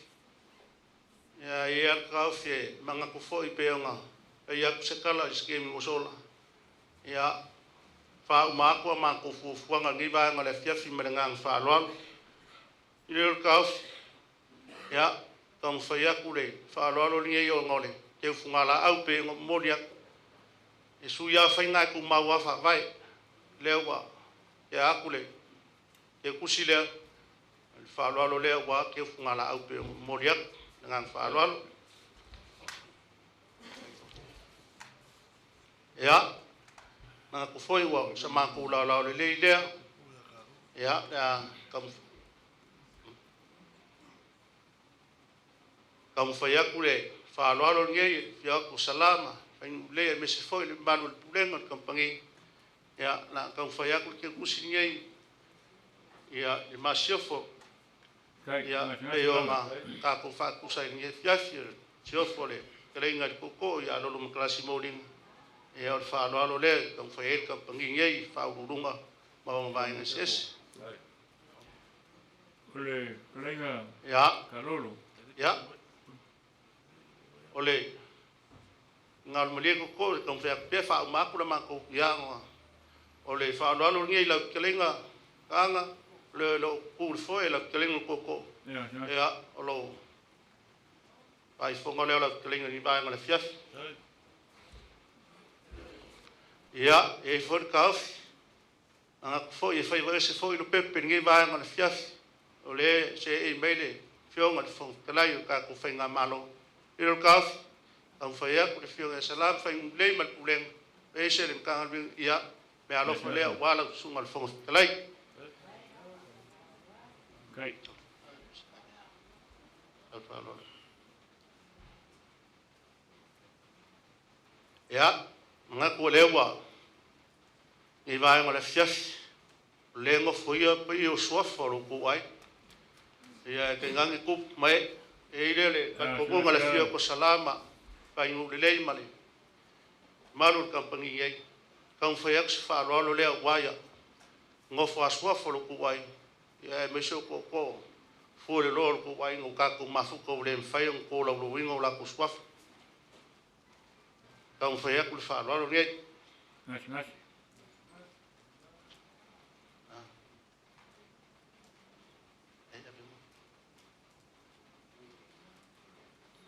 Ia, e i ai lava le taofi e manatu foi pei ona fai atu se tala i se taimi ua sola, ia, faauma atu a matou fuafuaga i lenei vaega o le afiafi ma le agaga faaaloalo. I le o le taofi, ia, taumafai atu le faaaloalo lenei ona o le teu fugalaau pei ona momoli atu. E sui lava faiga e tumau lava faavae. Lea ua tea atu le teutusi lea, o le faaaloalo lea ua teu fugalaau pei ona momoli atu. Le agaga faaaloalo. Ia, manatu foi ua sa matou laolao lelei lea. Ia, le a taumafai atu le faaaloalo lenei, afio atu o Salama, Faigulea, aemaise foi le mamalu o le Pulega o le Kamupani. Ia, o le a taumafai atu le teutusi lenei, ia, i le masiofo, ia, pei ona tatou faatusa i lenei afiafi, o le siofo o le fetalaiga i le Tootoo ia Lolo Matalasi Moliga. Ia, o le faaaloalo lea e taumafai ai le kamupani nei i Faauluuluga ma ona vaega eseese. O le fetalaiga Kalolo. Ia, o le galumalie koko le taumafai atu pea faauma atu la matou ia o le faaaloalo lenei i lau fetalaiga Taga le lo tu le foe lau fetalaiga koko. Ia, o lo faifoga lea o lau fetalaiga i vaega o le afiafi. Ia, e i ai foi le taofi, manatu foi e faiva ese foi le pepe i lenei vaega o le afiafi, o lea seei mai le Afioga i le Fofoga Fetalai o le tatou faigamalo. I le taofi, taumafai atu le Afioga ia Salam Faigulei ma le Pulega, e ese le Matagaluega, ia, mea alofa lea aua lau Susuga i le Fofoga Fetalai. Ia, manatu o lea ua nei vaega o le afiafi, o lea e nofoia paia o suafa o lo outou aiga. Ia, e tainane tupu ma ee, e i ai lea le talitonuga le afio o Salama, Faigulelei ma le mamalu o le kamupani ai. Taumafai atu se faaaloalo lea aua ia nofo a suafa o lo outou aiga, ia aemaise o tootoo fua le loa o lo outou aiga o tatou mafuta ua le mafai ona tolaulauina o latou suafa. Taumafai atu le faaaloalo lenei. Gasegase.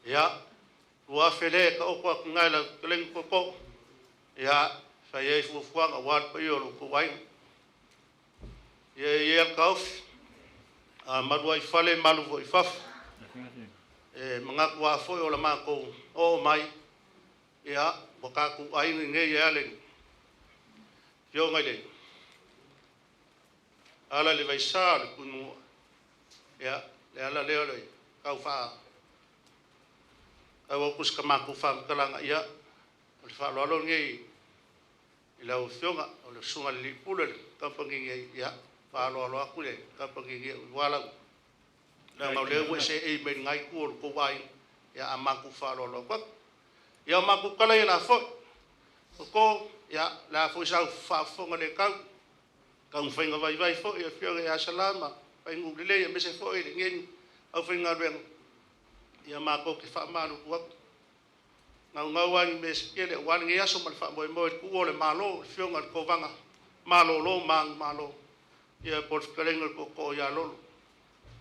Ia, 2000 lea e taoto atu i lau fetalaiga tootoo. Ia, fai ai fuafuaga aua le paia o lo outou aiga. Ia, e i ai le taofi, a malu ai i fale, malu foi i fafo. E manatu lava foi o le matou oo mai, ia, ua tatou aiga i nei e ale afioga i le ala le vaisa o le Tuimua. Ia, le ala lea o le tau faa tau atu se matou faamatalaga, ia, o le faaaloalo lenei i lau Afioga, o le Susuga i le Alii Pule o le kamupani nei, ia, faaaloalo atu le kamupani nei aua lau leaga o lea ua e seei mai i lena itu o le tou aiga, ia, a matou faaaloalo atu atu. Ia, o matou tala ia la foi, Koko, ia, o le a foi sau faafofoga le tau, taumafaiga vaivai foi, Afioga ia Salama, Faigulelei, aemaise foi lenei aufaigaluega, ia matou te faamalulu atu. Naunau lava ni mea se tele aua lenei aso ma le faamoemoe i le tuua o le Malo, le Afioga i le Kovaga malolo ma agumalo, ia po o le fetalaiga i le Tootoo ia Lolo.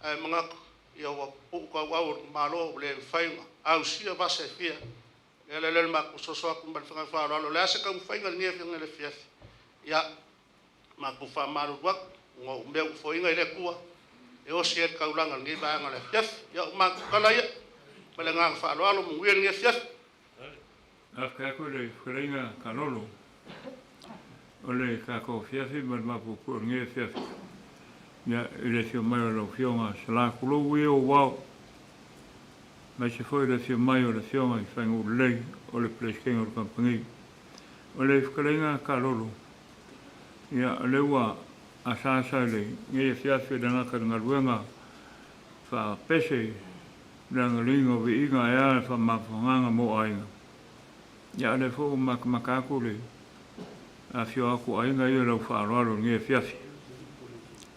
Ae manatu, ia ua pupuu tauau o le Malo ua le mafai ona ausia vasa e fia. O le ala lea o le matou soso atu ma le agaga faaaloalo, o le a se taumafaiga i lenei afioga i le afiafi, ia, matou faamalulu atu, ona o mea ua foaiina e le Atua, e osi ai le taulaga i lenei vaega o le afiafi. Ia, o matou tala ia, ma le agaga faaaloalo, manuia lenei afiafi. Faafetai atu i le fetalaiga Kalolo o le tatou afiafi ma le mapuepue o lenei afiafi. Ia, i le afio mai o lau Afioga Sala Tulou ia o Vao, aemaise foi le afio mai o le Afioga i Faigulelei o le Peresetene o le Kamupani. O le fetalaiga Kalolo, ia, o lea ua asaasa i lenei afiafi e le gata i le galuega faapese le agalelei o viiga e a le faamafagaga mo aiga. Ia, o lea foi ua matamata atu le Afio aku aiga ia lau faaaloalo i lenei afiafi.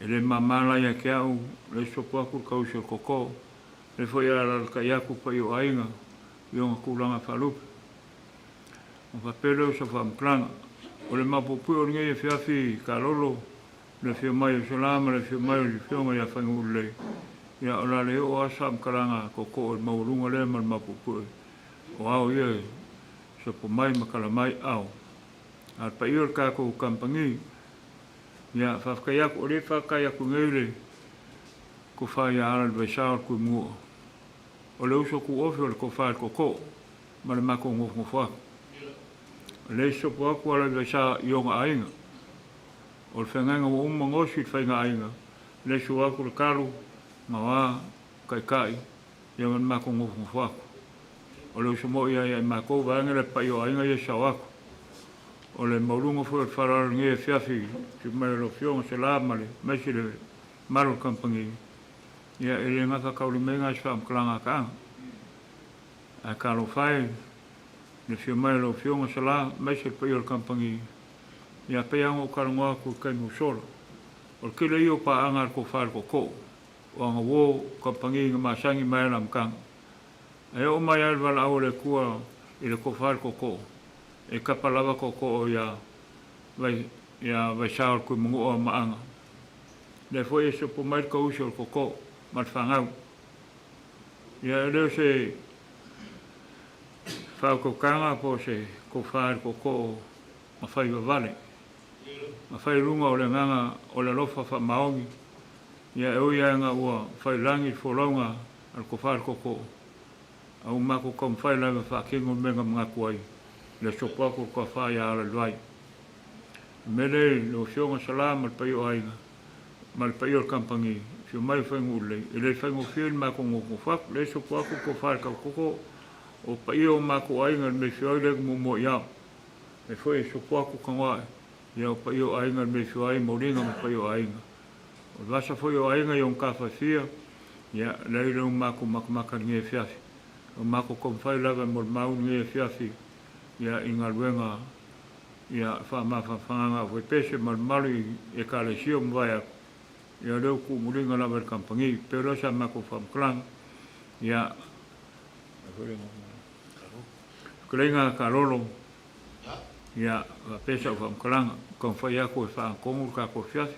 E le mama la ia te au, le sopo aku le kausi o le koko, le foi a alalatai aku paia o aiga i ona tulaga faalupe. Ona faapea lea o sau faamatalaga, o le mapuepue o lenei afiafi kalolo, le afio mai o Sala ma le afio mai o le afioga ia Fainuulelei, ia o le a le oo lava se faamatalaga tootoo i le maualuga lea ma le mapuepue o ao ia e sopo mai ma tala mai ao. A o le paia o le tatou kamupani, ia faafetai atu, o lea e faafetai atu nei le tofa ia Ala le Vaisao o le Tuimanua, o le uso tuofe o le tofa i le tootoo ma le matou nofonofo atu. O lea e sopo atu Ala le Vaisa i ona aiga, o le feagaiga ua uma ona osi i le faiga aiga, lea e sua atu le talu, gaoa, taitai, ia ma le matou nofonofo atu. O le uso moi ia ia matou vaega le paia o aiga ia sao atu. O le maualuga foi o le faaaloalo i lenei afiafi i mai o lau Afioga Sala ma le aemaise le mamalu o le kamupani, ia e le gafataulimaina lava se faamatalaga ataaga. Ae talofa e le afio mai o lau Afioga Sala aemaise le paia o le kamupani, ia pei lava ona ou talanoa atu i le taimi ua sola. O le tele ia o paaga a le tofa i le tootoo, o ana uo, kamupani na masani mai lava i le amataga. Ae oo mai lava le valaau a le Atua i le tofa i le tootoo, e tapa lava tootoo ia vai ia Vaisao le Tuimanua ma Aga. Lea foi e sopo mai le tausi o le tootoo ma le fanau. Ia e le o se faautautaga po o se tofa i le tootoo ma fai vavale, ma fai i luga o le agaga o le alofa faamaoni, ia e ui lava ina ua fai lagi le folauga a le tofa i le tootoo, a ua matou taumafai lava e faatino le mea na manatu ai, le sopo atu o le toafa ia Alaalivai. O le mea lea i lau Afioga Sala ma le paia o aiga, ma le paia o le kamupani, afio mai o Fainuulelei, e le faigofie le matou nofonofo atu, lea e sopo atu le tofa i le tautoko, o paia o matou aiga i le mea e afio ai le muamua i ao. E foi e sopo atu Tagoae, ia o paia o aiga i le mea e afio ai Moliga ma paia o aiga. O le vasa foi o aiga i ona tafa e fia, ia, leai lea ua matou matamata i lenei afiafi. Ua matou taumafai lava e molimau lenei afiafi, ia, i galuega, ia, faamafanafanaga a faipese ma le mamalu i Ekalesia ua mavae atu, ia, lea ua tuumuliga lava i le kamupani. Pei o lea sa matou faamatalaga, ia, fetalaiga Kalolo, ia, faapea sau faamatalaga, taumafai atu e faagatonu le tatou afiafi,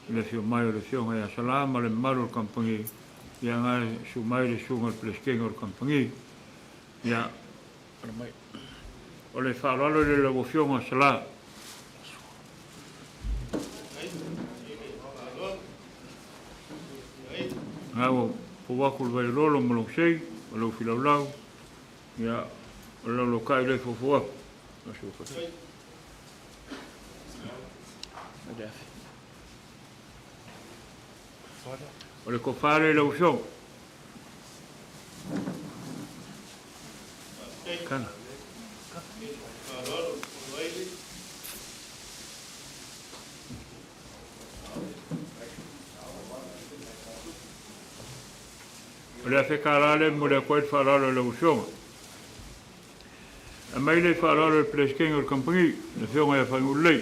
i le afio mai o le afioga ia Sala ma le mamalu o le kamupani, ia na e susu mai le susuga i le Peresetene o le kamupani. Ia, o le faaaloalo lea i lau afioga Sala. Na ua fou atu le vaiololo ma lou sei, ma lou filaulau, ia, o le laulautai lea e foufou atu. O le tofa lea i lau Afioga. Kana. O le afe kālā lea e momoli atu ai le faaaloalo i lau Afioga. Aumai le faaaloalo i le Peresetene o le Kamupani, le Afioga ia Faiguulelei.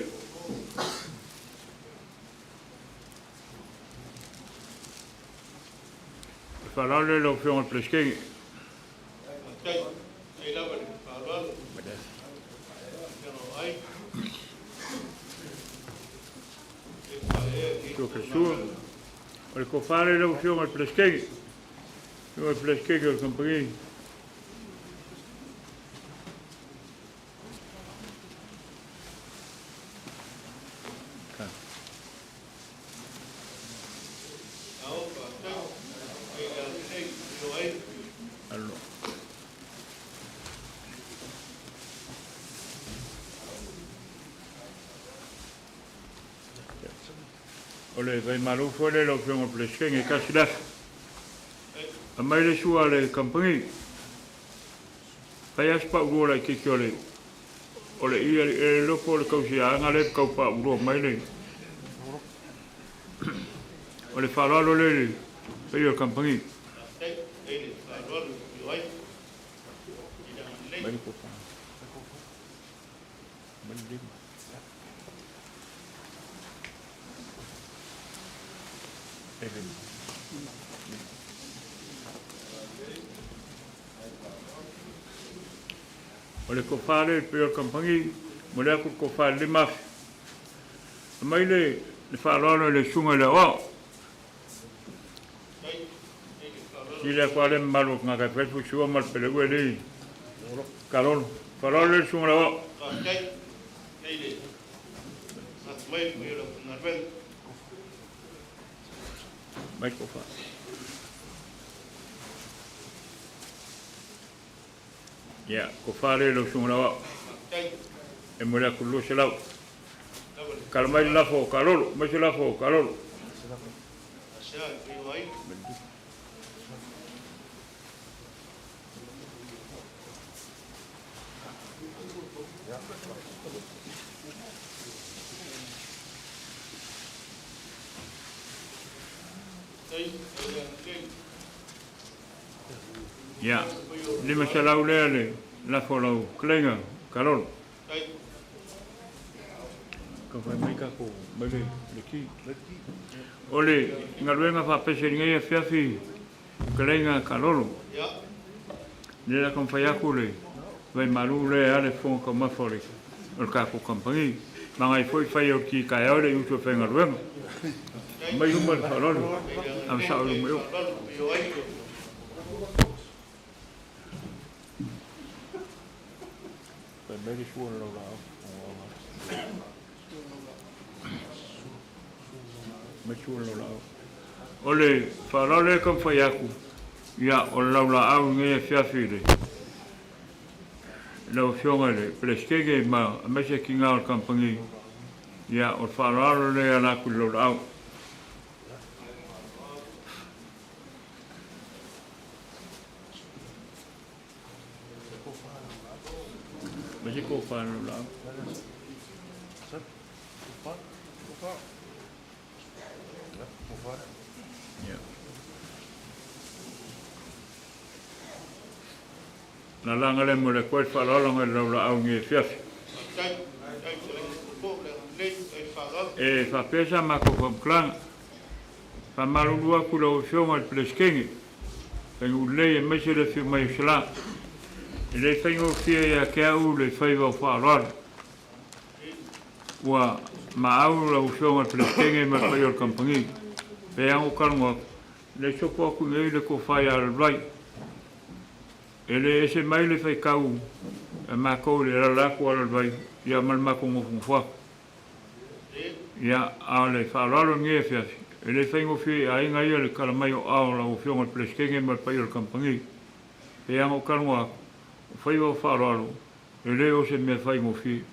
Le faaaloalo i lau Afioga i le Peresetene. Sua sua. O le tofa lea i lau Afioga i le Peresetene. Afioga i le Peresetene o le Kamupani. O le vaimalo foi lea i lau Afioga i le Peresetene e tasi le aso. Aumai le sua a le kamupani. Fai lava si paulua laitiiti o le o le ia e le po o le tausiaga lea e tau paulua mai le o le faaaloalo lea i le paia o le kamupani. Mai le kopa. Mai le lima. O le tofa lea i le paia o le kamupani, momoli atu le tofa i le 5,000. Aumai le faaaloalo i le Susuga i le Aoao. Sili atu lava le mamalu o tagata e fai le fusiua ma le peleue e le kalolo. Faaaloalo le Susuga i le Aoao. Mai tofa. Ia, tofa lea i lau Susuga i le Aoao. E momoli atu le 200. Kala mai le lafo o Kalolo, mai se lafo o Kalolo. Ia, 500 lea le lafo o lau fetalaiga Kalolo. Ka fai mai tatou mai le le ki. O le galuega faapese i lenei afiafi fetalaiga Kalolo. Lea la taumafai atu le vaimalu lea e ale fofoga taumafa o le o le tatou kamupani. Magai foi fai o le ki taeao e le i usu e faigaluega. Mai luma le faaaloalo, ave sao i luma i o. Fai mai le sua o le laulaau. Mai sua o le laulaau. O le faaaloalo lea e taumafai atu, ia, o le laulaau lenei afiafi i le lau Afioga i le Peresetene ma aemaise tiga o le kamupani, ia, o le faaaloalo lea e ala atu i le laulaau. Mai se tofa i le laulaau. Ia. Na laga le mo le koe faaaloalo ngai le laulaau i lenei afiafi. E faapea sa matou faamatalaga. Faamalulu atu i lau Afioga i le Peresetene, Faigulelei aemaise le afio mai o Sala. E le faigofie ia te au le faiva o faaaloalo. Ua maau lau Afioga i le Peresetene ma le paia o le kamupani. Pe a ou talanoa atu, le sopo atu nei le tofa ia Laluvai. E le ese mai le faitau a matou i le alaala atu a Laluvai ia ma le matou nofonofo atu. Ia, a o le faaaloalo i lenei afiafi, e le faigofie i aiga ia le tala mai o ao o lau Afioga i le Peresetene ma le paia o le kamupani. Pei lava ona ou talanoa atu, o faiva o faaaloalo, e le o se mea faigofie.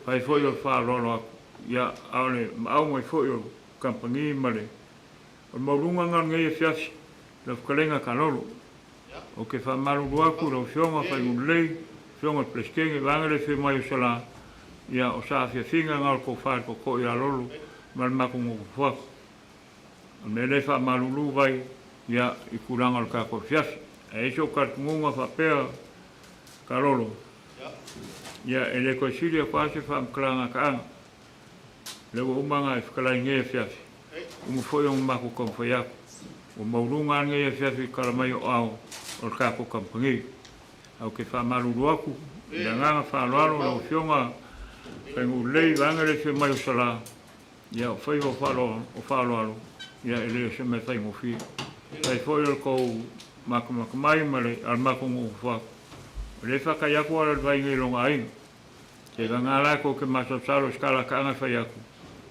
Fai foi o le faaaloalo atu, ia, a o le maau mai foi o le kamupani ma le O le maualuga lena o lenei afiafi, lau fetalaiga Kalolo. Ou te faamalulu atu i lau Afioga Faigulelei, Afioga i le Peresetene, vaega le afio mai o Sala, ia, o sa afiafiga na o le tofa i le tootoo ia Lolo ma le matou nofo atu. O le mea lea e faamalulu vai, ia, i tulaga o le tatou afiafi. Ae i ai sou talitonuga faapea Kalolo, ia, e le toe sili atu lava se faamatalaga a Taaga. Lea ua uma ona e fetalai i lenei afiafi, uma foi ona matou taumafai atu. Ua maualuga lava lenei afiafi i le tala mai o ao o le tatou kamupani. Ae ou te faamalulu atu i le agaga faaaloalo lau Afioga Faigulelei vaega le afio mai o Sala, ia o faiva o faaaloalo, ia e le o se mea faigofie. Fai foi o le tou matamata mai ma le matou nuu atu. O lea e fatai atu ala le vai nei i lona aiga. Te vagā la kou te masalosalo i se kalakaaga e fai atu,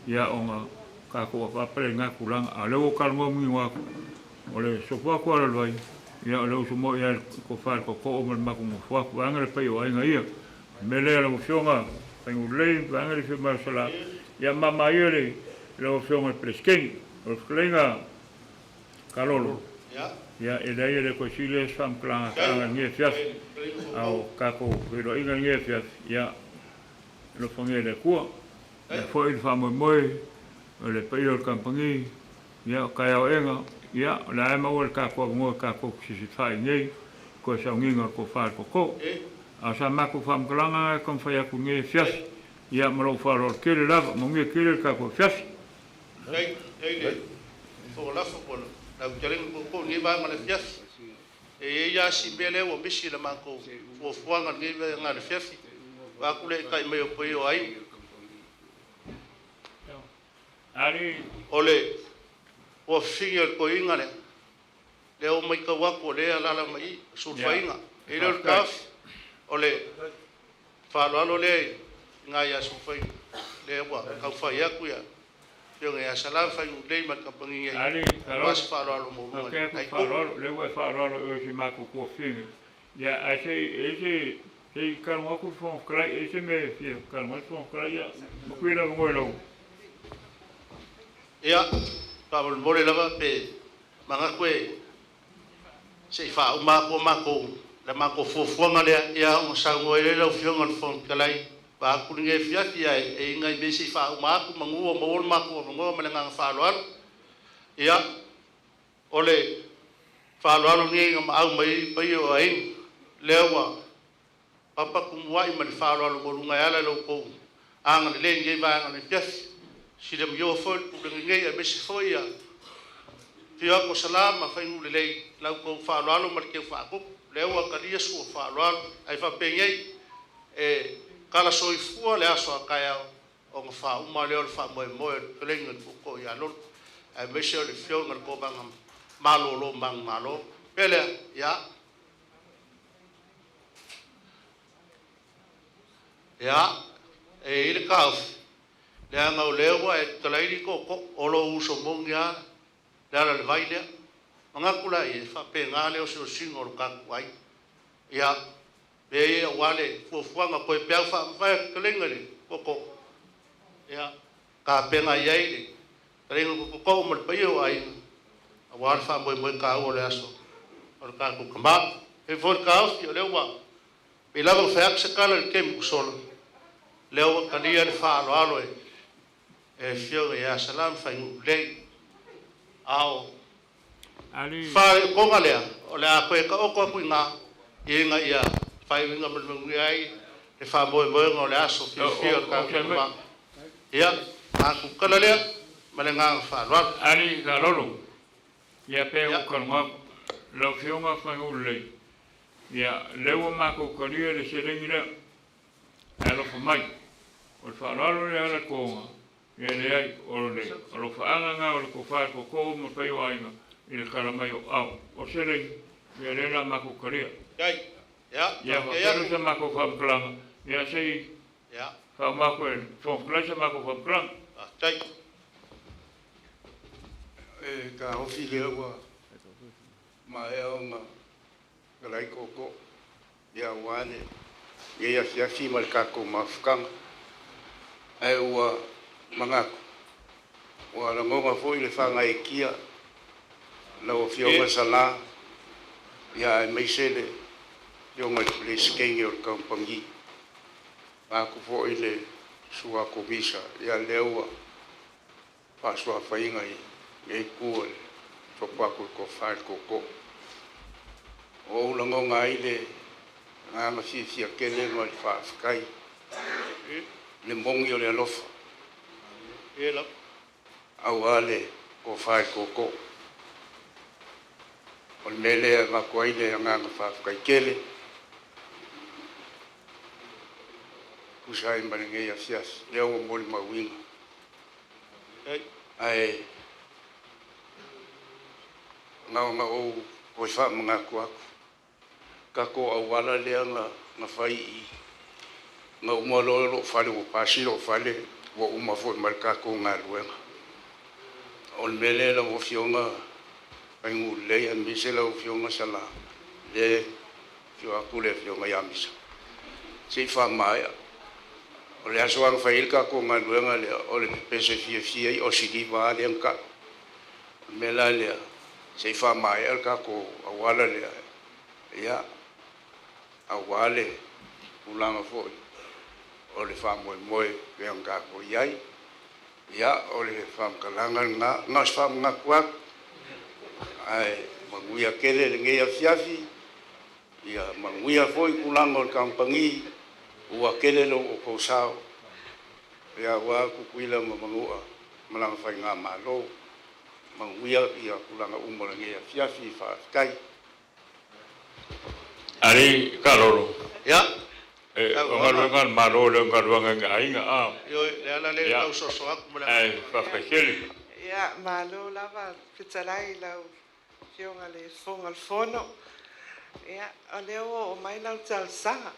ia ona tatou apaapa lea i na tulaga. A o lea ua ou talanoa manino atu, o le sopo atu ala o le vai, ia o le uso moi lava i le tofa i le tootoo ma le matou nofo atu, vaega le paia o aiga ia. O le mea lea lau Afioga Faigulelei, vaega le afio mai o Sala, ia mama ia le lau Afioga i le Peresetene. O le fetalaiga Kalolo, ia e leai e le toe sili ai se faamatalaga taaga i lenei afiafi, a o tatou feiloaiga i lenei afiafi, ia alofagia e le Atua. Ia foi le faamoemoe o le paia o le kamupani, ia o taeaoega, ia o le a e maua le tatou avanoa tatou te sisifa'i nei, toe sauniga o le tofa i le toto. A o sa matou faamatalaga lena e taumafai atu i lenei afiafi, ia ma lou faaaloalo tele lava, manuia tele le tatou afiafi. Fofoga Lafo po o lau fetalaiga i le Tootoo i lenei vaega o le afiafi. E i ai lava si mea lea ua misi i le matou fuafuaga i lenei vaega o le afiafi, vaeatu le eetai mai o paia o aiga. O le tuafafine o le toeaina lea, lea ua matau atu o lea e alaala mai i i, o Sulufaiga. E i ai lea o le taofi, o le faaaloalo lea i ina ia Sulufaiga, lea ua tau fai atu le afioga ia Sala Faigulelei ma le kamupani nei, aua se faaaloalo maualuga i lena itu. Lea ua e faaaloalo i oe i si matou tuafafine, ae se i se i talanoa atu le Fofoga Fetalai, e i ai se mea e fia talanoa ai le Fofoga Fetalai, ia avatu ia le avanoa i lau. Ia, faamolemole lava pe manatu e se i faauma atu matou la matou fuafuaga lea, ia ona saunoa ai lea lau Afioga i le Fofoga Fetalai vaeatu lenei afiafi, ae e i ai nai mea se i faauma atu manu ua maua le matou avanoa ma le agaga faaaloalo. Ia, o le faaaloalo lenei na maau mai ai paia o aiga, lea ua papa tumuai ma le faaaloalo maualuga e ala i lo outou agalelei i lenei vaega o le afiafi. Silamioa foi le pulega nei aemaise foi ia afio atu o Sala ma Faigulelei i la outou faaaloalo ma le teu faatupu. Lea ua talia sua faaaloalo ae faapenei e tala soifua le aso a taeao ona faauma lea o le faamoemoe o le fetalaiga i le Tootoo ia Lolo aemaise o le afioga i le Kovana malolo manumalo. O le mea lea, ia, ia, e i ai le taofi, leaga o lea ua e tatalaili tootoo, o lou uso moni lava Lealailewai lea. Manatu laia, e faapena le osiosiga o lo tatou aiga. Ia, mea ia aua le fuafuaga toe peau faamavae a le fetalaiga i le Tootoo, ia, tapena i ai le fetalaiga i le Tootoo ma le paia o aiga aua le faamoemoe taua o le aso o le tatou tama. E i ai foi le taofi, o lea ua pei lava ona fai atu se tala i le taimi ua sola, lea ua talia le faaaloalo e e afioga ia Salam Faigulelei, a o faaiutoga lea o le a toe taoto atu i ina ina ia faaiuina ma le manuia ai le faamoemoega o le aso fiafia o le tatou tama. Ia, matou tala lea ma le agaga faaaloalo. Ali Kalolo, ia pe ua talanoa atu lau Afioga Faigulelei, ia lea ua matou talia le seleni lea. Ae alofa mai. O le faaaloalo lea ala toga, ia leai, o le alofaaga lena o le tofa e tootoo ma paia o aiga i le tala mai o ao. O seleni, ia lea la matou talia. Ia faapea lea sa matou faamatalaga, ia se i faauma atu e le Fofoga Fetalai sa matou faamatalaga. E taofi lea ua maea ona talai tootoo. Ia aua lenei afiafi ma le tatou mafutaga. Ae ua manatu, ua lagona foi le faagaeetia lau Afioga Sala, ia aemaise le Afioga i le Peresetene o le Kamupani, vaeatu foi le Sua Komisa, ia lea ua faasuafaina i lenei itu o le topo atu i le tofa i le tootoo. Ua ou lagona ai le agaga fiafia tele ma le faafetai, le moni o le alofa, aua le tofa i le tootoo. O le mea lea e avatu ai le agaga faafetai tele, tusa ai ma lenei afiafi, lea ua molimauina. Ae na ona ou toe faamanatu atu, tatou auala lea na fai i na uma loa lou fale, ua pasi lou fale, ua uma foi ma le tatou galuega. O le mea lea lau Afioga Faigulelei aemaise lau Afioga Sala, lea e afio atu le Afioga ia Misa, se i faamaea. O le aso lava na fai ai le tatou galuega lea, o le pepese fiafia ia o siliva lava lea na tau. O le mea la lea, se i faamaea le tatou auala lea, ia, aua le tulaga foi o le faamoemoe pei ona tatou i ai. Ia, o le faamatalaga lena, na o se faamanatu atu, ae manuia tele lenei afiafi. Ia manuia foi tulaga o le kamupani, ua tele lo outou sao, ia aua Tutuila ma Manua ma lana faigamalo. Manuia ia tulaga uma o lenei afiafi. Faafetai. Ali kalolo. Ia. E, o galuega a le Malo le o galuega i ga aiga a. Ioe, le ala lea Ia. tau soso atu ma le Ae faafetai tele. Ia, malo lava fetalai i lau Afioga i le Fofoga o le Fono. Ia, o lea ua oo mai lau talosaga.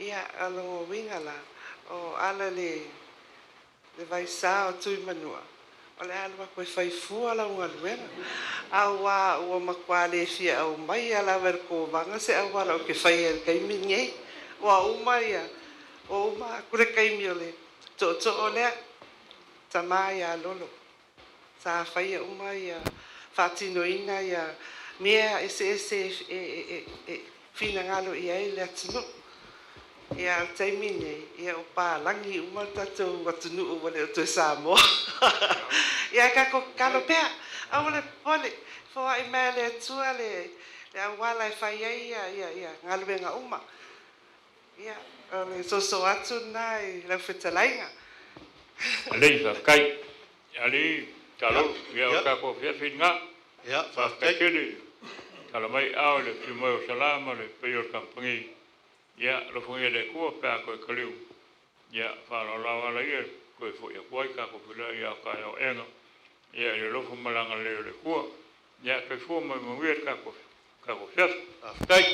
Ia, o lona uiga la, o ala le le vaisa o Tuimanua, o le a alu atu e fai fua lau galuega. Aua ua matua le fia aumaia lava e le Kovana se auala ou te faia i le taimi lenei. Ua uma ia, ua uma atu le taimi o le tootoo lea, tama ia Lolo. Sa faia uma ia faatinoina ia mea eseese e finagalo i ai le atunuu. Ia, a o le taimi lenei, ia ua palagi uma le tatou atunuu ua le o toe Samoa. Ia, ae tatou tatalo pea, aua le popole, foai mai e le Atua le auala e fai ai ia galuega uma. Ia, o le soso atu lena i lau fetalaiga. Alei, faafetai. Alii, talo, ia o tatou afiafi lena. Ia, Faafetai tele. Tala mai aao i le afio mai o Sala ma le paia o le kamupani. Ia, alofagia e le Atua pe a toe taliu. Ia, faaaloalao ala ia toe foi atu ai tatou feiloai ia o taeao ega. Ia, i le alofa ma le agalelei o le Atua. Ia, soifua ma ia manuia le tatou afiafi. Faafetai.